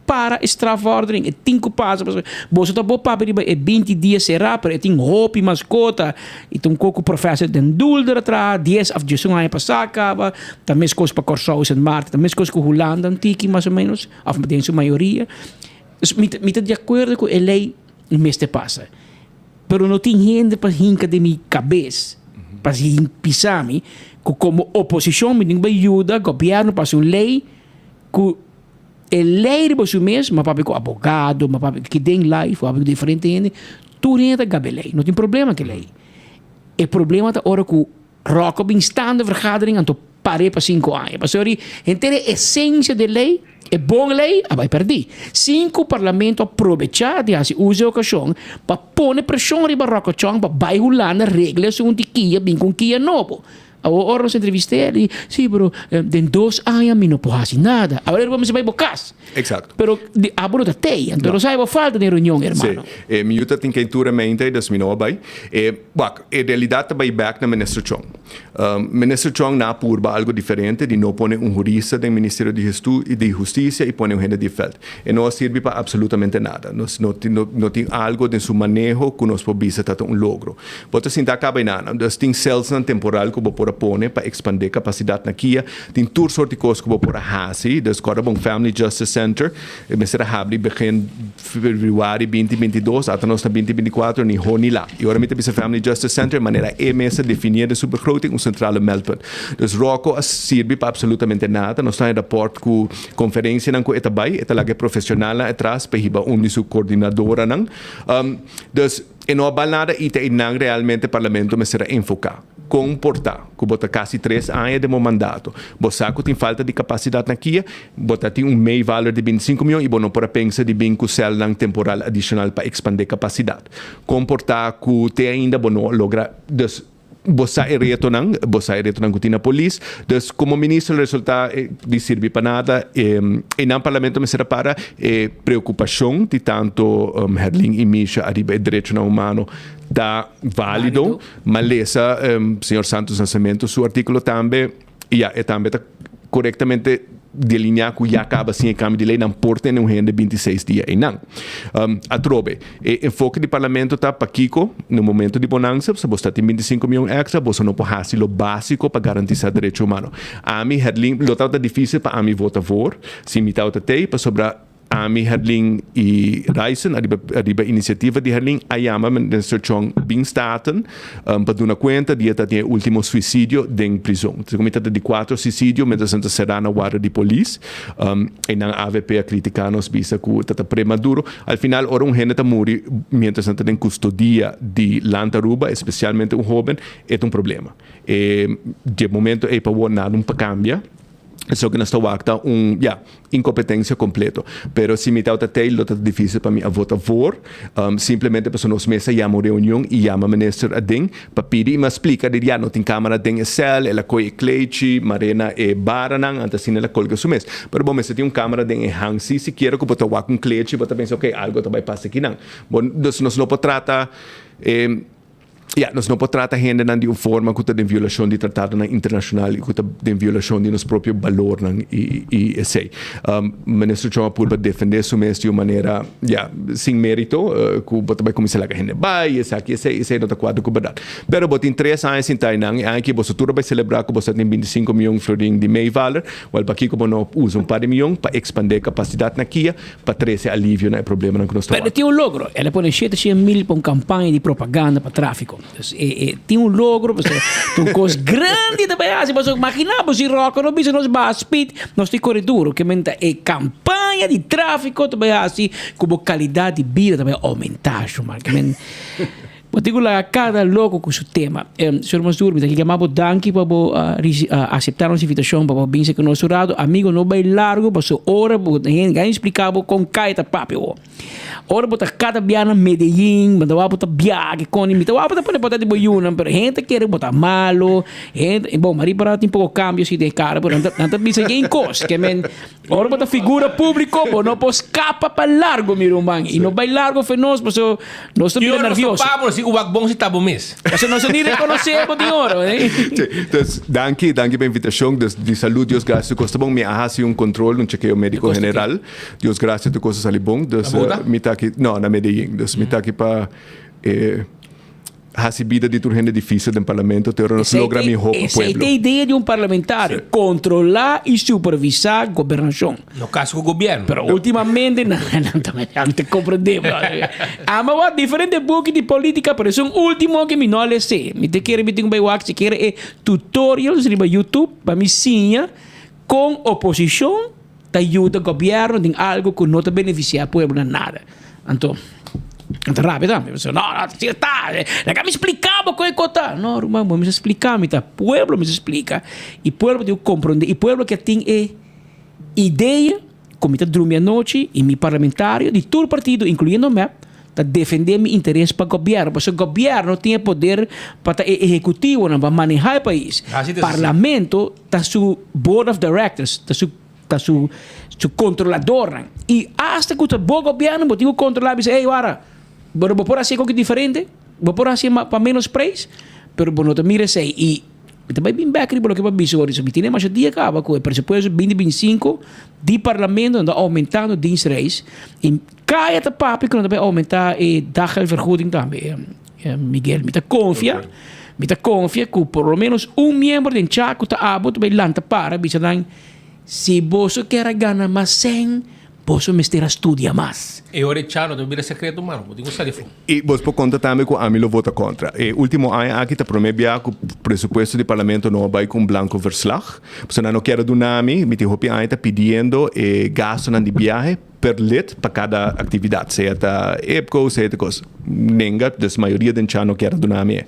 para e strafvordering. E tin ku pasa pasobra boso ta por papia riba e binti dia será, pero e tin hopi maskota. I ta un kos ku Professor Den Dulder a traha dies òf diesun aña pasá kaba. Ta meskos pa Kòrsou, Sint Maarten, ta meskos ku Hulanda un tiki mas o ménos, òf den su mayoria. Dus mi ta mi ta di akuerdo ku e lei mester pasa. Pero no tin hende pa hinka den mi kabes, pa bisa mi ku komo oposishon mi tin ku bai yuda gobièrnu pasa un lei ku e lei riba su mes, mi a papia ku abogado, mi a papia ku den life, mi a papia ku diferente hende, tur hende ta gaba e lei, no tin problema ku e lei. E problema ta ora ku Ròk a bin staande vergadering anto. par'é pa sinku aña. Pasobra di henter e esensia di e lei, e bon lei, a bai pèrdí. Sin ku parlamento a probechá di hasi uso di e okashon pa pone preshon riba Rocco Chong pa bai Hulanda regla esun di kia bin ku un kia nobo. Awor ora nos entrevist'é, el di, Sí, pero den dos aña mi no por hasi nada. Awor el mester bai bo kas. Exacto. Pero di abo no ta tei, anto no sa bo falta den reunion, hermano. Sí. E mi yu ta tin keintura mente, dus mi no a bai. E, wak, e realidat ta bai bek na Minister Chong. Minister Chong na purba algo diferente di no pone un hurista den Ministerio di di Husticia y pone un hende di e veld. E no a sirbi pa absolutamente nada. Nos no tin no tin algo den su maneho cu nos por bisa ta ta un logro. Bo ta sinta caba e nana. Dus tin celsnan temporal cu bo por a pone pa expande capacidad na kia. Tin tur soort di cos cu bo por a haci. Dus corda bon Family Justice Center e mester a habri begin februari binti binti dos, ata nos na binti binti kuater ni ho ni la. I ora mi ta bisa Family Justice Center manera e mes a definie den su begroting un centrale meldpunt. Dus Rocco a sirbi pa absolutamente nada. Nos ta haña raport ku konferensianan ku e ta bai, e ta laga e profesionalnan atras pa hiba un di su koordinadoranan. Dus e no a bal nada i ta einan realmente parlamento mester a enfoká. Kon por ta ku bo ta kasi tres aña den bo mandato, bo sa ku tin falta di kapasidat na kia, bo ta tin un meevaller di bintisinko mion i bo no por a pensa di bin ku sèlnan temporal adishonal pa ekspandé kapasidat? Kon por ta ku te ainda bo no a logra? Dus, bo sa e retonan, bo sa e retonan ku tin na polis. Dus, komo minister lo resultá di sirbi pa nada. Einan parlamento mester a para e preokupashon di tantu Herlin i Misha ariba e derechonan humano ta válido. M'a lesa señor Santos Nascimento su artículo tambe y ya e tambe ta corectamente delinea cu ya caba sin e cambio di ley nan por tene un hende 26 dia eynan. Atrobe, e enfoke di parlamento ta pakico na un momento di bonanza si bo sta tin 25 miyon extra boso no por haci lo basico pa garantisa derecho humano. Ami Herlin lo tabata dificil pa ami vota voor si mi tabata tey pasobra Ami, Herlin y Ryson ariba ariba iniciativa di Herlin a yama Minister Chong bin Staten pa duna cuenta di e ta tin e ultimo suicidio den prizon. Segun mi ta ta di cuatro suicidio mientras nan ta cera na warda di polis. Eynan avp a critica nos bisa cu ta ta premaduro. Al final ora un hende ta muri mientras nan ta den custodia di Land Aruba, especialmente un hoben, e ta un problema. E dje momento ey pa wor nada un pa cambia. Esaki nos ta wak ta un, ya, incompetencia completo. Pero si mi tabata tey lo ta dificil pa mi a vota voor, simplemente pasobra nos mes a yama un reunion y yama minister aden pa pidi y mi a splica di ya no tin camera den e cel, el a coy e klechi, marena e baranan, anto asina el a colga su mes. Pero bo mester tin un camera den e hang si sikiera cu bo ta wak un klechi bo ta pensa ok algo ta bay pasa akinan. Bo, dus nos no por trata e. Ya, nos no por trata hendenan di un forma ku ta den violashon di tratadonan internashonal i ku ta den violashon di nos propio balornan i i esei. Minister Chong a purba defendé su mes di un manera, ya, sin mérito, ku bo ta bai kuminsá laga hende bai, esaki, esei, esei no ta kuadra ku bèrdat. Pero bo tin tres aña sin ta einan, e aña aki boso tur a bai selebrá ku boso a tin bintisinko mion florin di meevaller, wèl pakiko bo no usa un par di mion pa ekspandé kapasidat na kia pa trese alivio na e problemanan ku nos ta Pero wak. tin un logro. El a pone shete shen mil pa un kampaña di propaganda pa tráfiko. Dus e e tin un logro pasobra ta un kos grandi ta bai hasi. Pasobra imagina bo si Rocco no bisa nos baha speed, nos tin kore duro. Ke men ta e kampaña di tráfiko ta bai hasi ku bo kalidat di bida ta bai oumentá, shuman. Ke men Bo tin ku laga kada loko ku su tema. Señor Mansur, mi ta yama bo danki pa bo aseptá nos invitashon pa bo bin seka nos un rato. Amigo, no bai largu pasobra ora bo hende a splika bo kon kai ta papia bo. Ora bo ta kada bia na Medellin, bo ta wak bo ta biaha kikon, mi ta wak bo ta pone pata di bo yunan, pero hende ta kere bo ta malo, hende, bon, ma riba tin poko kambio si den kara, pero nan ta bisa yen kos, ke men Ora bo ta figura públiko, bo no por skapa pa largo, mi ruman. I no bai largo fe nos, paso nos ta bira nervioso. Ki ora nos topa bo, nos tin ku wak bon si ta bo mes. Paso nos no ni rekonosé bo tin ora, eh. Sí, dus danki, danki pa invitashon. Dus di salud, Dios gracia tur kos ta bon. Mi a hasi un kontrol, un chekeo médiko general. Dios gracia tur kos a sali bon. Dus mi ta aki, no, na Medellin. Dus mi ta aki pa e. Hasi bida di tur hende difícil den parlamento te ora nos logra mihó pa Esei pueblo. ta e idea di un parlamentario, kontrolá i supervisá gobernashon. No kasa ku gobièrnu. Pero últimamente nan nan ta nan ta komprendé. Amo wak diferente buki di polítika, pero esun último ke mi no a les'é. Mi ta kere mi tin ku bai wak sikiera e tutorials riba YouTube pa mi siña kon oposishon ta yuda gobièrnu den algu ku no ta benefisiá pueblo na nada. Anto. Nan ta rabia tambe. No, no, asina ta. Laga mi splika bo kon e kos ta. No, ruman, bo mester splika mi ta pueblo mester splika i pueblo tin ku komprondé i pueblo ke tin e idea ku mi ta drumi anochi i mi parlamentario di tur partido inkluyendo mep ta defendé mi interes pa gobièrnu pasobra gobièrnu tin e poder pa ta e ehekutivonan pa manehá e pais. Parlamento ta su board of directors, ta su ta su su controladornan y hasta cu ta bo gobierno bo tin cu controla bisa ey wara pero bo por haci algo diferente bo por haci pa menos prijs pero bo no ta mira esey y mi ta bay bin bek riba loke bo a bisa hoor mi tin demasiado dia caba cu e presupuesto binti binti cinco di parlamento nan ta aumentando dienstreis y caya ta papia cu nan ta bay aumenta e daggeldvergoeding tambe Miguel mi ta confia mi ta confia cu por lo menos un miembro den cha cu ta abo ta bay lanta para bisa nan si boso kier a gana mas cen boso mester a studia mas. E ora e cha no ta bira secreto mano, bo tin cu sali afo. Y bos por conta tambe cu ami lo vota contra. E ultimo aña aki ta prome bia cu presupuesto di parlamento no a bay cu un blanco verslag. Pasobra nan no kier a duna mi, mi tin hopi aña ta pidiendo e gastonan di biahe. Per lid pa kada aktividat, sea ta EPCO, sea ta kos. Nenga, dus mayoria den cha no kier a duna mi e.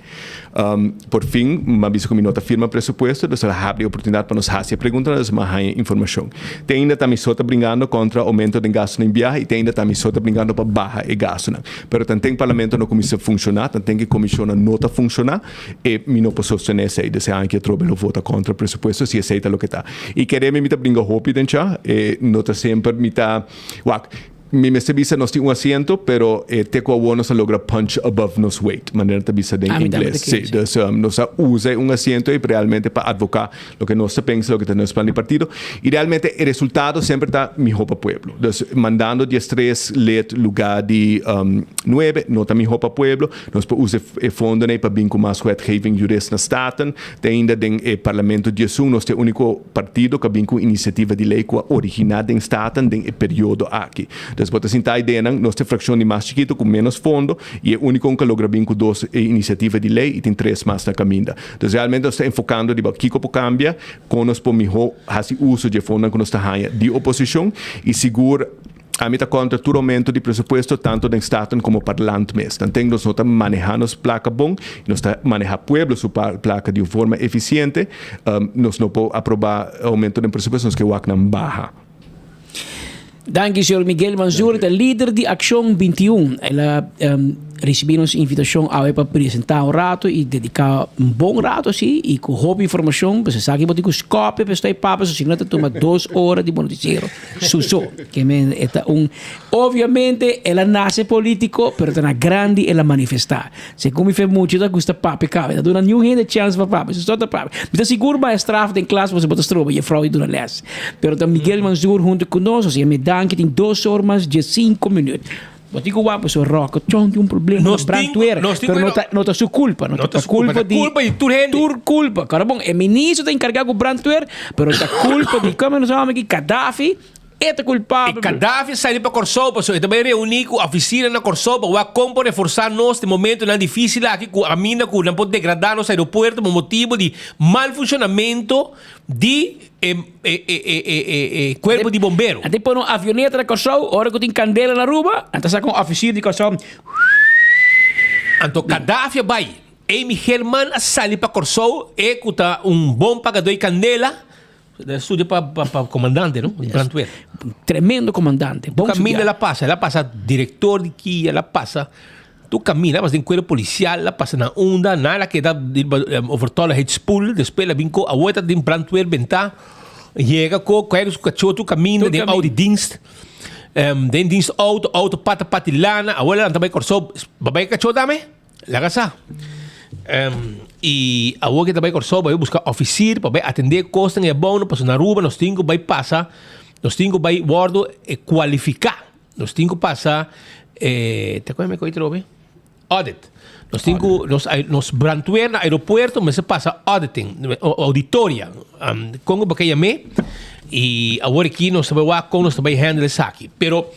Por fin, m'a bisa ku mi no ta firma presupuesto, dus a habri e oportunidat pa nos hasi e preguntanan, dus m'a haña informashon. Te ainda ta mi so ta bringando kontra oumento den gastunan di biaha i te ainda ta mi so ta bringando pa baha e gastunan. Pero tanten parlamento no kuminsá funshoná, tanten ku e komishonnan no ta funshoná, E mi no por sostené esei, desde anki atrobe lo vota kontra presupuesto si esei ta loke ta. I kere mi mi ta bringa hopi den cha, e no ta semper mi ta, wak, mi mester bisa nos tin un asiento, pero e te ku awor nos a logra punch above nos weight, manera ta bisa den Ah, mi tambe ta ingles. kere, Si, si. dus nos a usa e un asiento ei realmente pa advoká loke nos ta pensa, loke ta nos plan di partido, i realmente e resultado semper ta mihó pa pueblo. Dus mandando diestres lid lugá di nuebe no ta mihó pa pueblo. Nos por usa e fondonan ei pa bin ku mas wetgeving jurist na Staten. Te ainda den e Parlamento diesun nos ta e úniko partido ku a bin ku un inisiativa di lei ku a originá den Staten den e periodo aki. Dus bo ta sinta ideanan, nos ta e frakshon di mas chikitu ku ménos fondo i e úniko ku a logra bin ku dos inisiativa di lei i tin tres mas na kaminda. Dus realmente nos ta enfokando riba kiko por kambia, kon nos por mihó hasi uso di e fondonan ku nos ta haña di oposishon i sigur, Ami ta kontra tur oumento di presupuesto tanto den Staten komo Parlant mes. Tanten nos no ta maneha nos plaka bon i nos ta maneha pueblo su plaka di un forma efisiente, nos no por aproba oumento den presupuesto, nos ke wak nan baha. Danki señor Miguel Manzur ta lider di Accion 21. El a ricibi nos invitacion awe pa presenta un rato y dedica un bon rato asi y cu hopi informacion. Pues esaki bo tin cu scopia pa estoy papia so si no ta tuma dos ora di bo noticiero. Su so. Ke men e ta un Obviamente el a nace politico, pero ta na grandi el a manifesta. Segun mi fe mucho ta gusta papia cabe. Ta duna niun hende chance pa papia. Su so ta papia. Mi ta sigur bay a straf den klas pasobra bo ta stroba jefrouw di duna les. Pero ta Miguel Manzur hunto cu nos. Asina mi danki tin dos or mas diescinco minuut. Bo tin cu wak pasobra Rocco Chong tin un problema Nos na tin brandweer. nos tin Pero no cu ta no ta su culpa. No No ta ta su culpa, culpa ta di culpa di tur hende. Tur culpa. Kora bon, e ministro ta encarga cu brandweer, pero ta culpa di como nos llama aki Gaddafi, e ta culpabel. E Gaddafi a sali pa Kòrsou pasobra e ta bai reuní ku ofisina na Kòrsou pa wak kon por reforsá nos den momentonan difísil aki ku aminda ku nan por degradá nos aeropuerto pa motibu di mal funshonamentu di e e e e e e e kuerpo di bombero. Nan ta pone un avioneta na Kòrsou, ora ku tin kandela na Aruba, nan ta saka un ofisir di Kòrsou. Anto Gaddafi a bai. Amy Herman a sali pa Kòrsou, e ku ta un bon pagadó di kandela, el a studia pa pa komandante no, di brandweer. Tremendo komandante, bon Kaminda studiá. el a pasa, el a pasa direktor di kia, el a pasa tur kaminda, el a pasa den kuerpo polisial, el a pasa na unda, na el a keda overtolligheidspoel, despues el a bin ko, awor e ta den brandweer bentá, yega ko, kòe su kachó tur kaminda Tur den kaminda. oudidienst, den dienst outo, outo pata pati lana, awor el a lanta bai Kòrsou, bo bai kachó tambe? Laga sa. I awor ke ta bai Kòrsou bai buska ofisir pa bai atendé kosnan e abou no pasobra na Aruba nos tin ku bai pasa nos tin ku bai wòrdu kualifiká nos tin ku pasa e te kue mi koe trobe audit nos tin ku nos nos brandweer na aeropuerto mester pasa auditing auditoria kon ku bo ke yam'é i awor aki nos ta bai wak kon nos ta bai handle esaki pero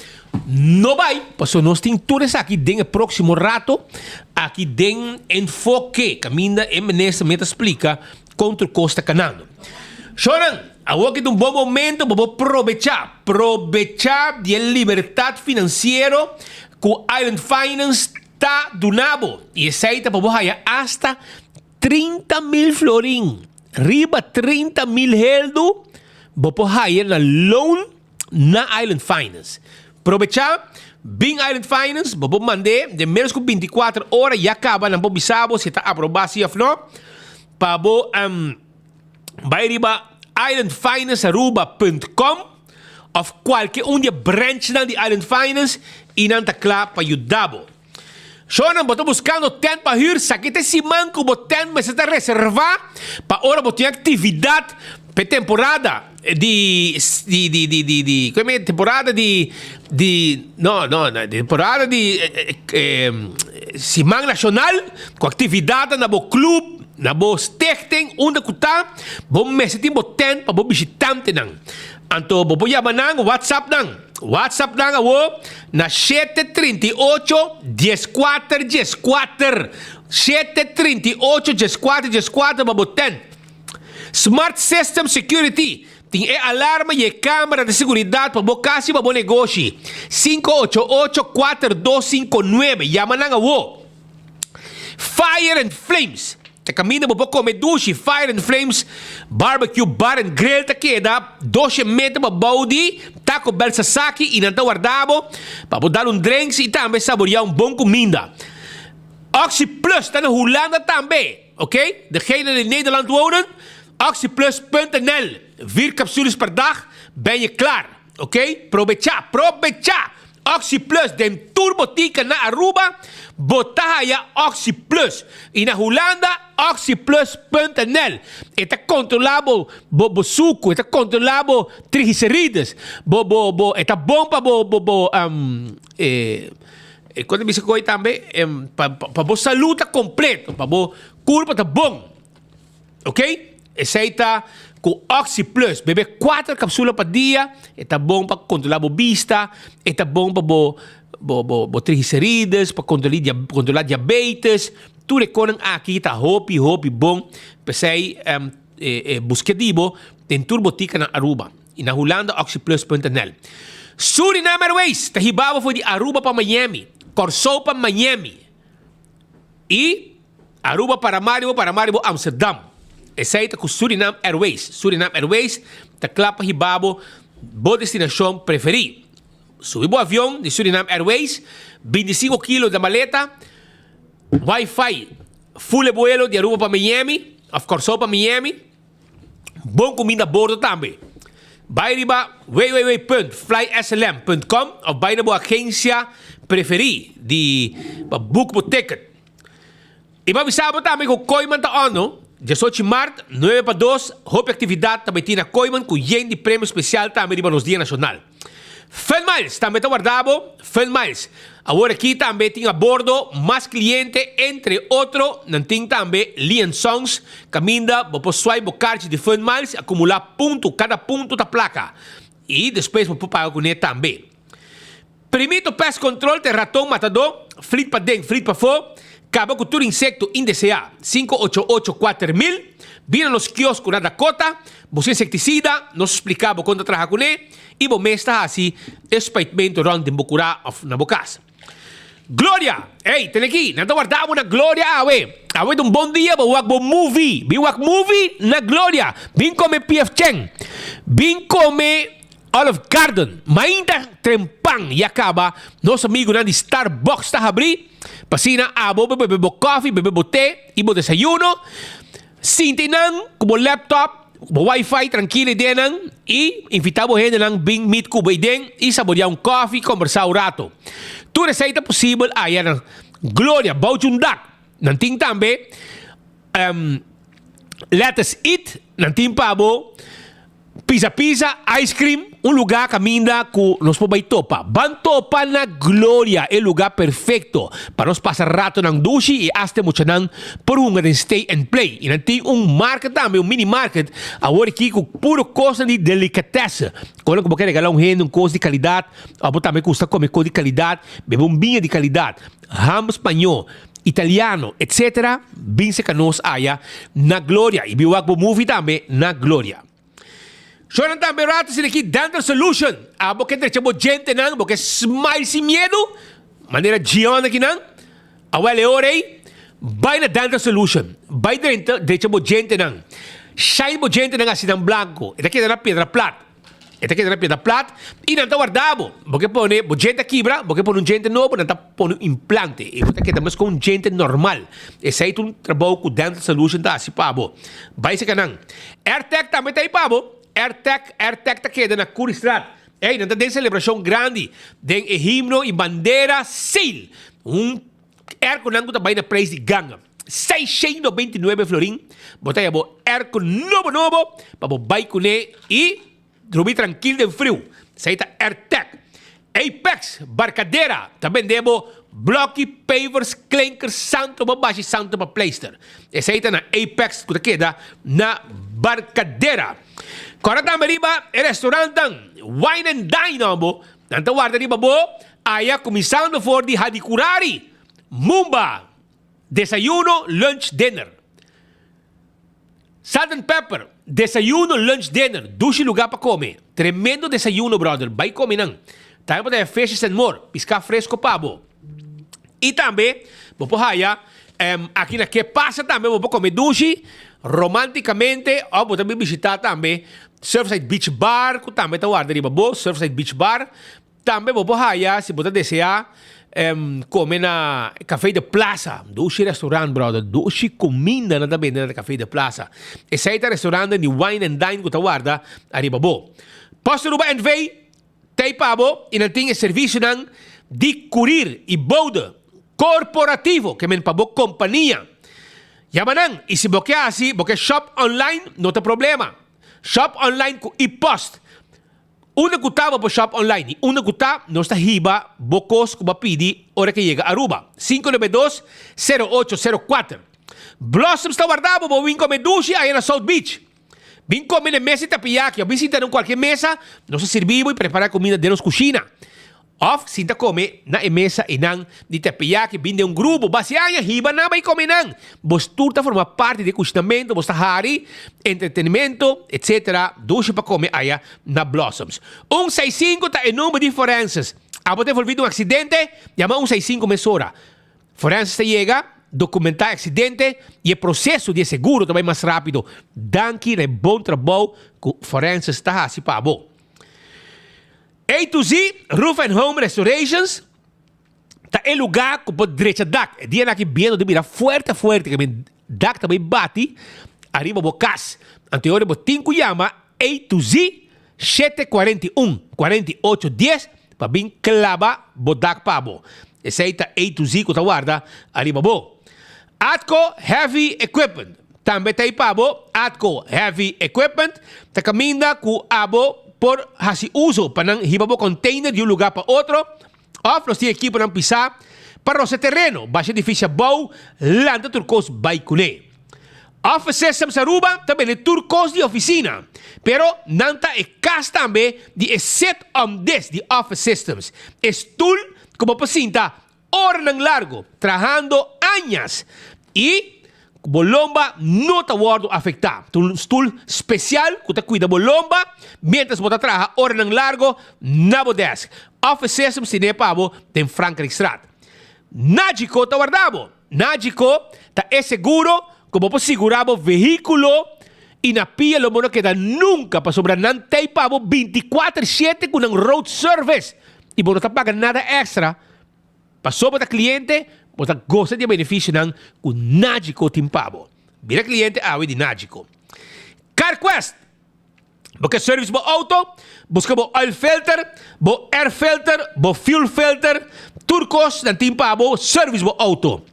No bai, pasobra nos tin tur esaki den e próksimo rato aki den Enfoke, kaminda e minister mester splika kon tur kos ta kanando. Shornan, awor ki ta un bon momento pa bo probechá, probechá di e libertat finansiero. ku Island Finance ta duna bo y esei ta pa bo haya hasta 30,000 florin. Riba 30,000 heldu bo por haya na loan na Island Finance. Probecha, bin Island Finance, bo por mand'é den menos ku bintikuater ora ya kaba nan por bisa bo si ta aprobá si òf no pa bo bai riba islandfinancearuba punt com òf kualke un di e branchnan di Island Finance i nan ta kla pa yuda bo. Shownan bo ta buskando tent pa hür, saki ta e siman ku bo tent mester ta reservá pa ora bo tin aktividat pa e temporada di di di di di di kome temporada di di no no temporada di siman nashonal ku aktividatnan na bo klup na bo stichting unda ku ta bo mester tin bo tent pa bo bishitantenan anto bo por yama nan whatsapp nan. WhatsApp nan awo na shete 38 14 14. Shete 38 14 14 pa bo ten. Smart System Security tin e alarma y e camera di seguridad pa bo cas y pa bo negoshi. 588 4259. Yama nan awo. Fire and Flames ta kaminda bo por kome dushi. Fire and Flames Barbecue Bar and Grill ta keda doshe meter pa bou di Taco Bell Sasaki i nan ta warda bo pa bo dal un drinks i tambe saboria un bon kuminda. Oxi Plus ta na Hulanda tambe, ok? Degenen in Nederland wonen, oxyplus.nl, vier capsules per dag, ben je klaar, ok? Probecha, probecha! Oxi Plus den tur botica na Aruba bo ta haya Oxi Plus y na Hulanda oxyplus.nl e ta controla bo bo bo sucu e ta controla bo triglicerides bo bo bo e ta bon pa bo bo bo e e con ta bisa cu tambe pa pa bo salud ta completo pa bo curpa ta bon. Ok, esei ta ku Oxi Plus. Bebe kuater kapsula pa dia, e ta bon pa kontrolá bo bista, e ta bon pa bo bo bo bo triglicerides, pa kontrolí dia kontrolá diabetes. Tur e konan aki ta hopi hopi bon. P'esei e e busk'é di bo den tur botika na Aruba i na Hulanda oxyplus.nl. Suriname Airways ta hiba bo for di Aruba pa Miami, Kòrsou pa Miami i. Aruba, Paramaribo, Paramaribo, Amsterdam. Esei ta ku Surinam Airways. Surinam Airways ta kla pa hiba bo bo destinashon preferí. Subi bo avion di Surinam Airways, 25 kilo den maleta, Wi-Fi, full e buelo di Aruba pa Miami òf Kòrsou pa Miami. Bon kuminda bordo tambe. Bai riba www.flyslm.com òf bai na bo agensia preferí di pa book bo ticket. I pa bisa bo tambe ku Kooiman ta on no, 18 mart, 9 pa 2, hopi aktividat ta bai tin na Kooiman ku yen di premio spesial tambe riba nos Dia Nashonal. Fun Miles tambe ta warda bo, Fun Miles. Awor aki tambe tin a bordo mas kliente, entre otro nan tin tambe Lee Songs kaminda bo por swipe bo karchi di Fun Miles i akumulá punto, kada punto ta plaka i despues bo por paga kuné tambe. Primito Pest Control ta e raton matadó, flit paden, flit pafó, kaba ku tur insekto indeseá. 588 4000, Bira nos kiosko na Dakota, buska insektisida, nos splika bo kon ta traha kuné i bo mes ta hasi e spuitmentu rònt den bo kurá òf na bo kas. Gloria! Ey, tene aki, nan ta warda bo na Gloria awe. Awe ta un bon dia pa wak bo movie. Bin wak movie na Gloria. Bin kome PF Chang. Bin kome Olive Garden, mainta trempan ya caba nos amigunan di Starbucks ta habri pa asina abo por bebe bo koffie, bebe bo te y bo desayuno. Sinti nan cu bo laptop, bo wifi trankilo ey den nan y invita bo hendenan bin meet cu bo ey den y saborea un koffie y combersa un rato. Tur esey ta posibel aya na Gloria bou djun dak. Nan tin tambe Let Us Eat, nan tin pa bo. Pisa Pisa Ice Cream, un lugá kaminda ku nos por bai topa. Ban topa na Gloria, e lugá perfekto pa nos pasa ratonan dushi i asta e muchanan por hunga den stay and play. I nan tin un market tambe, un mini market, awor aki ku puro kosnan di delikatesse. Ora ku bo ke regalá un hende un kos di kalidat òf bo tambe gusta kome kos di kalidat, bebe un biña di kalidat, ham spañó, italiano, etcetera, bin seka nos aya na Gloria i bin wak bo movie tambe na Gloria. Shonan tambe rato sin aki Dental Solution. Abo ke drecha bo djentenan, bo ke smile sin miedu? Manera Gion akinan, awel e ora ei, bai na Dental Solution, bai drenta drecha bo djentenan. Shine bo djentenan hasi nan blanco. E ta keda na Piedra Plat. E ta keda na Piedra Plat i nan ta warda bo. Bo ke pone bo djente a kibra, bo ke pone un djente nobo, nan ta pone un implante. I bo ta keda mes kon un djente normal. Esei ta un trabou ku Dental Solution ta hasi pa bo. Bai seka nan. Airtec tambe ta ei pa bo. Airtec, Airtec ta keda na Curiestraat. Ey, nan ta den celebracion grandi den e himno y bandera sail. Un airconan cu ta bay na prijs di ganga. 699 florin. Bo ta haya bo airco nobo nobo pa bo bay cune y drumi trankil den friu. Esey ta Airtec. Apex Barcadera ta bende bo bloki, pavers, klinkers, santo pa bashi, santo pa pleister. Esey ta na Apex cu ta keda na Barcadera. Kòrda tambe riba e restaurantnan Wine and Dine bo nan ta warda riba bo aya kuminsando for di Hadicurari, Mumba, desayuno, lunch, dinner. Salt and Pepper, desayuno, lunch, dinner, dushi lugá pa kome. Tremendo desayuno brother, bai kome nan. Tambe bo ta haya fishes and more, piská fresko pa bo. I tambe bo por haya aki na Ke Pasa tambe bo por kome dushi romanticamente of bo ta bin bishita tambe Surfside Beach Bar ku tambe ta warda riba bo, Surfside Beach Bar. Tambe bo por haya si bo ta desea kome na Café de Plaza, dushi restaurant brother, dushi kuminda nan ta bende na Café de Plaza. Esei ta restaurantnan di wine and dine ku ta warda ariba bo. Post Aruba NV. T'ei pa bo i nan tin e servisionan di kurir i boude korporativo ke men pa bo kompania. Yama nan i si bo ke hasi bo ke shop online no ta problema. Shop online ku e-post. Unda ku ta bo por shop online i unda ku ta nos ta hiba bo kos ku bo a pidi ora ke yega Aruba. 592 0804. Blossoms ta warda bo bo bin kome dushi aya na South Beach. Bin kome na e mesa di tapiyaki òf bin sinta na un kualke mesa, nos ta sirbi bo i prepará kuminda den nos kushina. Òf sinta kome na e mesa einan di tapiyaki, bin den un grupo, basi aña hiba nan bai kome nan. Bos tur ta forma parti di e kushinamentu, bos ta hari, entretenimento, etsetera, dushi pa kome aya na Blossoms. Un seis sinku ta e number di forenses. Abo ta envolví den un aksidente? Yama un seis sinku mesora. Forenses ta yega, dokumentá e aksidente i e proseso di e seguro ta bai mas rápido. Danki na e bon trabou ku forenses ta hasi pa bo. A to Z Roof and Home Restorations ta e lugá ku por drecha dak. E dianan aki bientu ta bira fuerte fuerte, ke men dak ta bai bati ariba bo kas. Anto e ora bo tin ku yama A to Z 741 48 dies pa bin klaba bo dak pa bo. Esei ta A to Z ku ta warda ariba bo. Atco Heavy Equipment tambe ta ei pa bo. Atco Heavy Equipment ta kaminda ku abo por hasi uso pa nan hiba bo container di un lugá pa otro òf nos tin ekiponan pisá pa rosa tereno, basha edifisio abou, lanta tur kos bai kuné. Office Systems Aruba ta bende tur kos di oficina, pero nan ta e kas tambe di e sit on this di Office Systems, e stul ku bo por sinta oranan largo trahando añas i ku bo lomba no ta wòrdu afektá. Ta un stul spesial ku ta kuida bo lomba miéntras bo ta traha oranan largo na bo desk. Office Systems tine pa bo den Frankrijkstraat. Nagico ta warda bo! Nagico ta e seguro cu bo por sigura bo vehiculo y na pia lo bo no keda nunca pasobra nan tey pa bo binticuater siete cu nan road service y bo no ta paga nada extra pasobra bo ta cliente bo ta goza di e beneficionan cu Nagico tin pa bo. Bira cliente awe di Nagico. Carquest! Bo ke service bo auto? Buska bo oil filter, bo air filter, bo fuel filter, tur kos nan tin pa bo service bo auto.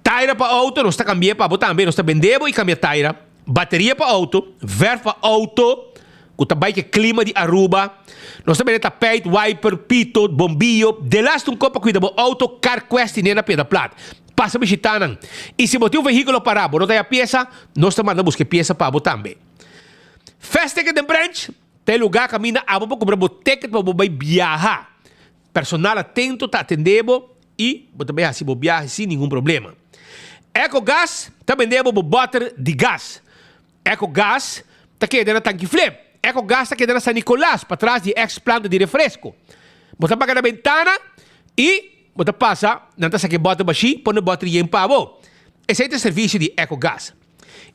Taira pa auto nos ta kambia pa bo tambe, nos ta bende bo i kambia taira, bateria pa auto, verf pa auto ku ta bai ke klima di Aruba. Nos ta bende tapijt, wiper, pito, bombiyo, delaste un kos pa kuida bo auto, Carquest tine na Piedra Plat. Pasa bishita nan. I si bo tin un vehíkulo pará, bo no ta haya piesa, nos ta manda buska e piesa pa bo tambe. Fast Ticket den Branch ta e lugá kaminda abo por kumpra bo ticket pa bo bai biaha. Personal atento ta atendé bo i bo ta bai hasi bo biahe sin ningun problema. Ecogas ta bende bo bo bòter di gas. Ecogas ta keda na Tanki Flip. Ecogas ta keda na San Nicolas, patras di e ex planta di refresco. Bo ta paga na bentana. I bo ta pasa, nan ta saka e bòter bashí, pone bòter yen pa bo. Esei ta e servisio di Ecogas.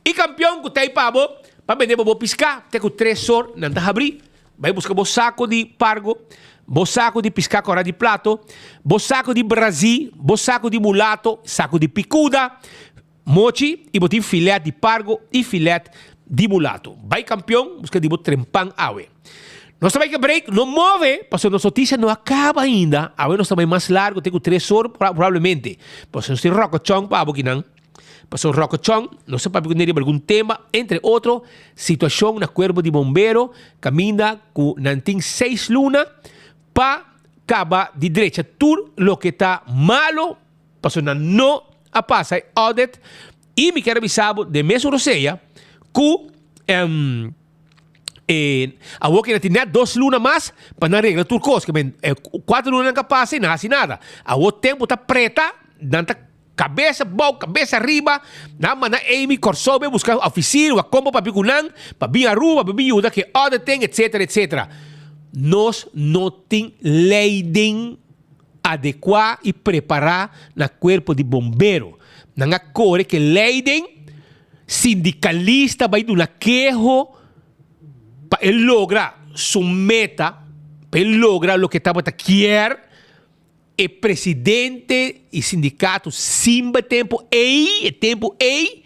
I kampion ku ta ei pa bo, pa bende bo bo piská, te ku tres sor nan ta habrí. Bai buska bo sako di pargo, bo sako di piská kòrá di plato, bo sako di brazí, bo sako di mulato, sako di pikuda, mochi i bo tin filèt di pargo i filèt di mulato. Bai kampion buska di bo trempan awe. Nos ta bai ke break, no move, pasobra nos notisia no a kaba ainda. Awe nos ta bai mas largo, te ku tres or probablemente. Pasobra nos tin ròkòchòn pa abo kinan. Pasobra Ròkòchòn, nos ta papia ku nan riba algun tema, entre otro, situashon na kuerpo di bombero, kaminda ku nan tin seis luna pa kaba di drecha tur loke ta malo, pasobra nan no a pasa e audit. I mi kier a bisa bo den mesun rosea ku e awor ke nan tin nèt dos luna mas pa nan regla tur kos. Ke men e kuater luna nan ka pasa i nan hasi nada. Awor tempu ta preta, nan ta. Kabes abou, kabes ariba, nan manda Amy Kòrsou bai buska ofisir wak kon pa papia ku nan, pa bin Aruba, pa bin yuda ku e auditing, etsetera, etsetera. Nos no tin leiding adekuá i prepará na kuerpo di bombero. Nan a kore ku e leiding, sindikalista bai duna keho pa e logra su meta, pa e logra loke tabata kier. E presidente i sindikato Simba tempu ei, e tempu ei,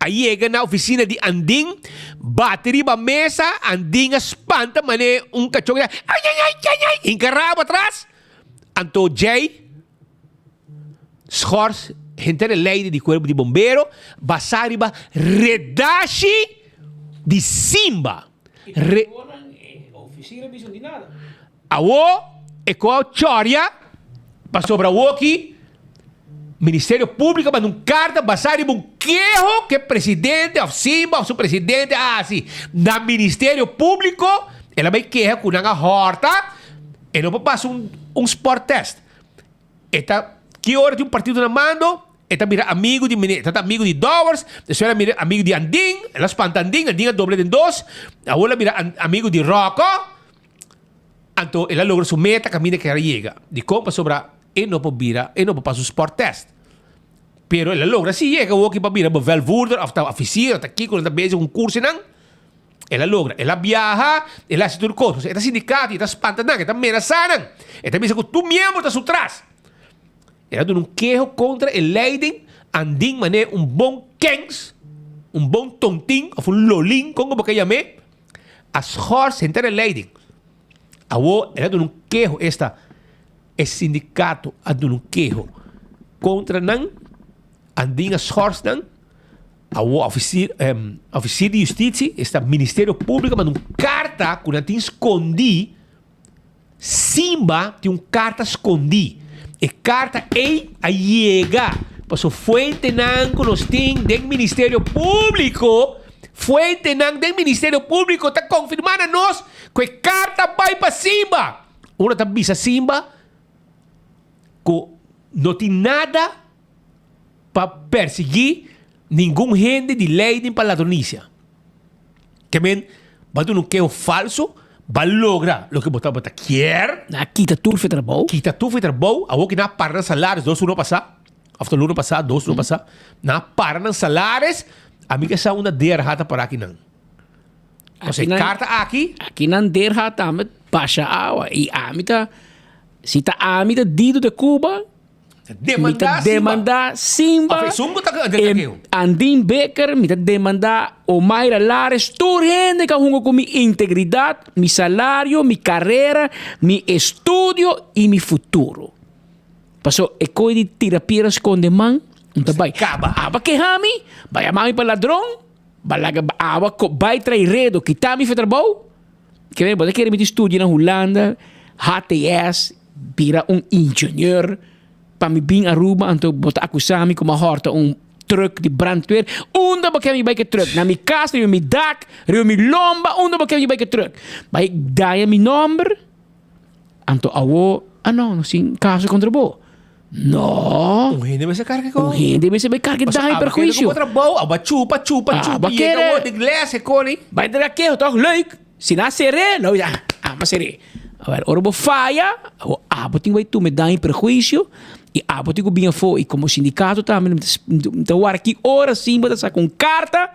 a yega na ofisina di Andin, bati riba mesa, Andin a spanta manera un kachó ku ta ai ai ai ai ai, hinka rabo atras. Anto djei schors henter e leider di kuerpo di bombero basá riba redashi di Simba. Re. Awo e ko a choria pasobra awoki Ministerio Publico a manda un carta basa riba un keho ke presidente of Simba of su presidente a hasi na Ministerio Publico. El a bay keha ku nan a horta e no por pasa un un sport test. E ta ki ora tin un partido na mando e ta bira amigo di mini e ta amigo di Dowers despues el a bira amigo di Andin el a spanta Andin Andin a dobla den dos awor el a bira amigo di Rocco. Anto el a logra su meta kaminda kier a yega. Dikon? Pasobra e no por bira, e no por pasa su sporttest. Pero el a logra si yega awoki pa bira bevelvoerder of ta ofisier of ta kiko nan ta bezig ku un kursonan. El a logra. El a biaha, el a hasi tur kos. Pasobra e ta sindikato i e ta spanta nan, e ta menasá nan. E ta bisa ku tur miembro ta su tras. El a duna un keho kontra e leiding andin manera un bon kens, un bon tontin of un lolin, kon ku bo ke yam'é. A schors henter e leiding. Awor el a duna un keho, esta e sindicato a duna un keho contra nan, andin a schors nan. Awor ofisier, ofisier di justitie, esta Ministerio Publico a manda un carta cu nan tin scondi. Simba tin un karta skondí. E karta ei a yega paso fuentenan ku nos tin den Ministerio Públiko, fuentenan den Ministerio Públiko ta konfirmá na nos ku e karta bai pa Simba. Ora ta bisa Simba ku no tin nada pa persiguí ningun hende di leiding pa ladronisia. Ke men, bo a duna un keho falso, bo a logra loke bo tabata kier. Nan a kita tur fe trabou. Kita tur fe trabou. Awor ki nan a para nan salaris dos luna pasá, òf ta luna pasá, dos luna pasá, nan a para nan salaris, ami ke sa unda DRH ta pará akinan. Pasobra e karta aki. Akinan DRH tambe basha awa i ami ta, si ta ami ta Dido de Cuba, Mi ta demanda Simba, Andin Bikker, mi ta demanda Omaira Lares, tur hende ku a hunga ku mi integridat, mi salario, mi karera, mi estudio i mi futuro. Paso e koi di tira piedra skonde man, no ta bai. Aba keha mi, bai yama mi pa ladron, bai laga awa bai trae redo, kita mi for trabou. Kere bo ta kere mi tin studia na Hulanda, HTS, bira un ingenieur pa mi bin Aruba anto bo ta acusa mi como a horta un truck di brandweer. Unda bo kere mi bai ke truck? Na mi cas, riba mi dak, riba mi lomba, unda bo kere mi bai ke truck? Bai daña mi nomber, anto awo, ah no, nos tin caso contra bo. No. Un hende mester karga Un hende mester bai karga daño y perhuicio. Abo trabou, abo chupa, chupa, Ah, chupa, abo yega kere. awor di iglesia, koni. Bai entrega keho, toch? Leuk. Si nan a ser'é, lo bisa, ah, m'a ser'é. Awor, ora bo faya, awor abo tin bai tuma e daño i prehuisio i abo tin ku bin afó. I komo sindikato tambe mi ta wara ki ora sin bo ta saka un karta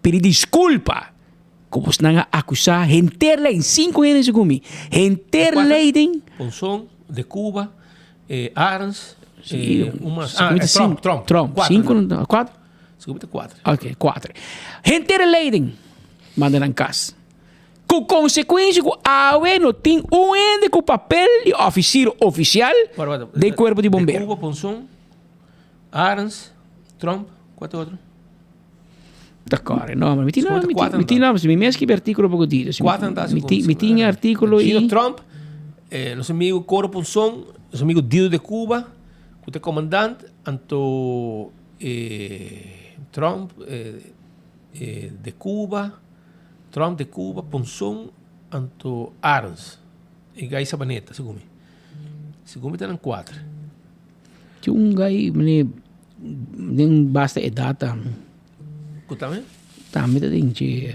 pidi diskulpa ku bosnan a akusá henter lei, sinku hende segun mi, henter lei den. Ponson, de Cuba, Arends, un mas, ah, Tromp, Tromp, Tromp, sinku, kuater? Segun mi ta kuater. Ok, kuater. Henter lei den manda nan kas. Ku konsekuensia ku awe no tin un hende ku papel di òfisir ofisial den kuerpo di bombero. De Cuba, Ponson, Arends, Tromp, kua ta otro? Ta kòre nòmber. Mi tin mi tin nòmber. Mi mes skibi artíkulo poko dia. Mi tin artíkulo i. Gino Tromp, nos amigu Coro Ponson, nos amigu Dido de Cuba, ku ta e komandant, anto Tromp, de Cuba. Trump de Cuba, Ponson, anto Arends. E gai Sabaneta, segun mi. Segun mi ta nan kuater. Tin un gai, meneer, den basta edat tambe. Ku tambe? Tambe ta den dje.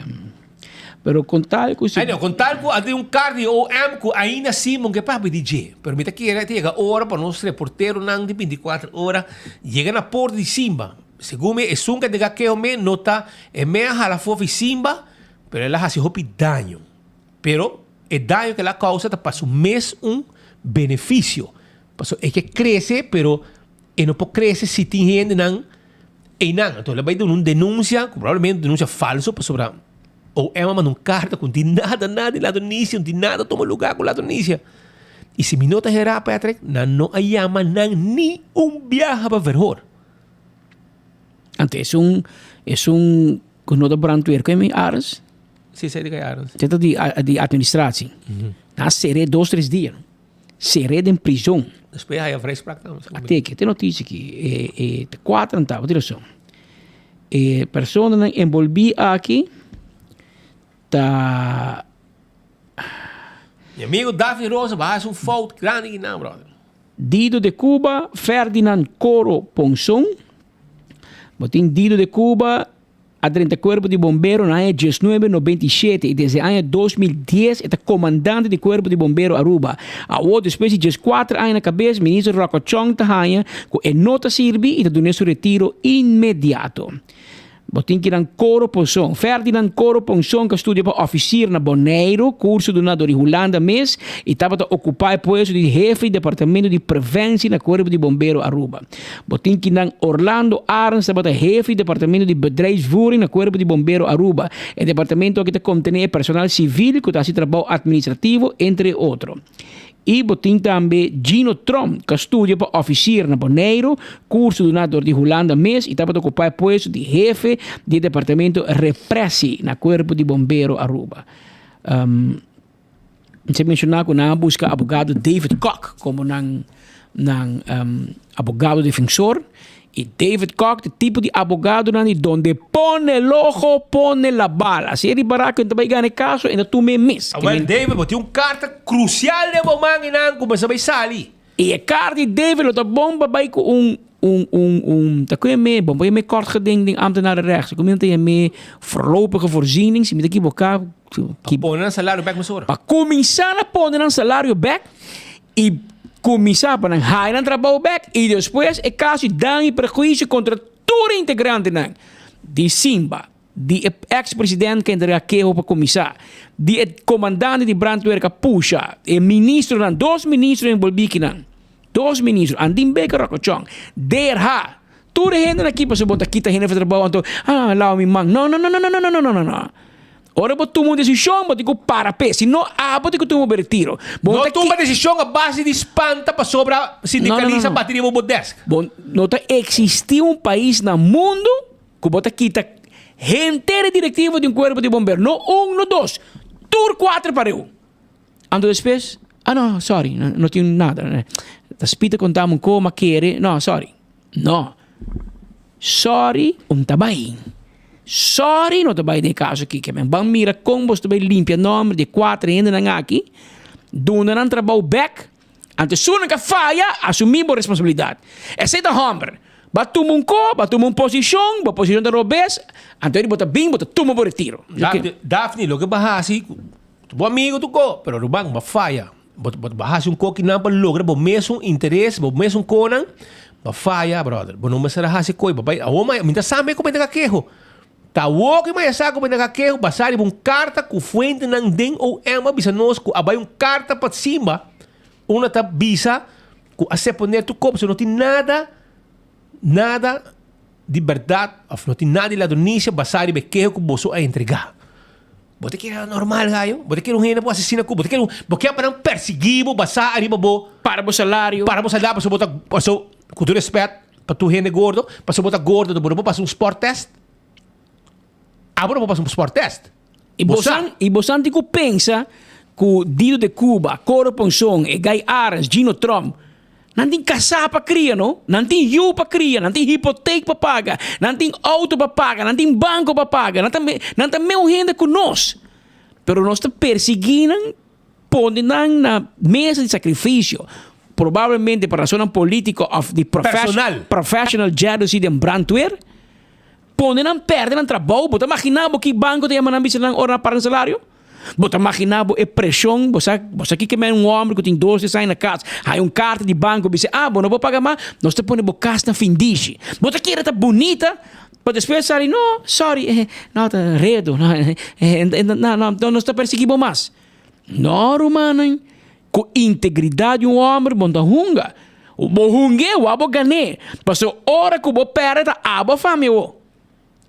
Pero kon tal ku si. Ay no, kon tal ku a tin un kart di OM ku ainda Simon ke papia di dje. Pero mi ta kere ta yega ora pa nos reporteronan di bintikuater ora yega na porta di Simba. Segun mi, esun ke dega keho me no ta e me a hala fofi Simba, pero el a hasi hopi daño. Pero e daño ke el a kousa ta pa su mes un benefisio. Pasobra e ke krese, pero e no por krese si tin hendenan einan. Anto el a bai duna un denunsia, ku probablemente un denunsia falso, pasobra OM a manda un karta ku no tin nada, nada di ladronisia, no tin nada tuma lugá ku ladronisia. I si mi no ta herá, Patrick, nan no a yama nan ni un biaha pa verhoor. Anto esun esun ku no ta brandweer ku mi Arends? Si esei di kai Arends. Esei ta di di administratie. Nan a ser'é dos tres dia. Ser'é den prizon. Despues haya vrijspraak tambe. A teke te noticia aki e e te kuater nan tabata rason. E personanan enbolbí aki ta. Mi amigo Daphne Rosa bo a hasi un fout grandi kinan brother. Dido de Cuba, Ferdinand Coro Ponson. Bo tin Dido de Cuba a drenta Cuerpo di Bombero na aña diesnuebe nobenta i shete i desde aña 2010 e ta comandante di Cuerpo di Bombero Aruba. Awor despues di dieskuater aña na cabes, Minister Rocco Chong ta haña cu e no ta sirbi i ta dun'e su retiro inmediato. Bo tin ki nan Coro Ponson. Ferdinand Coro Ponson ku a studia pa òfisir na Boneiru, kurso duná dor di Hulanda mes i tabata okupá e puesto di hefe di departamento di preventie na Kuerpo di Bombero Aruba. Bo tin ki nan Orlando Arends tabata hefe di departamento di bedrijfsvoering na Kuerpo di Bombero Aruba. E departamento aki ta kontené e personal sivil ku ta hasi trabou atministrativo, entre otro. I bo tin tambe Gino Tromp, ku a studia pa òfisir na Boneiru, kurso duná dor di Hulanda mes i tabata okupá e puesto di hefe di e departamento Repressie na Kuerpo di Bombero Aruba. Mester menshoná ku nan a buska abogado David Kok komo nan nan abogado defensor i David Kok ta tipo di abogadonan di donde pone el ojo pone la bala. Si e ripará ku e ta bai gana e kaso e ta tuma e mes. Awel David bo tin un karta krusial den bo man einan ku mester bai sali. I e karta di David lo ta bon pa bai ku un un un un ta ku e me bon pa e me kort geding den ambtenarenrecht. Si ku mi ta yam'é voorlopige voorziening si mi ta ekiboká. Pa pone nan salario bèk mesora. Pa kuminsá na pone nan salario bèk i kuminsá pa nan haya nan trabou bèk i despues e kaso di daño i prehuisio kontra tur e integrantenan di Simba, di e eks president ku a entregá keho pa kuminsá, di e komandante di brandweer ku a pusha, e ministronan, dos ministro enbolbí kinan, dos ministro, Andin Baker Rokochon, DRH, tur e hendenan aki pasobra bo ta kita hende for trabou anto ah lawa mi man, no no no no no no no no no. Ora bo tuma un desishon, bo tin ku para p'e. Si no, abo tin ku tuma bo retiro. Bo no tuma desishon a base di spanta pasobra sindikalista bati riba bo desk. Bo no ta eksistí un pais na mundu ku bo ta kita henter e direktivo di un kuerpo di bombero. No un, no dos. Tur kuater pareu. Anto despues, ah no, sorry, no tin nada. Ta spita konta mi un kos, m'a kere, no, sorry. No. Sorry, un ta bai. Sorry no ta bai den e kaso aki. Ke men ban mira kon bos ta bai limpia nòmber di e kuater hendenan aki, duna nan trabou bèk, anto esunnan ku a faya asumí bo responsabilidat. Esei ta hòmber. Bo a tuma un ko, bo a tuma un posishon, bo posishon ta robes, anto bo ta bin bo ta tuma bo retiro. Daphne, loke bo a hasi, bo amigo tu ko, pero ruman bo a faya. Bo bo hasi un kokinan pa logra bo mesun interes, bo mesun konan, bo faya brother. Bo no mester a hasi koi, bo bai awor mi ta sa mi ku mi ta keho. Ta awor ku mi a sa ku mi ta keho basá riba un karta ku fuentenan den OM a bisa nos ku a bai un karta pa Simba unda ta bisa ku a seponer tur kos pasobra no tin nada nada di bèrdat òf no tin nada di ladronisia basá riba e keho ku boso a entregá. Bo ta kere normal gayo? Bo ta kere un hende por asesina ku bo? Ta kere un, bo kier pa nan persiguí bo basá ariba bo. Para bo salario. Para bo salario pasobra bo ta, paso, ku tur respèt pa tur hende gordo, pasobra bo ta gordo bo no por pasa un sport test. Abo no por pasa un sport test. I Bo sa. bosan, i bosan tin ku pensa ku Dido de Cuba, Coro Ponson, e Guy Arends, Gino Tromp, Nan tin kasá pa kria no, nan tin yu pa kria, nan tin hipotek pa paga, nan tin outo pa paga, nan tin banko pa paga, nan ta nan ta meun hende ku nos. Pero nos ta persiguí nan, pone nan na mesa di sakrifisio, probablemente pa rasonnan polítiko òf di Personal. professional jealousy den brandweer, pone nan pèrdè nan trabou. Bo ta maginá bo ki banko ta yama nan bisa nan ora nan para nan salario? Bo ta maginá bo e preshon? Bo sa, bo sa kiko men un hòmber ku tin dos tres aña na kas, haña un karta di banko bisa, ah, bo no por paga mas, nos ta pone bo kas na findishi. Bo ta kere ta bunita, pa despues sali, no, sorry, eh, no, ta redo, no, eh, no, no, no, nos ta persiguí bo mas. No, rumannan, ku integridat di un hòmber bo no ta hunga. Bo hung'é, wak bo gan'é. Pasobra ora ku bo pèrdè ta abo fami awor.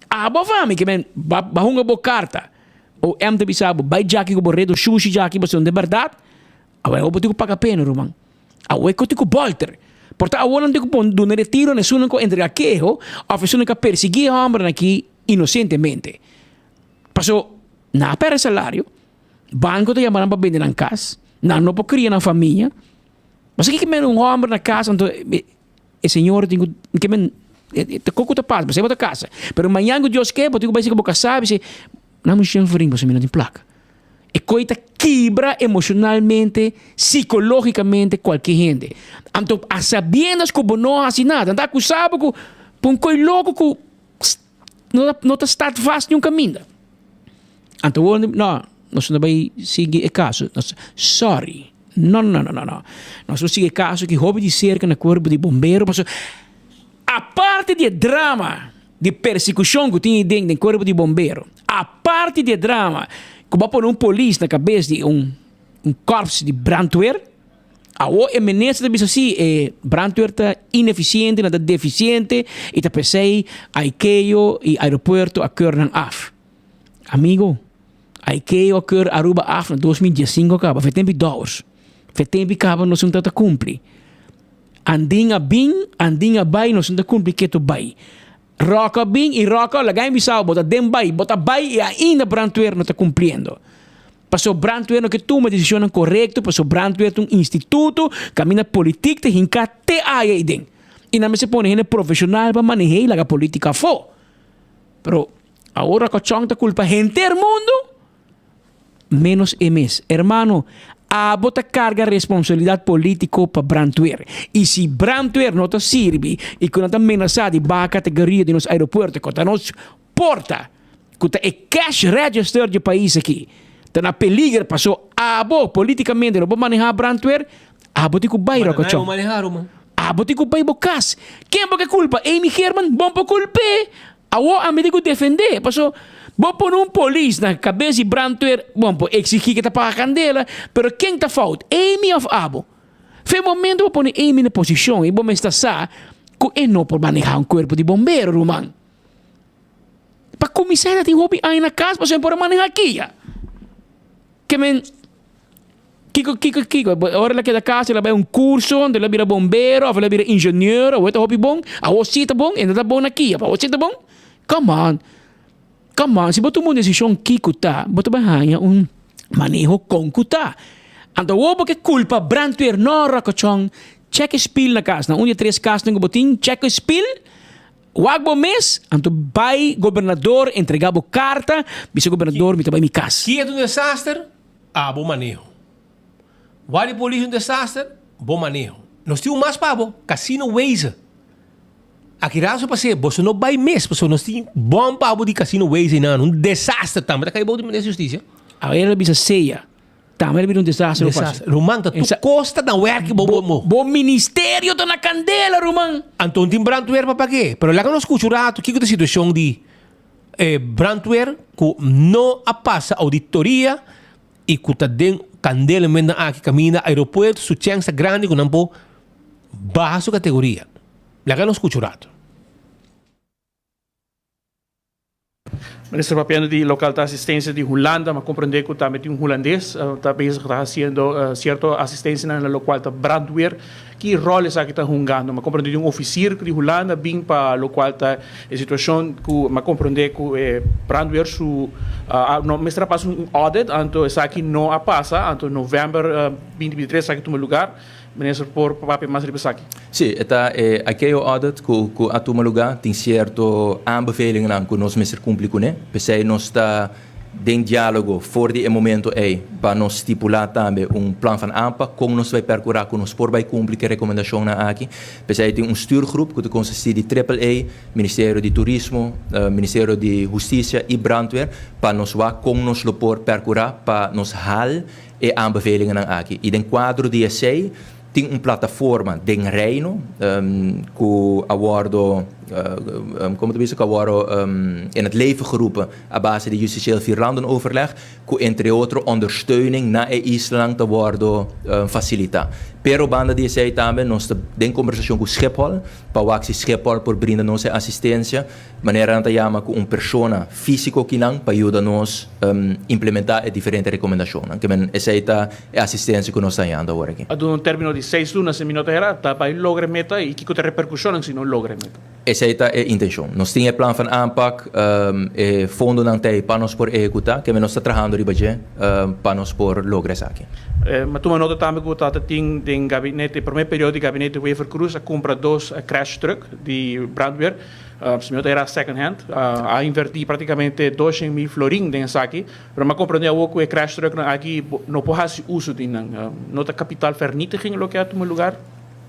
Abo fami ke men ba ba hunga bo karta o em ta bisa bo bai djaki ku bo redo shushi djaki pasobra de bèrdat awe bo tin ku paga pena ruman awe ku tin ku bòlter por ta awor nan tin ku pon duna retiro na esunnan ku a entrega keho òf esunnan ku a persiguí e hòmbernan aki inosentemente pasobra nan a pèrdè salario banko ta yama nan pa bende nan kas nan no por kria nan famia pasobra kiko men un hòmber na kas anto E señora tin ku ke men ta koko ta pasa pasobra bo ta kasa pero mañan ku Dios ke bo tin ku bai seka bo kasá bis'é nan mi shen frin pasobra mi no tin plaka e koi ta kibra emoshonalmente sikologikamente kualke hende anto a sabiendas ku bo no hasi nada nan ta akusa bo ku pa un koi loko ku no ta no ta start vast niun kaminda anto wor no nos no ta bai sigui e kaso sorry. No, no, no, no, no. Nos lo sigui e caso ki hopi di cerca na cuerpo di bombero, pasobra aparte di e drama di persecucion cu tin den den cuerpo di bombero, aparte di e drama cu bo a pone un polis na cabes di un un corps di brandweer, awo e minister ta bisa si e brandweer ta ineficiente, nan ta deficiente y ta pesey Ikeo y aeropuerto a keur nan af. Amigo. Ikeo a keur Aruba af na 2015 kaba, fe tempi Dowers. Fe tempi kaba nos no ta kumpli. Andin a bin, andin a bai, nos no ta kumpli ketu bai. Rock a bin i Rock a laga mi bisa bo ta den bai, bo ta bai i ainda brandweer no ta kumpliendo. Pasobra brandweer no ke tuma desishonnan korekto, pasobra brandweer ta un instituto kaminda politik ta hinká te aya ei den. I nan mester pone hende profeshonal pa maneh'é i laga politika afó. Pero Awor Rocochon ta culpa henter mundo menos e mes. Hermano, abo ta carga responsabilidad politico pa brandweer. Y si brandweer no ta sirbi y cu nan ta menasa di baha categoria di nos aeropuerto cu ta nos porta, cu ta e cash register di e pais aki, ta na peliger paso abo politicamente no por maneha brandweer, abo tin cu bay Rocochon. Abo tin cu bay bo cas. Ken bo ke culpa? Amy Geerman? Bon por culp'e. Awor ami tin ku defendé, paso bo pone un polis na kabes di brandweer, bon por eksigí ke ta paga kandela, pero ken ta fout, Amy òf abo? Fe momento bo pone Amy na posishon i bo mester sa ku e no por manehá un kuerpo di bombero, ruman. Pa kuminsá e ta tin hopi aña na kas pasobra e por a manehá kia. Ke men. Kiko, kiko, kiko? Ora el a keda casa, el a bai un curso, anto el a bira bombero, of el a bira ingenieur, awor e ta hopi bon, awor si ta bon, e no ta bon na kia, pero awor si ta bon? Come on, come on, si bo tuma un decision kiko ta, bo ta bai haña un maneho kon ku ta. Anto awor bo ke culpa brandweer, no rokochon, check e spiel na cas, na un di e tres casnan ku bo tin, check e spiel, wak bo mes, anto bai gobernador entrega bo carta, bisa gobernador mi ta bai mi cas. Kia ta un desaster? Abo maneho. Wak di polis un desaster, bo maneho. Nos tin un mas pa bo, Casino Weeze. Aki raso pas'é, boso no bai mes, pasobra nos tin bòm pa bo di Casino Weeze einan, un desaster tambe ta kai bou di Minister di Hustisia. Awe el a bisa sea. Tambe a bira un desastre. Desastre. Ruman, ta tur kos ta na wèrki bo bo. Bo ministerio ta na kandela, ruman. Anto no tin brandweer pa pag'é. Pero laga nos skucha un ratu kiko ta e situashon di e brandweer ku no a pasa auditoria i ku ta den kandela momentonan aki kaminda aeropuerto su chèns ta grandi ku nan por baha su kategoria. Laga nos skucha un ratu. Minister papiando di local ta asistencia di Hulanda, ma comprende cu tambe tin un Hulandes ta bezig ta haciendo cierto asistencianan na locual ta brandweer. Ki rol esaki ta hungando? Ma comprende di un oficier di Hulanda bin pa locual ta e situacion cu ma comprende cu e brandweer su no mester a pasa un audit, anto esaki no a pasa, anto november 2023 esaki tuma lugar. Minister por papia mas riba esaki? Sí, e ta e ICAO audit ku ku a tuma lugá. Tin sierto aanbevelingennan ku nos mester kumpli kuné. P'esei nos ta den diálogo for di e momento ei pa nos stipulá tambe un plan van aanpak kon nos bai perkurá ku nos por bai kumpli ku e rekomendashonnan aki. P'esei tin un stuurgroep ku ta konsistí di Triple A, Ministerio di Turismo, Ministerio di Hustisia i Brandweer pa nos wak kon nos lo por perkurá pa nos hal E aanbevelingennan aki. I den kuadro di esei tin un plataforma den Reino ku a wòrdu, komo ta bisa, ku a wòrdu in het leven geroepen a base di Justitieel Vierlandenoverleg, ku entre otro ondersteuning na e islanan ta wòrdu fasilitá. Pero banda di esei tambe nos ta den kombersashon ku Schiphol pa wak si Schiphol por brinda nos e asistensia. Manera nan ta yama ku un persona físiko kinan pa yuda nos implementá e diferente rekomendashonnan. Ke men esei ta e asistensia ku nos ta hañando awor aki. A duna un término di seis luna si mi no ta hera, ta bai logra e meta i kiko ta e reperkushonnan si no logra e meta? Esei ta e intenshon. Nos tin e plan van aanpak, e fondonan ta ei pa nos por ehekutá, ke men nos ta trahando riba dje pa nos por logra esaki. Mi a tuma nota tambe ku ta tin den gabinete, e promé periodo di gabinete Wever-Croes a kumpra dos crash truck di brandweer. Si mi no ta era second hand, a inverti practicamente doshen mil florin den esaki, pero mi a comprende awor cu e crash trucknan aki no por haci uso di nan. No ta kapitaal vernietiging loke a tuma lugar?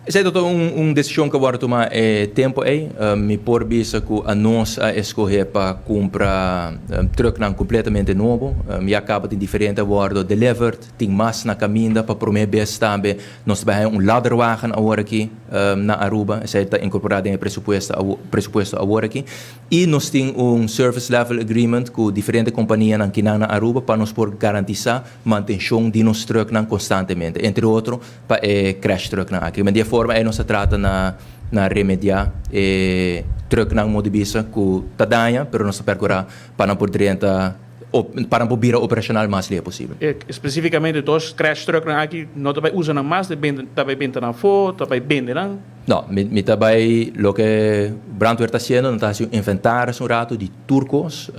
Esei ta un un decision cu a wordo tuma e tempo ey. Mi por bisa cu anos a escoge pa cumpra trucknan completamente nobo. Ya caba tin diferente a wordo delivered. Tin mas na caminda. Pa prome bes tambe nos ta bay haña un ladderwagen awor aki na Aruba. Esey ta incorpora den e presupuesto awor aki. Y nos tin un service level agreement cu diferente companianan kinan na Aruba pa nos por garantisa mantencion di nos trucknan constantemente. Entre otro pa e crash trucknan aki. Di e forma ey nos ta trata na na remedia e trucknan modo di bisa cu ta daña pero nos ta percura pa nan por drenta. Pa nan por bira operacional mas lihe posibel. Specificamente dos crash trucknan aki no ta bay usa nan mas, ta bay benta nan afo, ta bay bende nan? No, mi ta bay loke brandweer ta haciendo, nan ta haci un inventaris un rato di tur cos,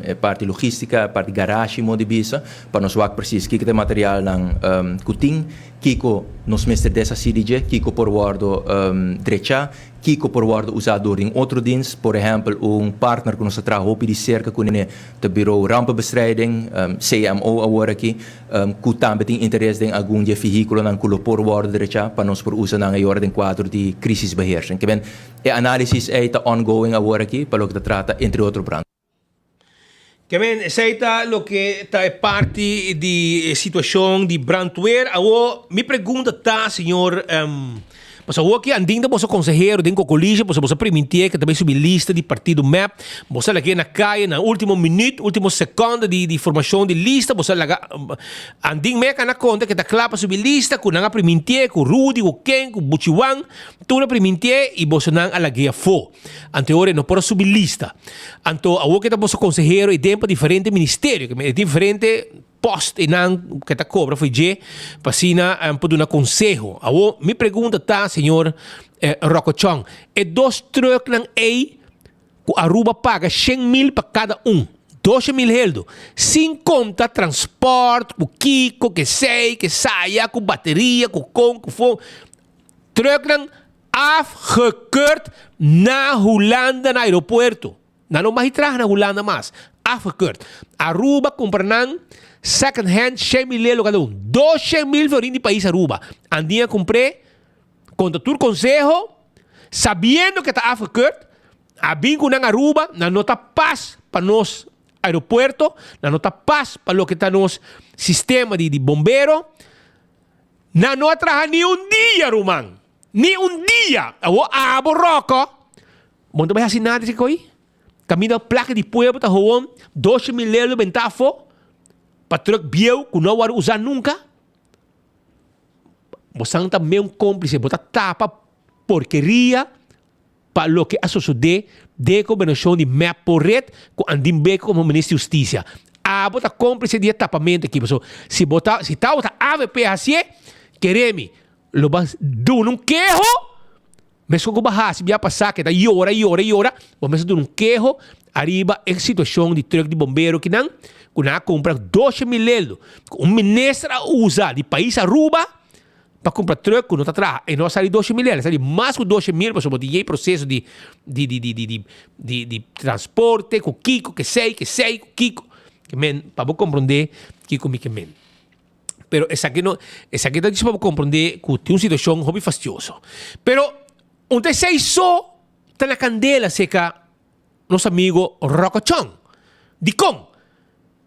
e parti logistica, e parti garashi modo di bisa, pa nos wak precies kiko ta e materialnan cu tin, kiko nos mester deshaci di dje, kiko por wordo drecha, Kiko por wòrdu usá dor di un otro dins? Por ehèmpel, un partner ku nos ta traha hopi di serka kuné ta Bureau Rampenbestrijding, CMO awor aki, ku tambe tin interes den algun di e vehíkulonan ku lo por wòrdu drechá pa nos por usa nan ayora den kuadro di crisisbeheersing. Ke men, e análisis ei ta ongoing awor aki pa loke ta trata entre otro brand. Ke men, esei ta loke ta e parti di e situashon di brandweer. Awor, mi pregunta ta, señor, pasobra awor ki andin ta boso konsehero den Cocolisha, pasobra boso a primintié ke ta bai subi lista di partido mep, boso a lag'é na kaya na ultimo minüt, ultimo sekònde di di formashon di lista, boso a laga andin meka na konta ke ta kla pa subi lista, ku nan a primintié, ku Rudy, ku ken, ku Buchiwan, tur a primintié i bosonan a lag'é afó. Anto ora e no por a subi lista. Anto awor ke ta boso konsehero i den pa diferente ministerio, ke e tin diferente post einan ke ta kobra for dje pa asina por duna konseho. Awor mi pregunta ta señor Rocco Chong, e dos trucknan ei ku Aruba paga 100.000 pa kada un, 200.000 heldo, sin konta transport ku kiko, kesei, kesaya, ku bateria, ku kon, ku fon, trucknan Afgekeurd na Hulanda na aeropuerto. Nan no mag traha na Hulanda mas. Afgekeurd. Aruba cumpra nan second hand shen mil lelo cada un. Dos shen mil florin di pais Aruba. Andin a cumpr'e contra tur conseho, sabiendo cu ta afgekeurd, a bin cu nan Aruba, nan no ta pas pa nos. aeropuerto, nan no ta pas pa loke ta nos sistema di di bombero. Nan no a traha ni un dia, ruman. Ni un dia. Awor abo Rocco, bo no ta bai hasi nada di esaki? Kaminda plaka di pueblo ta howon doshe mil lelo benta afo pa truck bieu ku no a wòrdu usa nunka. Bosan ta meun komplise, bo ta tapa porkeria pa loke a sosodé den e gobernashon di mep por ret ku Andin Bikker komo minister di hustisia. Abo ta komplise di e tapamentu aki, pasobra si bo ta si tabata avp hasié, kere mi, lo bo a duna un keho. Meskos ku bo hasi bia pasá ke ta yora, yora, yora, bo mester duna un keho ariba e situashon di trùk di bombero kinan ku nan a kumpra doshe mil leldo ku un minister a usa di pais Aruba pa kumpra trùk ku no ta traha. E no a sali doshe mil leldo, a sali mas ku doshe mil pasobra bo tin yei proseso di di di di di di di transporte ku kiko, kesei, kesei, ku kiko. Ke men pa bo komprondé kiko mi ke men. Pero esaki no, esaki ta djis pa bo komprondé ku tin un situashon hopi fastioso. Pero un ta esei so ta na kandela serka nos amigo Rocco Chong. Dikon?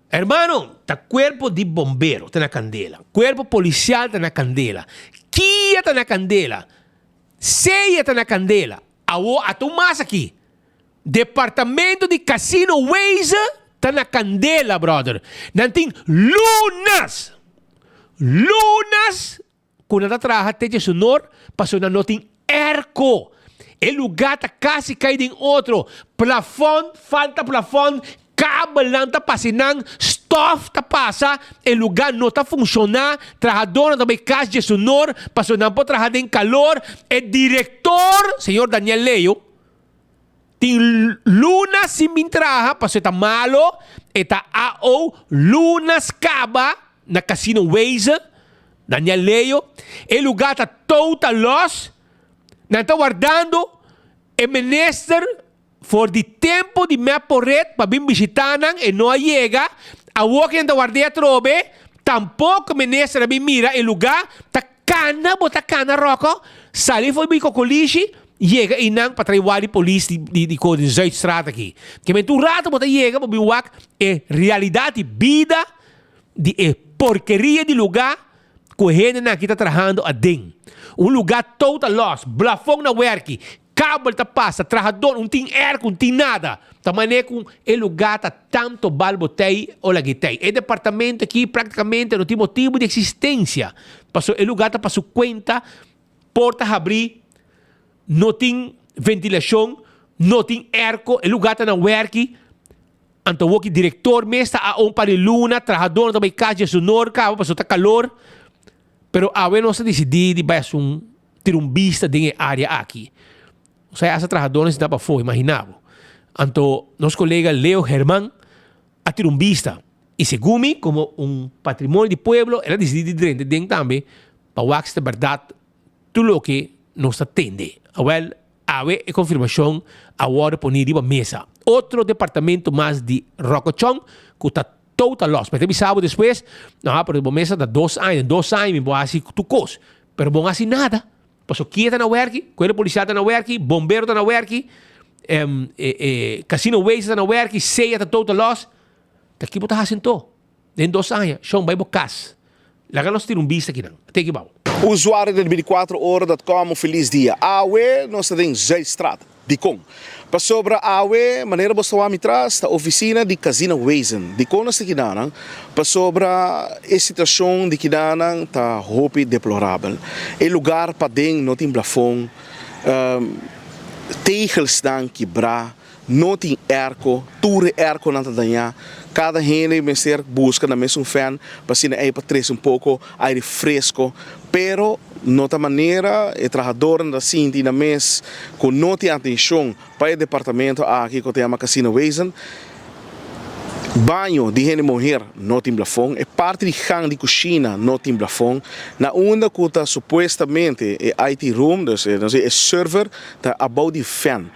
Hermano, ta kuerpo di bombero ta na kandela, kuerpo polisial ta na kandela, kia ta na kandela, seya ta na kandela. Awor ata un mas aki. Departamento di Casino Weeze ta na candela brother. Nan tin lunas, lunas cu nan ta traha te dje sunor pasobra nan no tin airco. E lugar ta casi cay den otro. Plafond, falta plafond, kabelnan ta pasa nan, stof ta pasa, e lugar no ta funciona, trahadornan ta bay cas dje sunor pasobra nan por traha den calor. E director, señor Daniel Leo, Tin luna sin bin traha pasobra e ta malo, e ta AO lunas caba na Casino Weeze, Daniel Leo, e lugar ta total los, nan ta wardando e minister for di tempo di mep por red pa bin bishita nan, e no a yega, awor ke nan ta ward'e atrobe, tampoco minister a bin mira e lugar, ta cana bo ta cana Rocco, sali for di Cocolishi, Yega einan pa trae wak di polis di di di ko di Zuidstraat aki. Ke men tur rato bo ta yega bo bin wak e realidat di bida di e porkeria di luga ku e hendenan aki ta trahando aden. Un luga total los, blafon na werki, kabel ta pasa, trahador un tin airco, un tin nada. Ta manera ku e luga ta tanto bal bo tei o lag'i tei. E departamento aki praktikamente no tin motibu di eksistensia pasobra e luga ta pa su kuenta. Porta habrí, no tin ventilashon, no tin airco, e lugar ta na werki. Anto awor ki direktor mes ta a un par di luna, trahadornan ta bai kas dje su nor kaba pasobra ta kalor. Pero awe nos a disidí di bai hasi un tira un bista den e área aki. Nos a hasta trahadornan sinta pafó, imaginá bo. Anto nos kolega Leo Herman a tira un bista i segun mi komo un patrimonio di pueblo el a disidí di drenta den tambe Pa wak si ta bèrdat tur loke nos ta tende. Awèl, awe e konfirmashon a wòrdu poní riba mesa. Otro departamento mas di Ròkòchòn ku ta total lòs. Mi ta bisa bo despues, no, pero bo mesa ta dos aña, den dos aña mi por hasi tur kos. Pero bo no hasi nada. Pasobra kia ta na wèrki, kuerpo polisial ta na wèrki, bombero ta na wèrki, Casino Ways ta na wèrki, SEA ta total lòs. Ta ki bo ta hasi anto? Den dos aña, shon bai bo kas. Laga nos tira un bista kinan. Teki bou. Usuario di 24 ora dot com un felis dia. Awe nos ta den Zuidstraat. Dikon? Pasobra awe, manera bo sta wak mi tras, ta oficina di Casino Wezen. Dikon nos ta kinanan? Pasobra e situacion di kinanan ta hopi deplorabel. E lugar paden no tin blafon, tegelsnan kibra. No tin airco, tur e airconan ta dañá. Cada hende mester busca nan mes un fan pa asina ei pa trece un poco aire fresco. Pero no ta manera e trahadornan ta sinti nan mes cu no tin atencion pa e departamento aki cu ta yama Casino Wezen. Baño di hende muher no tin blafon, e parti di gang di cushina no tin blafon. Na unda cu ta supuestamente e IT room, dus e server ta abou di fan.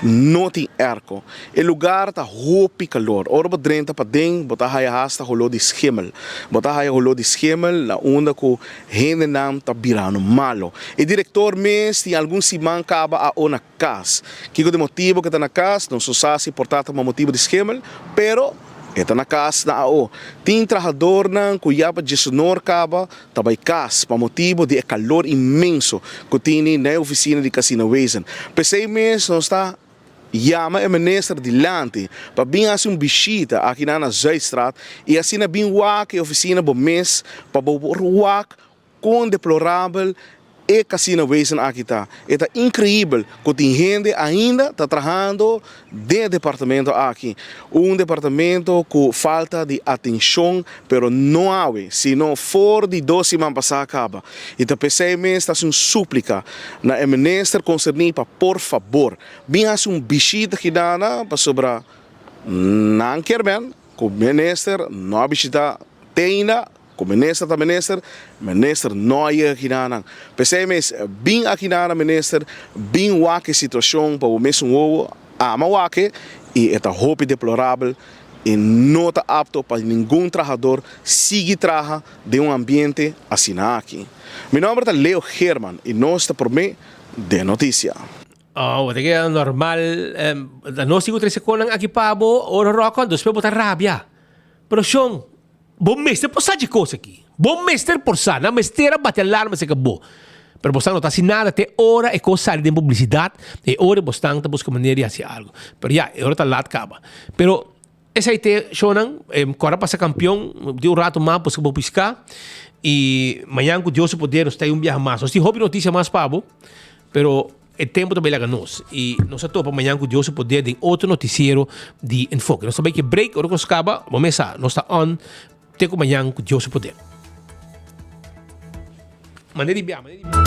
No tin airco. E lugar ta hopi calor. Ora bo drenta paden bo ta haya hasta holó di schimmel. Bo ta haya holó di schimmel na unda cu hendenan ta birando malo. E director mes tin algun siman caba a o na cas. Kico di motibo cu e ta na cas? Nos no sa si por ta ta pa motibo di schimmel, pero. E ta na kas na AO. Tin trahadornan ku ya pa djesunor kaba ta bai kas pa motibu di e kalor inmenso ku tini na e ofisina di Casinowezen. P'esei mes nos ta yama e minister dilanti pa bin hasi un bishita akinan na Zuidstraat i asina bin wak e ofisina bo mes pa bo por wak Kon deplorabel e casino wezen aki ta. E ta increibel cu tin hende ainda ta trahando den e departamento aki. Un departamento cu falta di atencion, pero no awe, sino for di dos siman pasa caba. Y ta pesey mes ta haci un suplica na e minister concerni pa por fabor bin haci un bishita kidana pasobra nan kier men cu minister no a bishita te ainda. Ku minister ta minister, minister no a yega akina nan. P'esei mes, bin akina nan minister, bin wak e situashon pa bo mesun wowo, ama wak e, i e ta hopi deplorabel i no ta apto pa ningun trahador sigui traha den un ambiente asina aki. Mi nomber ta Leo Geerman i nos ta promé den notisia. Oh, bo ta keda normal, nos tin ku trese konan aki pa bo ora ròk, despues bo ta rabia. Pero shon, bo mester por sa dje kos aki. Bo mester por sa. Nan mester a bati alarma aserka bo. Pero bosnan no ta hasi nada te ora e kos sali den publisidat, e ora bosnan ta buska manera di hasi algu. Pero ya, e ora ta lat kaba. Pero esei te, shonnan, kòrda pasa kampion, di un ratu mas buska bo piská, i mañan ku Dios su poder nos ta ei un biaha mas. Nos tin hopi notisia mas pa bo, pero. E tempu ta bai laga nos y nos a topa mañan cu Dios su poder den otro noticiero di Enfoke. Nos ta bai ke break, ora cu nos caba, bo mes sa, nos ta on te cu mañan cu Dios su poder. Manda di bia, manda di bia.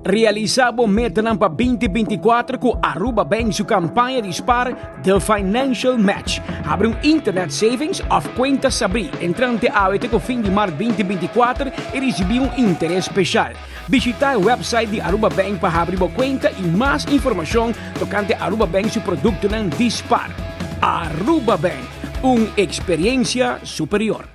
Realisa bo metanan pa 2024 cu Aruba Bank su campaña di spar The Financial Match. Habri un internet savings of cuenta sabri entrante awe te cu fin di mart 2024 y ricibi un interes special. Bishita e website di Aruba Bank pa habri bo cuenta y mas informacion tocante Aruba Bank su productonan di spar. Aruba Bank, un experiencia superior.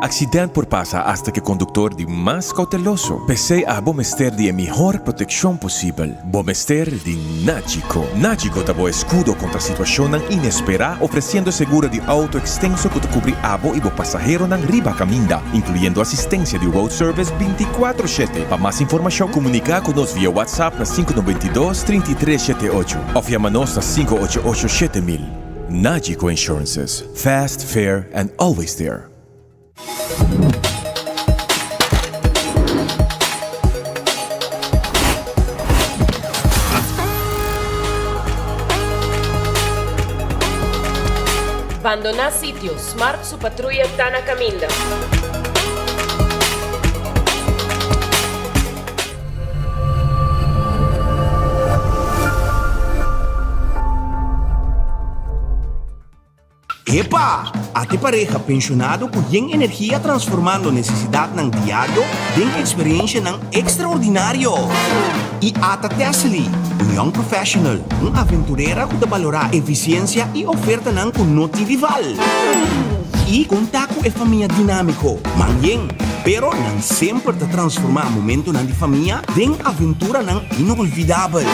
Accident por pasa hasta cu e conductor di mas cauteloso. P'esey abo mester di e mihor proteccion posibel. Bo mester di Nagico. Nagico ta bo escudo contra situacionnan inespera, ofreciendo seguro di auto extenso cu ta cubri abo y bo pasaheronan riba caminda, incluyendo asistencia di road service binticuatro shete. Pa mas informacion comunica cu nos via WhatsApp na 592 33 shete ocho of yama nos na 588 7000. Nagico Insurances. Fast, fair and always there. Bandoná sitio, Smart su patruya ta na kaminda. Epa! Ate pareha penshonado ku yen energia transformando nesesidatnan diario den eksperiencianan ekstraordinario. I ata Tessely, un young professional, un aventurera ku ta balorá efisiensia i ofertanan ku no tin rival. I konta ku e famia dinámiko, man yen, pero nan semper ta transformá momentonan di famia den aventuranan inolvidabel.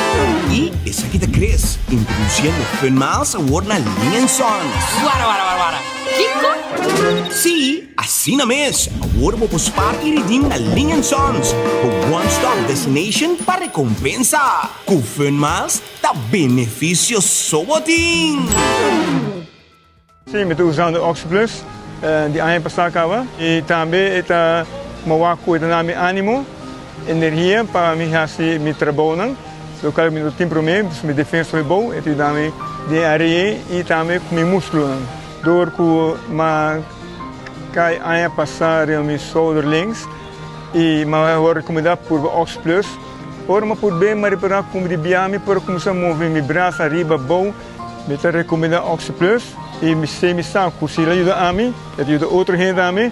I esaki ta Chris, introduciendo Fun Miles awor na Ling and Sons. Wara wara wara wara. Kiko? Sí, asina mes! Awor bo por spaar i redeem na Ling and Sons, bo one stop destination pa recompensa. Cu Fun Miles ta beneficio so bo tin! Sí, mi ta usando Oxyplus di aña pasá kaba i tambe e ta mowa ku e ta na mi ánimo, energia pa mi hasi mi trabounan, lokal mi no tin promé, pues mi defensa hopi bou, e ta yuda mi den e área ei i tambe ku mi múskulonan. Dor ku m'a kai aña pasá riba mi shouder links i m'a wòrdu rekomendá purba Oxyplus, ora m'a purb'é m'a ripará ku mi di bia mi por kuminsá move mi brasa ariba abou. Mi ta rekomendá OxyPlus i mi sé mi sa ku si el a yuda ami, e ta yuda otro hende tambe.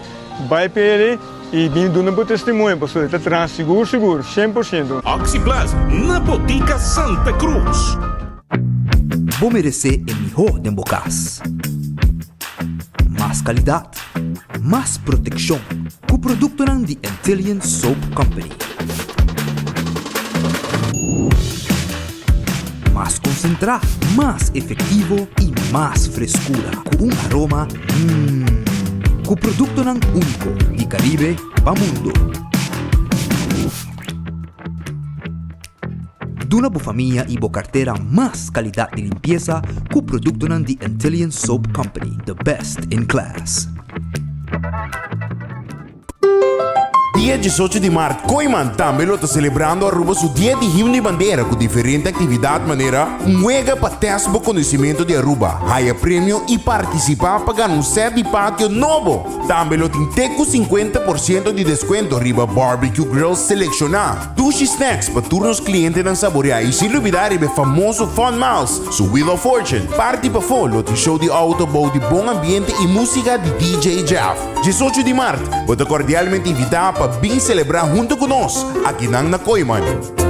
Bai pa el i bin duna bo testimonio pasobra e ta traha sigur sigur, 100%. OxyPlus na Botica Santa Cruz. Bo meresé e mihó den bo kas. Mas kalidat, mas protekshon ku produktonan di Antillian Soap Company. konsentrá, mas efektivo i mas freskura ku un aroma mmm. Ku produktonan úniko di Karibe pa mundu. Duna bo famia i bo kartera mas kalidat di limpiesa ku produktonan di Antillian Soap Company, the best in class. Dia 18 di mart Kooyman tambe lo ta celebrando Aruba su Dia di Himno y Bandera cu diferente actividad manera un wega pa test bo conocimento di Aruba, haya premio y participa pa gana un set di patio nobo. Tambe lo tin te cu 50 por ciento di descuento riba barbecue grills selecciona, dushi snacks pa tur nos clientenan saborea y sin lubida riba e famoso Fun Miles, su Wheel of Fortune. Parti pafo lo tin show di auto bou di bon ambiente y musica di DJ Jeff. 18 di mart, bo ta cordialmente invita pa bin celebra hunto cu nos, akinan na Kooyman.